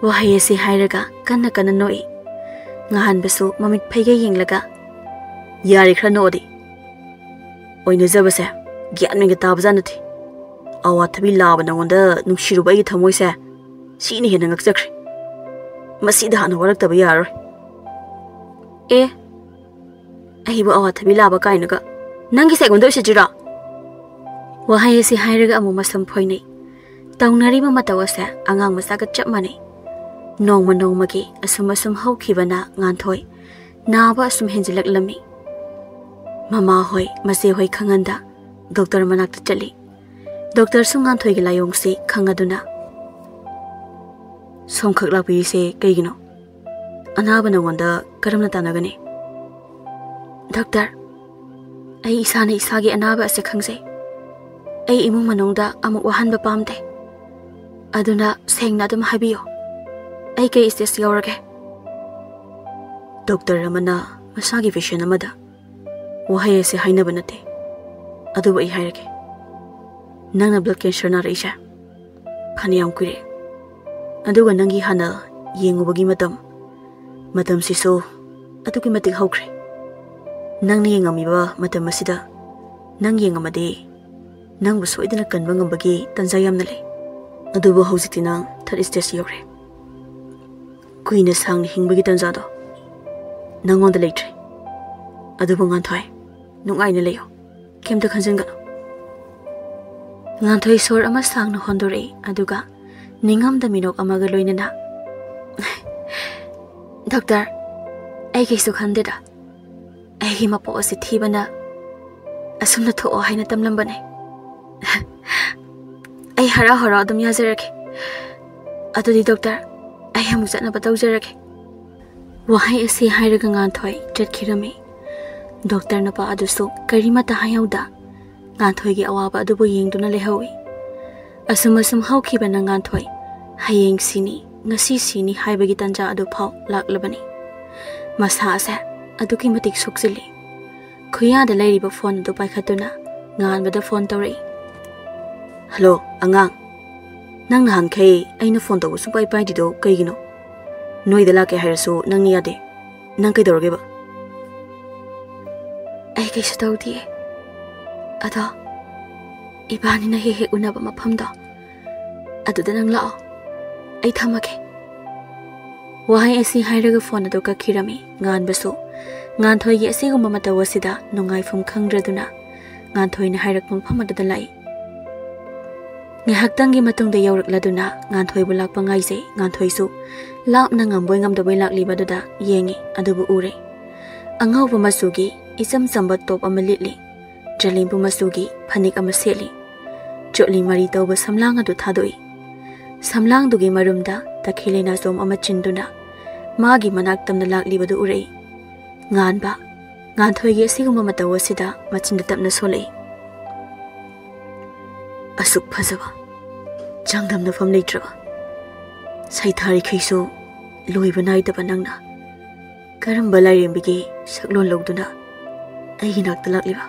ꯋꯥꯍꯩ ꯑꯁꯤ ꯍꯥꯏꯔꯒ ꯀꯟꯅ ꯀꯟꯅ ꯅꯣꯛꯏ꯫ ꯉꯍꯥꯟꯕꯁꯨ ꯃꯃꯤꯠ ꯐꯩꯒꯩ ꯌꯦꯡꯂꯒ, "ꯌꯥꯔꯦ, ꯈꯔ ꯅꯣꯛꯑꯗꯤ꯫ ꯑꯣꯏꯅꯖꯕꯁꯦ ꯒ꯭ꯌꯥꯟ ꯃꯦꯟꯒ ꯇꯥꯕꯖꯥꯠ ꯅꯠꯇꯦ꯫ ꯑꯋꯥꯊꯕꯤ ꯂꯥꯕ ꯅꯉꯣꯟꯗ ꯅꯨꯡꯁꯤꯔꯨꯕ ꯑꯩꯒꯤ ꯊꯃꯣꯏꯁꯦ ꯁꯤꯅ ꯍꯦꯟꯅ ꯉꯛꯆꯈ꯭ꯔꯦ꯫ ꯃꯁꯤꯗ ꯍꯥꯟꯅ ꯋꯥꯔꯛꯇꯕ ꯌꯥꯔꯔꯣꯏ꯫" "ꯑꯦ, ꯑꯩꯕꯨ ꯑꯋꯥꯊꯕꯤ ꯂꯥꯕ ꯀꯥꯏꯅꯒ꯫ ꯅꯪꯒꯤꯁꯦ ꯑꯩꯉꯣꯟꯗ ꯎꯁꯤꯠꯇ꯭ꯔꯤꯔꯣ?" ꯋꯥꯍꯩ ꯑꯁꯤ ꯍꯥꯏꯔꯒ ꯑꯃꯨꯛ ꯃꯁꯝ ꯐꯣꯏꯅꯩ꯫ ꯇꯧꯅꯔꯤꯕ ꯃꯇꯧ ꯑꯁꯦ ꯑꯉꯥꯡ ꯃꯆꯥꯒ ꯆꯞ ꯃꯥꯟꯅꯩ꯫ ꯅꯣꯡꯃ ꯅꯣꯡꯃꯒꯤ ꯑꯁꯨꯝ ꯑꯁꯨꯝ ꯍꯧꯈꯤꯕꯅ ꯉꯥꯟꯊꯣꯏ ꯅꯥꯕ ꯑꯁꯨꯝ ꯍꯦꯟꯖꯤꯜꯂꯛꯂꯝꯃꯤ꯫ ꯃꯃꯥꯍꯣꯏ, ꯃꯆꯦꯍꯣꯏ ꯈꯪꯍꯟꯗ ꯗꯣꯛꯇꯔ ꯃꯅꯥꯛꯇ ꯆꯠꯂꯤ꯫ ꯗꯣꯛꯇꯔꯁꯨ ꯉꯥꯟꯊꯣꯏꯒꯤ ꯂꯥꯏꯑꯣꯡꯁꯤ ꯈꯪꯉꯗꯨꯅ, "ꯁꯣꯝꯈꯛ ꯂꯥꯛꯄꯤꯔꯤꯁꯦ ꯀꯩꯒꯤꯅꯣ? ꯑꯅꯥꯕ ꯅꯉꯣꯟꯗ ꯀꯔꯝꯅ ꯇꯥꯟꯅꯒꯅꯤ?" "ꯗꯣꯛꯇꯔ, ꯑꯩ ꯏꯁꯥꯅ ꯏꯁꯥꯒꯤ ꯑꯅꯥꯕ ꯑꯁꯤ ꯈꯪꯖꯩ꯫ ꯑꯩ ꯏꯃꯨꯡ ꯃꯅꯨꯡꯗ ꯑꯃꯨꯛ ꯋꯥꯍꯟꯕ ꯄꯥꯝꯗꯦ꯫ ꯑꯗꯨꯅ ꯁꯦꯡꯅ ꯑꯗꯨꯝ ꯍꯥꯏꯕꯤꯌꯨ꯫ ꯑꯩ ꯀꯩ ꯁ꯭ꯇꯦꯖ ꯌꯧꯔꯒꯦ?" ꯗꯣꯛꯇꯔ ꯑꯃꯅ ꯃꯁꯥꯒꯤ ꯄꯦꯁꯦꯟ ꯑꯃꯗ ꯋꯥꯍꯩ ꯑꯁꯤ ꯍꯥꯏꯅꯕ ꯅꯠꯇꯦ, ꯑꯗꯨꯕꯨ ꯑꯩ ꯍꯥꯏꯔꯒꯦ꯫ ꯅꯪꯅ ꯕ꯭ꯂꯗ ꯀꯦꯟꯁꯔ ꯅꯥꯔꯛꯏꯁꯦ ꯐꯅꯌꯥꯝ ꯀꯨꯏꯔꯦ, ꯑꯗꯨꯒ ꯅꯪꯒꯤ ꯍꯥꯟꯅ ꯌꯦꯡꯉꯨꯕꯒꯤ ꯃꯇꯝ, ꯃꯇꯝꯁꯤꯁꯨ ꯑꯗꯨꯛꯀꯤ ꯃꯇꯤꯛ ꯍꯧꯈ꯭ꯔꯦ꯫ ꯅꯪꯅ ꯌꯦꯡꯉꯝꯃꯤꯕ ꯃꯇꯝ ꯑꯁꯤꯗ ꯅꯪ ꯌꯦꯡꯉꯝꯃꯗꯤ, ꯅꯪꯕꯨ ꯁꯣꯏꯗꯅ ꯀꯟꯕ ꯉꯝꯕꯒꯤ ꯇꯥꯟꯖꯥ ꯌꯥꯝꯅ ꯂꯩ꯫ ꯑꯗꯨꯕꯨ ꯍꯧꯖꯤꯛꯇꯤ ꯅꯪ ꯊꯥꯔꯗ ꯁ꯭ꯇꯦꯖ ꯌꯧꯔꯦ꯫ ꯀꯨꯏꯅ ꯁꯥꯡꯅ ꯍꯤꯡꯕꯒꯤ ꯇꯥꯟꯖꯥꯗꯣ ꯅꯪꯉꯣꯟꯗ ꯂꯩꯇ꯭ꯔꯦ꯫ ꯑꯗꯨꯕꯨ ꯉꯥꯟꯊꯣꯏ, ꯅꯨꯡꯉꯥꯏꯅ ꯂꯩꯌꯨ, ꯀꯩꯝꯇ ꯈꯟꯖꯤꯟꯒꯅꯨ꯫" ꯉꯥꯟꯊꯣꯏ ꯁꯣꯔ ꯑꯃ ꯁꯥꯡꯅ ꯍꯣꯟꯗꯣꯔꯛꯏ, ꯑꯗꯨꯒ ꯅꯤꯡꯉꯝꯗ ꯃꯤꯅꯣꯛ ꯑꯃꯒ ꯂꯣꯏꯅꯅ, "ꯗꯣꯛꯇꯔ, ꯑꯩ ꯀꯩꯁꯨ ꯈꯟꯗꯦꯗ꯫ ꯑꯩꯒꯤ ꯃꯄꯣꯛ ꯑꯁꯤ ꯊꯤꯕꯅ ꯑꯁꯨꯝꯅ ꯊꯣꯛꯑꯣ ꯍꯥꯏꯅ ꯇꯝꯂꯝꯕꯅꯦ꯫ ꯑꯩ ꯍꯔꯥꯎ ꯍꯔꯥꯎ ꯑꯗꯨꯝ ꯌꯥꯖꯔꯒꯦ꯫ ꯑꯗꯨꯗꯤ ꯗꯣꯛꯇꯔ, ꯑꯩ ꯑꯃꯨꯛ ꯆꯠꯅꯕ ꯇꯧꯖꯔꯒꯦ꯫" ꯋꯥꯍꯩ ꯑꯁꯤ ꯍꯥꯏꯔꯒ ꯉꯥꯟꯊꯣꯏ ꯆꯠꯈꯤꯔꯝꯃꯤ꯫ ꯗꯣꯛꯇꯔ ꯅꯨꯄꯥ ꯑꯗꯨꯁꯨ ꯀꯔꯤꯃꯠꯇ ꯍꯥꯏꯍꯧꯗ ꯉꯥꯟꯊꯣꯏꯒꯤ ꯑꯋꯥꯕ ꯑꯗꯨꯕꯨ ꯌꯦꯡꯗꯨꯅ ꯂꯩꯍꯧꯏ꯫ ꯑꯁꯨꯝ ꯑꯁꯨꯝ ꯍꯧꯈꯤꯕꯅ ꯉꯥꯟꯊꯣꯏ ꯍꯌꯦꯡ ꯁꯤꯅꯤ, ꯉꯁꯤ ꯁꯤꯅꯤ ꯍꯥꯏꯕꯒꯤ ꯇꯥꯟꯖꯥ ꯑꯗꯨ ꯐꯥꯎ ꯂꯥꯛꯂꯕꯅꯤ꯫ ꯃꯁꯥ ꯑꯁꯦ ꯑꯗꯨꯛꯀꯤ ꯃꯇꯤꯛ ꯁꯣꯛꯆꯤꯜꯂꯤ꯫ ꯈꯨꯌꯥꯗ ꯂꯩꯔꯤꯕ ꯐꯣꯟ ꯑꯗꯨ ꯄꯥꯏꯈꯠꯇꯨꯅ ꯉꯥꯟꯕꯗ ꯐꯣꯟ ꯇꯧꯔꯛꯏ꯫ "ꯍꯜꯂꯣ ꯑꯉꯥꯡ, ꯅꯪ ꯅꯍꯥꯟꯈꯩ ꯑꯩꯅ ꯐꯣꯟ ꯇꯧꯕ ꯁꯨꯡꯄꯥꯏ ꯄꯥꯏꯗ꯭ꯔꯤꯗꯣ ꯀꯩꯒꯤꯅꯣ? ꯅꯣꯏꯗ ꯂꯥꯛꯀꯦ ꯍꯥꯏꯔꯁꯨ ꯅꯪꯅ ꯌꯥꯗꯦ꯫ ꯅꯪ ꯀꯩꯗꯧꯔꯒꯦꯕ?" "ꯑꯩ ꯀꯩꯁꯨ ꯇꯧꯗꯤꯌꯦ꯫ ꯑꯗꯣ ꯏꯕꯥꯅꯤꯅ ꯍꯦꯛ ꯍꯦꯛ ꯎꯅꯕ ꯃꯐꯝꯗꯣ, ꯑꯗꯨꯗ ꯅꯪ ꯂꯥꯛꯑꯣ꯫ ꯑꯩ ꯊꯝꯃꯒꯦ꯫" ꯋꯥꯍꯩ ꯑꯁꯤ ꯍꯥꯏꯔꯒ ꯐꯣꯟ ꯑꯗꯨ ꯀꯛꯈꯤꯔꯝꯃꯤ꯫ ꯉꯥꯟꯕꯁꯨ ꯉꯥꯟꯊꯣꯏꯒꯤ ꯑꯁꯤꯒꯨꯝꯕ ꯃꯇꯧ ꯑꯁꯤꯗ ꯅꯨꯡꯉꯥꯏꯐꯝ ꯈꯪꯗ꯭ꯔꯗꯨꯅ ꯉꯥꯟꯊꯣꯏꯅ ꯍꯥꯏꯔꯛꯄ ꯃꯐꯝ ꯑꯗꯨꯗ ꯂꯥꯛꯏ꯫ ꯉꯥꯏꯍꯥꯛꯇꯪꯒꯤ ꯃꯇꯨꯡꯗ ꯌꯧꯔꯛꯂꯗꯨꯅ ꯉꯥꯟꯊꯣꯏꯕꯨ ꯂꯥꯛꯄ ꯉꯥꯏꯖꯩ꯫ ꯉꯥꯟꯊꯣꯏꯁꯨ ꯂꯥꯞꯅ ꯉꯝꯕꯣꯏ ꯉꯝꯗꯕꯣꯏ ꯂꯥꯛꯂꯤꯕ ꯑꯗꯨꯗ ꯌꯦꯡꯉꯤ꯫ ꯑꯗꯨꯕꯨ ꯎꯔꯦ꯫ ꯑꯉꯧꯕ ꯃꯆꯨꯒꯤ ꯏꯆꯝ ꯆꯝꯕ ꯇꯣꯞ ꯑꯃ ꯂꯤꯠꯂꯤ꯫ ꯖꯂꯦꯝꯕꯨ ꯃꯆꯨꯒꯤ ꯐꯅꯦꯛ ꯑꯃ ꯁꯦꯠꯂꯤ꯫ ꯆꯣꯠꯂꯤ ꯃꯔꯤ ꯇꯧꯕ ꯁꯝꯂꯥꯡ ꯑꯗꯨ ꯊꯥꯗꯣꯛꯏ꯫ ꯁꯝꯂꯥꯡꯗꯨꯒꯤ ꯃꯔꯨꯝꯗ ꯇꯈꯦꯜ ꯂꯩꯅꯥꯆꯣꯝ ꯑꯃ ꯆꯤꯟꯗꯨꯅ ꯃꯥꯒꯤ ꯃꯅꯥꯛ ꯇꯝꯅ ꯂꯥꯛꯂꯤꯕꯗꯨ ꯎꯔꯛꯏ꯫ ꯉꯥꯟꯕ, ꯉꯥꯟꯊꯣꯏꯒꯤ ꯑꯁꯤꯒꯨꯝꯕ ꯃꯇꯧ ꯑꯁꯤꯗ ꯃꯆꯤꯟꯗ ꯇꯞꯅ ꯁꯣꯜꯂꯛꯏ꯫ "ꯑꯁꯨꯛ ꯐꯖꯕ, ꯆꯥꯡꯗꯝꯅꯐꯝ ꯂꯩꯇ꯭ꯔꯕ, ꯁꯩꯊꯥꯔꯤꯈꯩꯁꯨ ꯂꯣꯏꯕ ꯅꯥꯏꯗꯕ ꯅꯪꯅ ꯀꯔꯝꯕ ꯂꯥꯏꯔꯦꯝꯕꯤꯒꯤ ꯁꯛꯂꯣꯟ ꯂꯧꯗꯨꯅ ꯑꯩꯒꯤ ꯅꯥꯛꯇ ꯂꯥꯛꯂꯤꯕ?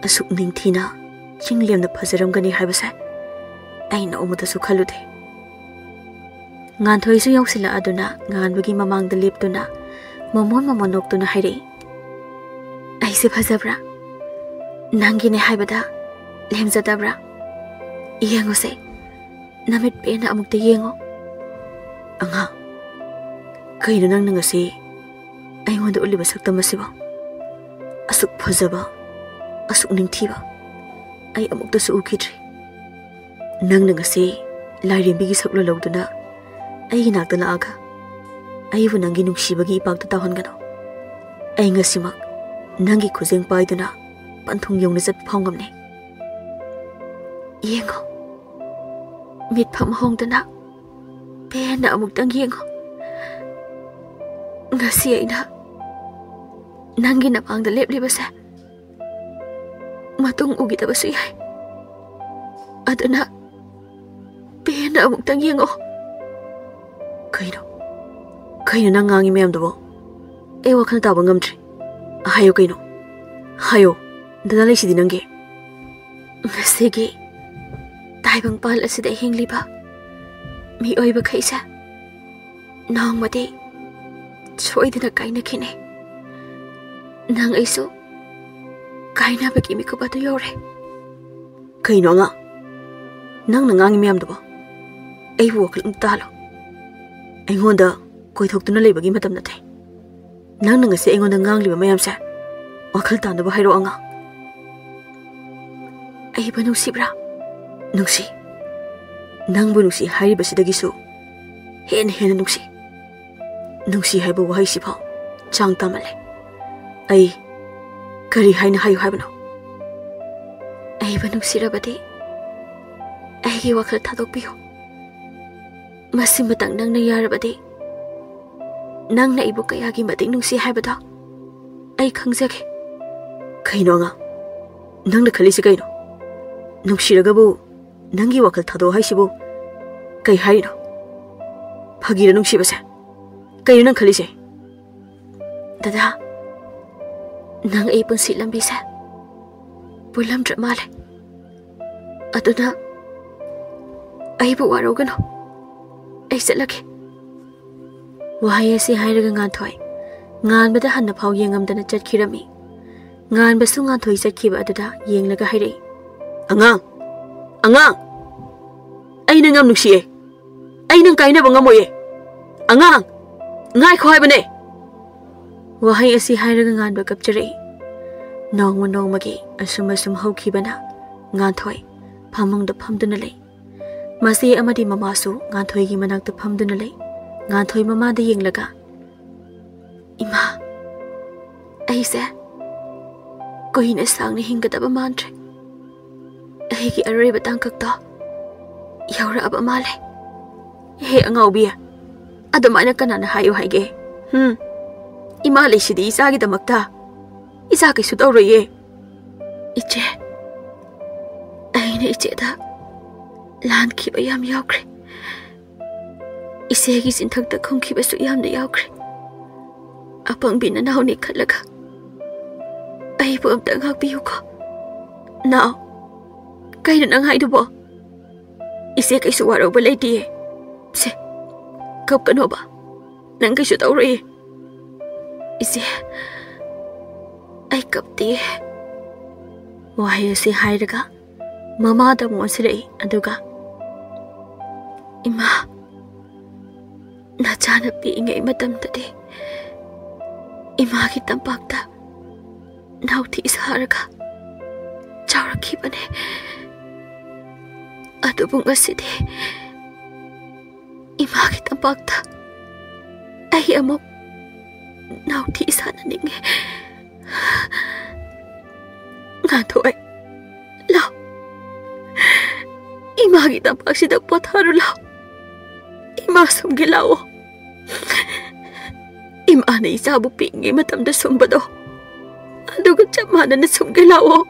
ꯑꯁꯨꯛ ꯅꯤꯡꯊꯤꯅ ꯆꯤꯡꯂꯦꯝꯅ ꯐꯖꯔꯝꯒꯅꯤ ꯍꯥꯏꯕꯁꯦ ꯑꯩ ꯅꯣꯡꯃꯇꯁꯨ ꯈꯜꯂꯨꯗꯦ꯫" ꯉꯥꯟꯊꯣꯏꯁꯨ ꯌꯧꯁꯤꯜꯂꯛꯑꯗꯨꯅ ꯉꯥꯟꯕꯒꯤ ꯃꯃꯥꯡꯗ ꯂꯦꯞꯇꯨꯅ ꯃꯃꯣꯟ ꯃꯃꯣꯟ ꯅꯣꯛꯇꯨꯅ ꯍꯥꯏꯔꯛꯏ꯫ "ꯑꯩꯁꯦ ꯐꯖꯕ꯭ꯔꯥ? ꯅꯪꯒꯤꯅꯦ ꯍꯥꯏꯕꯗ ꯂꯦꯝꯖꯗꯕ꯭ꯔꯥ? ꯌꯦꯡꯉꯨꯁꯦ, ꯅꯃꯤꯠ ꯄꯦꯟꯅ ꯑꯃꯨꯛꯇ ꯌꯦꯡꯉꯣ꯫" "ꯑꯉꯥꯡ, ꯀꯩꯅꯣ ꯅꯪꯅ ꯉꯁꯤ ꯑꯩꯉꯣꯟꯗ ꯎꯠꯂꯤꯕ ꯁꯛꯇꯝ ꯑꯁꯤꯕꯣ? ꯑꯁꯨꯛ ꯐꯖꯕ, ꯑꯁꯨꯛ ꯅꯤꯡꯊꯤꯕ ꯑꯩ ꯑꯃꯨꯛꯇꯁꯨ ꯎꯈꯤꯗ꯭ꯔꯤ꯫ ꯅꯪꯅ ꯉꯁꯤ ꯂꯥꯏꯔꯦꯝꯕꯤꯒꯤ ꯁꯛꯂꯣꯟ ꯂꯧꯗꯨꯅ ꯑꯩꯒꯤ ꯅꯥꯛꯇ ꯂꯥꯛꯑꯒ ꯑꯩꯕꯨ ꯅꯪꯒꯤ ꯅꯨꯡꯁꯤꯕꯒꯤ ꯏꯄꯥꯛꯇ ꯇꯥꯎꯍꯟꯒꯅꯨ꯫ ꯑꯩ ꯉꯁꯤꯃꯛ ꯅꯪꯒꯤ ꯈꯨꯖꯦꯡ ꯄꯥꯏꯗꯨꯅ ꯄꯟꯊꯨꯡ ꯌꯧꯅ ꯆꯠꯄ ꯐꯥꯎ ꯉꯝꯅꯤ꯫ ꯌꯦꯡꯉꯣ, ꯃꯤꯠꯐꯝ ꯍꯣꯡꯗꯨꯅ ꯄꯦꯟꯅ ꯑꯃꯨꯛꯇꯪ ꯌꯦꯡꯉꯣ꯫ ꯉꯁꯤ ꯑꯩꯅ ꯅꯪꯒꯤ ꯅꯃꯥꯡꯗ ꯂꯦꯞꯂꯤꯕꯁꯦ ꯃꯇꯨꯡ ꯎꯈꯤꯗꯕꯁꯨ ꯌꯥꯏ꯫ ꯑꯗꯨꯅ ꯄꯦꯟꯅ ꯑꯃꯨꯛꯇꯪ ꯌꯦꯡꯉꯣ꯫ ꯀꯩꯅꯣ? ꯀꯩꯅꯣ ꯅꯪ ꯉꯥꯡꯉꯤ ꯃꯌꯥꯝꯗꯨꯕꯣ? ꯑꯩ ꯋꯥꯈꯜ ꯇꯥꯕ ꯉꯝꯗ꯭ꯔꯦ꯫ ꯍꯥꯏꯌꯣ ꯀꯩꯅꯣ? ꯍꯥꯏꯌꯣ꯫ ꯗꯗꯥ ꯂꯩꯁꯤꯗꯤ ꯅꯪꯒꯤ꯫ ꯉꯁꯤꯒꯤ ꯇꯥꯏꯕꯪꯄꯥꯟ ꯑꯁꯤꯗ ꯍꯤꯡꯂꯤꯕ ꯃꯤꯑꯣꯏꯕꯈꯩꯁꯦ ꯅꯣꯡꯃꯗꯤ ꯁꯣꯏꯗꯅ ꯀꯥꯏꯅꯈꯤꯅꯤ꯫ ꯅꯪ ꯑꯩꯁꯨ ꯀꯥꯏꯅꯕꯒꯤ ꯃꯤꯀꯨꯞ ꯑꯗꯨ ꯌꯧꯔꯦ꯫ ꯀꯩꯅꯣ ꯑꯉꯥꯡ? ꯅꯪꯅ ꯉꯥꯡꯉꯤ ꯃꯌꯥꯝꯗꯨꯕꯣ? ꯑꯩꯕꯨ ꯋꯥꯈꯜ ꯑꯃꯨꯛ ꯇꯥꯍꯜꯂꯣ꯫ ꯑꯩꯉꯣꯟꯗ ꯀꯣꯏꯊꯣꯛꯇꯨꯅ ꯂꯩꯕꯒꯤ ꯃꯇꯝ ꯅꯠꯇꯦ꯫ ꯅꯪꯅ ꯉꯁꯤ ꯑꯩꯉꯣꯟꯗ ꯉꯥꯡꯂꯤꯕ ꯃꯌꯥꯝꯁꯦ ꯋꯥꯈꯜ ꯇꯥꯅꯕ ꯍꯥꯏꯔꯛꯑꯣ ꯑꯉꯥꯡ꯫ ꯑꯩꯕꯨ ꯅꯨꯡꯁꯤꯕ꯭ꯔꯥ? ꯅꯨꯡꯁꯤ꯫ ꯅꯪꯕꯨ ꯅꯨꯡꯁꯤ ꯍꯥꯏꯔꯤꯕꯁꯤꯗꯒꯤꯁꯨ ꯍꯦꯟꯅ ꯍꯦꯟꯅ ꯅꯨꯡꯁꯤ꯫ ꯅꯨꯡꯁꯤ ꯍꯥꯏꯕ ꯋꯥꯍꯩꯁꯤꯐꯥꯎ ꯆꯥꯡ ꯇꯥꯃꯜꯂꯦ꯫ ꯑꯩ ꯀꯔꯤ ꯍꯥꯏꯅ ꯍꯥꯏꯌꯨ ꯍꯥꯏꯕꯅꯣ? ꯑꯩꯕꯨ ꯅꯨꯡꯁꯤꯔꯕꯗꯤ ꯑꯩꯒꯤ ꯋꯥꯈꯜ ꯊꯥꯗꯣꯛꯄꯤꯌꯨ꯫ ꯃꯁꯤꯃꯇꯪ ꯅꯪꯅ ꯌꯥꯔꯕꯗꯤ ꯅꯪꯅ ꯑꯩꯕꯨ ꯀꯌꯥꯒꯤ ꯃꯇꯤꯛ ꯅꯨꯡꯁꯤ ꯍꯥꯏꯕꯗꯣ ꯑꯩ ꯈꯪꯖꯒꯦ꯫ ꯀꯩꯅꯣ ꯑꯉꯥꯡ? ꯅꯪꯅ ꯈꯜꯂꯤꯁꯤ ꯀꯩꯅꯣ? ꯅꯨꯡꯁꯤꯔꯒꯕꯨ ꯅꯪꯒꯤ ꯋꯥꯈꯜ ꯊꯥꯗꯣꯛꯑꯣ ꯍꯥꯏꯁꯤꯕꯨ ꯀꯩ ꯍꯥꯏꯔꯤꯅꯣ? ꯐꯥꯒꯤꯔ ꯅꯨꯡꯁꯤꯕꯁꯦ? ꯀꯩꯅꯣ ꯅꯪ ꯈꯜꯂꯤꯁꯦ? ꯗꯗꯥ, ꯅꯪ ꯑꯩ ꯄꯨꯟꯁꯤ ꯂꯝꯕꯤꯁꯦ ꯄꯨꯜꯂꯝꯗ꯭ꯔ ꯃꯥꯜꯂꯦ꯫ ꯑꯗꯨꯅ ꯑꯩꯕꯨ ꯋꯥꯔꯧꯒꯅꯨ꯫ ꯑꯩ ꯆꯠꯂꯒꯦ꯫ ꯋꯥꯍꯩ ꯑꯁꯤ ꯍꯥꯏꯔꯒ ꯉꯥꯟꯊꯣꯏ ꯉꯥꯟꯕꯗ ꯍꯟꯅ ꯐꯥꯎ ꯌꯦꯡꯉꯝꯗꯅ ꯆꯠꯈꯤꯔꯝꯃꯤ꯫ ꯉꯥꯟꯕꯁꯨ ꯉꯥꯟꯊꯣꯏ ꯆꯠꯈꯤꯕ ꯑꯗꯨꯗ ꯌꯦꯡꯂꯒ ꯍꯥꯏꯔꯛꯏ, "ꯑꯉꯥꯡ! ꯑꯉꯥꯡ! ꯑꯩ ꯅꯪ ꯌꯥꯝ ꯅꯨꯡꯁꯤꯌꯦ꯫ ꯑꯩ ꯅꯪ ꯀꯥꯏꯅꯕ ꯉꯝꯃꯣꯏꯌꯦ꯫ ꯑꯉꯥꯡ! ꯉꯥꯏꯈꯣ ꯍꯥꯏꯕꯅꯦ!" ꯋꯥꯍꯩ ꯑꯁꯤ ꯍꯥꯏꯔꯒ ꯉꯥꯟꯕ ꯀꯞꯆꯔꯛꯏ꯫ ꯅꯣꯡꯃ ꯅꯣꯡꯃꯒꯤ ꯑꯁꯨꯝ ꯑꯁꯨꯝ ꯍꯧꯈꯤꯕꯅ ꯉꯥꯟꯊꯣꯏ ꯐꯃꯨꯡꯗ ꯐꯝꯗꯨꯅ ꯂꯩ꯫ ꯃꯆꯦ ꯑꯃꯗꯤ ꯃꯃꯥꯁꯨ ꯉꯥꯟꯊꯣꯏꯒꯤ ꯃꯅꯥꯛꯇ ꯐꯝꯗꯨꯅ ꯂꯩ꯫ ꯉꯥꯟꯊꯣꯏ ꯃꯃꯥꯗ ꯌꯦꯡꯂꯒ, "ꯏꯃꯥ, ꯑꯩꯁꯦ ꯀꯨꯏꯅ ꯁꯥꯡꯅ ꯍꯤꯡꯒꯗꯕ ꯃꯥꯟꯗ꯭ꯔꯦ꯫ ꯑꯩꯒꯤ ꯑꯔꯣꯏꯕ ꯇꯥꯡꯀꯛꯇꯣ ꯌꯧꯔꯛꯑꯕ ꯃꯥꯜꯂꯦ꯫" "ꯍꯦ ꯑꯉꯥꯎꯕꯤ, ꯑꯗꯨꯃꯥꯏꯅ ꯀꯅꯥꯅ ꯍꯥꯏꯌꯨ ꯍꯥꯏꯒꯦ? ꯍꯨꯝ? ꯏꯃꯥ ꯂꯩꯁꯤꯗꯤ ꯏꯆꯥꯒꯤꯗꯃꯛꯇ꯫ ꯏꯆꯥ ꯀꯩꯁꯨ ꯇꯧꯔꯣꯏꯌꯦ꯫ ꯏꯆꯦ, ꯑꯩꯅ ꯏꯆꯦꯗ ꯂꯥꯟꯈꯤꯕ ꯌꯥꯝ ꯌꯥꯎꯈ꯭ꯔꯦ꯫ ꯏꯆꯦꯒꯤ ꯆꯤꯟꯊꯛꯇ ꯈꯨꯝꯈꯤꯕꯁꯨ ꯌꯥꯝꯅ ꯌꯥꯎꯈ꯭ꯔꯦ꯫ ꯑꯄꯪꯕꯤ ꯅꯅꯥꯎꯅꯤ ꯈꯜꯂꯒ ꯑꯩꯕꯨ ꯑꯝꯇ ꯉꯥꯛꯄꯤꯌꯨꯀꯣ꯫ ꯅꯥꯎ, ꯀꯩꯅꯣ ꯅꯪ ꯍꯥꯏꯗꯨꯕꯣ? ꯏꯆꯦ ꯀꯩꯁꯨ ꯋꯥꯔꯧꯕ ꯂꯩꯇꯤꯌꯦ꯫ ꯁꯦ, ꯀꯞꯀꯅꯣꯕ꯫ ꯅꯪ ꯀꯩꯁꯨ ꯇꯧꯔꯣꯏꯌꯦ꯫ ꯏꯆꯦ, ꯑꯩ ꯀꯞꯇꯤꯌꯦ꯫ ꯋꯥꯍꯩ ꯑꯁꯤ ꯍꯥꯏꯔꯒ ꯃꯃꯥꯗ ꯑꯃꯨꯛ ꯑꯣꯟꯁꯤꯜꯂꯛꯏ, ꯑꯗꯨꯒ, "ꯏꯃꯥ, ꯅꯆꯥꯅ ꯄꯤꯛꯏꯉꯩ ꯃꯇꯝꯗꯗꯤ ꯏꯃꯥꯒꯤ ꯇꯝꯄꯥꯛꯇ ꯅꯥꯎꯊꯤ ꯁꯥꯔꯒ ꯆꯥꯎꯔꯛꯈꯤꯕꯅꯦ꯫ ꯑꯗꯨꯕꯨ ꯉꯁꯤꯗꯤ ꯏꯃꯥꯒꯤ ꯇꯝꯄꯥꯛꯇ ꯑꯩ ꯑꯃꯨꯛ ꯅꯥꯎꯊꯤ ꯁꯥꯟꯅꯅꯤꯡꯉꯦ꯫ ꯉꯥꯟꯊꯣꯏ, ꯂꯥꯎ꯫ ꯏꯃꯥꯒꯤ ꯇꯝꯄꯥꯛꯁꯤꯗ ꯄꯣꯊꯥꯔꯨ ꯂꯥꯎ꯫ ꯏꯃꯥ ꯁꯨꯝꯒꯦ ꯂꯥꯛꯑꯣ꯫ ꯏꯃꯥꯅ ꯏꯆꯥꯕꯨ ꯄꯤꯛꯏꯉꯩ ꯃꯇꯝꯗ ꯁꯨꯝꯕꯗꯣ, ꯑꯗꯨꯒ ꯆꯞ ꯃꯥꯟꯅꯅ ꯁꯨꯝꯒꯦ ꯂꯥꯛꯑꯣ꯫"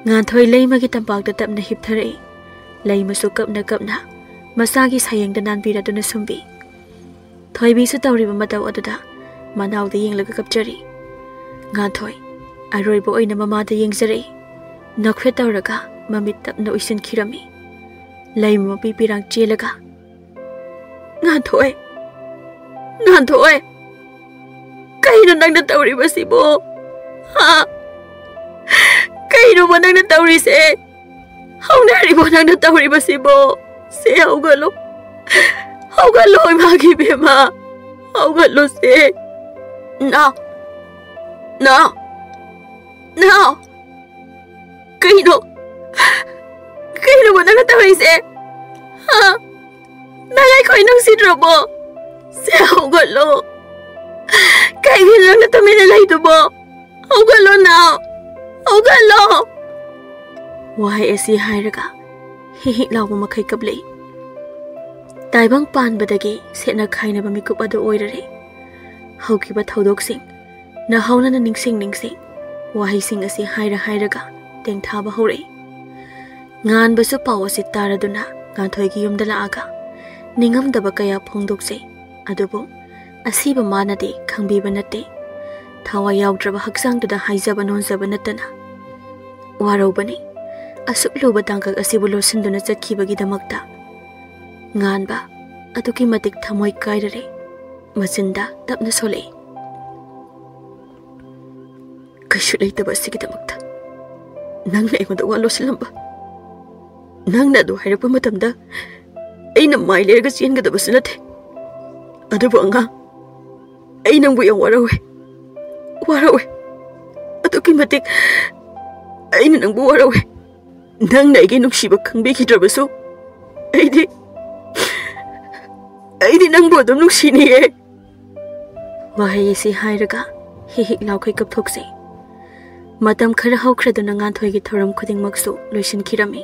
ꯉꯥꯟꯊꯣꯏ ꯂꯩꯃꯒꯤ ꯇꯝꯄꯥꯛꯇ ꯇꯞꯅ ꯍꯤꯞꯊꯔꯛꯏ꯫ ꯂꯩꯃꯁꯨ ꯀꯞꯅ ꯀꯞꯅ ꯃꯆꯥꯒꯤ ꯁꯥꯌꯦꯡꯗ ꯅꯥꯟꯕꯤꯔꯗꯨꯅ ꯁꯨꯝꯕꯤ꯫ ꯊꯣꯏꯕꯤꯁꯨ ꯇꯧꯔꯤꯕ ꯃꯇꯧ ꯑꯗꯨꯗ ꯃꯅꯥꯎꯗ ꯌꯦꯡꯂꯒ ꯀꯞꯆꯔꯤ꯫ ꯉꯥꯟꯊꯣꯏ ꯑꯔꯣꯏꯕ ꯑꯣꯏꯅ ꯃꯃꯥꯗ ꯌꯦꯡꯖꯔꯛꯏ꯫ ꯅꯣꯛꯐꯦꯠ ꯇꯧꯔꯒ ꯃꯃꯤꯠ ꯇꯞꯅ ꯎꯏꯁꯤꯟꯈꯤꯔꯝꯃꯤ꯫ ꯂꯩꯃ ꯃꯄꯤ ꯄꯤꯔꯥꯡ ꯆꯦꯜꯂꯒ, "ꯉꯥꯟꯊꯣꯏ! ꯉꯥꯟꯊꯣꯏ! ꯀꯩꯅꯣ ꯅꯪꯅ ꯇꯧꯔꯤꯕꯁꯤꯕꯣ? ꯍꯥ? ꯀꯩꯅꯣꯕ ꯅꯪꯅ ꯇꯧꯔꯤꯁꯦ? ꯍꯧꯅꯔꯤꯕꯣ ꯅꯪꯅ ꯇꯧꯔꯤꯕꯁꯤꯕꯣ? ꯁꯦ, ꯍꯧꯒꯠꯂꯣ꯫ ꯍꯧꯒꯠꯂꯣ, ꯏꯃꯥꯒꯤ ꯏꯕꯦꯝꯃ꯫ ꯍꯧꯒꯠꯂꯣ ꯁꯦ꯫ ꯅꯥꯎ꯫ ꯅꯥꯎ꯫ ꯅꯥꯎ꯫ ꯀꯩꯅꯣ? ꯀꯩꯅꯣꯕ ꯅꯪꯅ ꯇꯧꯔꯤꯁꯦ? ꯍꯥ? ꯅꯪ ꯑꯩꯈꯣꯏ ꯅꯨꯡꯁꯤꯗ꯭ꯔꯕꯣ? ꯁꯦ, ꯍꯧꯒꯠꯂꯣ꯫ ꯀꯩꯒꯤꯅꯣ ꯅꯪꯅ ꯇꯨꯃꯤꯟꯅ ꯂꯩꯗꯨꯕꯣ? ꯍꯧꯒꯠꯂꯣ ꯅꯥꯎ꯫ ꯍꯧꯒꯠꯂꯣ꯫" ꯋꯥꯍꯩ ꯑꯁꯤ ꯍꯥꯏꯔꯒ ꯍꯤꯛ ꯍꯤꯛ ꯂꯥꯎꯕ ꯃꯈꯩ ꯀꯞꯂꯛꯏ꯫ ꯇꯥꯏꯕꯪ ꯄꯥꯟꯕꯗꯒꯤ ꯁꯦꯠꯅ ꯈꯥꯏꯅꯕ ꯃꯤꯀꯨꯞ ꯑꯗꯨ ꯑꯣꯏꯔꯔꯦ꯫ ꯍꯧꯈꯤꯕ ꯊꯧꯗꯣꯛꯁꯤꯡ ꯅꯧꯍꯧꯅꯅ ꯅꯤꯡꯁꯤꯡ ꯅꯤꯡꯁꯤꯡ ꯋꯥꯍꯩꯁꯤꯡ ꯑꯁꯤ ꯍꯥꯏꯔ ꯍꯥꯏꯔꯒ ꯇꯦꯡꯊꯥꯕ ꯍꯧꯔꯛꯏ꯫ ꯉꯥꯟꯕꯁꯨ ꯄꯥꯎ ꯑꯁꯤ ꯇꯥꯔꯗꯨꯅ ꯉꯥꯟꯊꯣꯏꯒꯤ ꯌꯨꯝꯗ ꯂꯥꯛꯑꯒ ꯅꯤꯡꯉꯝꯗꯕ ꯀꯌꯥ ꯐꯣꯡꯗꯣꯛꯆꯩ꯫ ꯑꯗꯨꯕꯨ ꯑꯁꯤꯕ ꯃꯥꯅꯗꯤ ꯈꯪꯕꯤꯕ ꯅꯠꯇꯦ꯫ ꯊꯋꯥꯏ ꯌꯥꯎꯗ꯭ꯔꯕ ꯍꯛꯆꯥꯡꯗꯨꯗ ꯍꯥꯏꯖꯕ ꯅꯣꯟꯖꯕ ꯅꯠꯇꯅ ꯋꯥꯔꯧꯕꯅꯤ꯫ ꯑꯁꯨꯛ ꯂꯨꯕ ꯇꯥꯡꯀꯛ ꯑꯁꯤꯕꯨ ꯂꯣꯠꯁꯤꯟꯗꯨꯅ ꯆꯠꯈꯤꯕꯒꯤꯗꯃꯛꯇ ꯉꯥꯟꯕ ꯑꯗꯨꯛꯀꯤ ꯃꯇꯤꯛ ꯊꯃꯣꯏ ꯀꯥꯏꯔꯔꯦ꯫ ꯃꯆꯤꯟꯗ ꯇꯞꯅ ꯁꯣꯜꯂꯛꯏ꯫ "ꯀꯩꯁꯨ ꯂꯩꯇꯕ ꯑꯁꯤꯒꯤꯗꯃꯛꯇ ꯅꯪꯅ ꯑꯩꯉꯣꯟꯗ ꯋꯥ ꯂꯣꯠꯁꯤꯜꯂꯝꯕ꯫ ꯅꯪꯅ ꯑꯗꯨ ꯍꯥꯏꯔꯛꯄ ꯃꯇꯝꯗ ꯑꯩꯅ ꯃꯥꯏ ꯂꯩꯔꯒ ꯆꯦꯟꯒꯗꯕꯁꯨ ꯅꯠꯇꯦ꯫ ꯑꯗꯨꯕꯨ ꯑꯉꯥꯡ, ꯑꯩ ꯅꯪꯕꯨ ꯌꯥꯝ ꯋꯥꯔꯧꯋꯦ꯫ ꯋꯥꯔꯧꯋꯦ꯫ ꯑꯗꯨꯛꯀꯤ ꯃꯇꯤꯛ ꯑꯩꯅ ꯅꯪꯕꯨ ꯋꯥꯔꯧꯋꯦ꯫ ꯅꯪꯅ ꯑꯩꯒꯤ ꯅꯨꯡꯁꯤꯕ ꯈꯪꯕꯤꯈꯤꯗ꯭ꯔꯕꯁꯨ ꯑꯩꯗꯤ, ꯑꯩꯗꯤ ꯅꯪꯕꯨ ꯑꯗꯨꯝ ꯅꯨꯡꯁꯤꯅꯤꯌꯦ꯫" ꯋꯥꯍꯩ ꯑꯁꯤ ꯍꯥꯏꯔꯒ ꯍꯤꯛ ꯍꯤꯛ ꯂꯥꯎꯈꯩ ꯀꯞꯊꯣꯛꯆꯩ꯫ ꯃꯇꯝ ꯈꯔ ꯍꯧꯈ꯭ꯔꯗꯨꯅ ꯉꯥꯟꯊꯣꯏꯒꯤ ꯊꯧꯔꯝ ꯈꯨꯗꯤꯡꯃꯛꯁꯨ ꯂꯣꯏꯁꯤꯟꯈꯤꯔꯝꯃꯤ꯫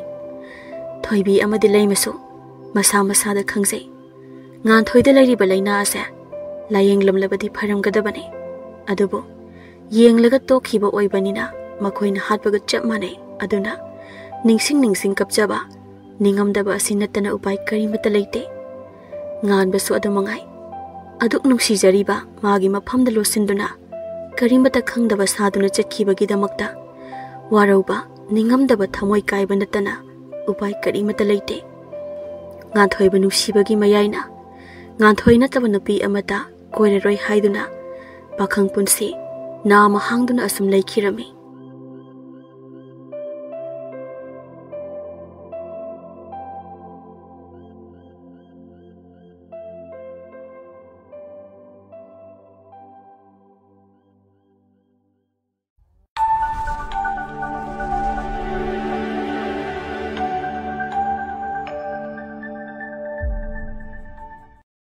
ꯊꯣꯏꯕꯤ ꯑꯃꯗꯤ ꯂꯩꯃꯁꯨ ꯃꯁꯥ ꯃꯁꯥꯗ ꯈꯪꯖꯩ꯫ ꯉꯥꯟꯊꯣꯏꯗ ꯂꯩꯔꯤꯕ ꯂꯥꯏꯅꯥ ꯑꯁꯦ ꯂꯥꯌꯦꯡꯂꯝꯂꯕꯗꯤ ꯐꯔꯝꯒꯗꯕꯅꯤ꯫ ꯑꯗꯨꯕꯨ ꯌꯦꯡꯂꯒ ꯇꯣꯛꯈꯤꯕ ꯑꯣꯏꯕꯅꯤꯅ ꯃꯈꯣꯏꯅ ꯍꯥꯠꯄꯒ ꯆꯞ ꯃꯥꯟꯅꯩ꯫ ꯑꯗꯨꯅ ꯅꯤꯡꯁꯤꯡ ꯅꯤꯡꯁꯤꯡ ꯀꯞꯆꯕ, ꯅꯤꯡꯉꯝꯗꯕ ꯑꯁꯤ ꯅꯠꯇꯅ ꯎꯄꯥꯏ ꯀꯔꯤꯃꯠꯇ ꯂꯩꯇꯦ꯫ ꯉꯥꯟꯕꯁꯨ ꯑꯗꯨ ꯃꯉꯥꯏ꯫ ꯑꯗꯨꯛ ꯅꯨꯡꯁꯤꯖꯔꯤꯕ ꯃꯥꯒꯤ ꯃꯐꯝꯗ ꯂꯣꯠꯁꯤꯟꯗꯨꯅ ꯀꯔꯤꯃꯠꯇ ꯈꯪꯗꯕ ꯁꯥꯗꯨꯅ ꯆꯠꯈꯤꯕꯒꯤꯗꯃꯛꯇ ꯋꯥꯔꯧꯕ, ꯅꯤꯡꯉꯝꯗꯕ, ꯊꯃꯣꯏ ꯀꯥꯏꯕ ꯅꯠꯇꯅ ꯎꯄꯥꯏ ꯀꯔꯤꯃꯠꯇ ꯂꯩꯇꯦ꯫ ꯉꯥꯟꯊꯣꯏꯕ ꯅꯨꯡꯁꯤꯕꯒꯤ ꯃꯌꯥꯏꯅ ꯉꯥꯟꯊꯣꯏ ꯅꯠꯇꯕ ꯅꯨꯄꯤ ꯑꯃꯠꯇ ꯀꯣꯏꯔꯔꯣꯏ ꯍꯥꯏꯗꯨꯅ ꯄꯥꯈꯪ ꯄꯨꯟꯁꯤ ꯅꯥꯃ ꯍꯥꯡꯗꯨꯅ ꯑꯁꯨꯝ ꯂꯩꯈꯤꯔꯝꯃꯤ꯫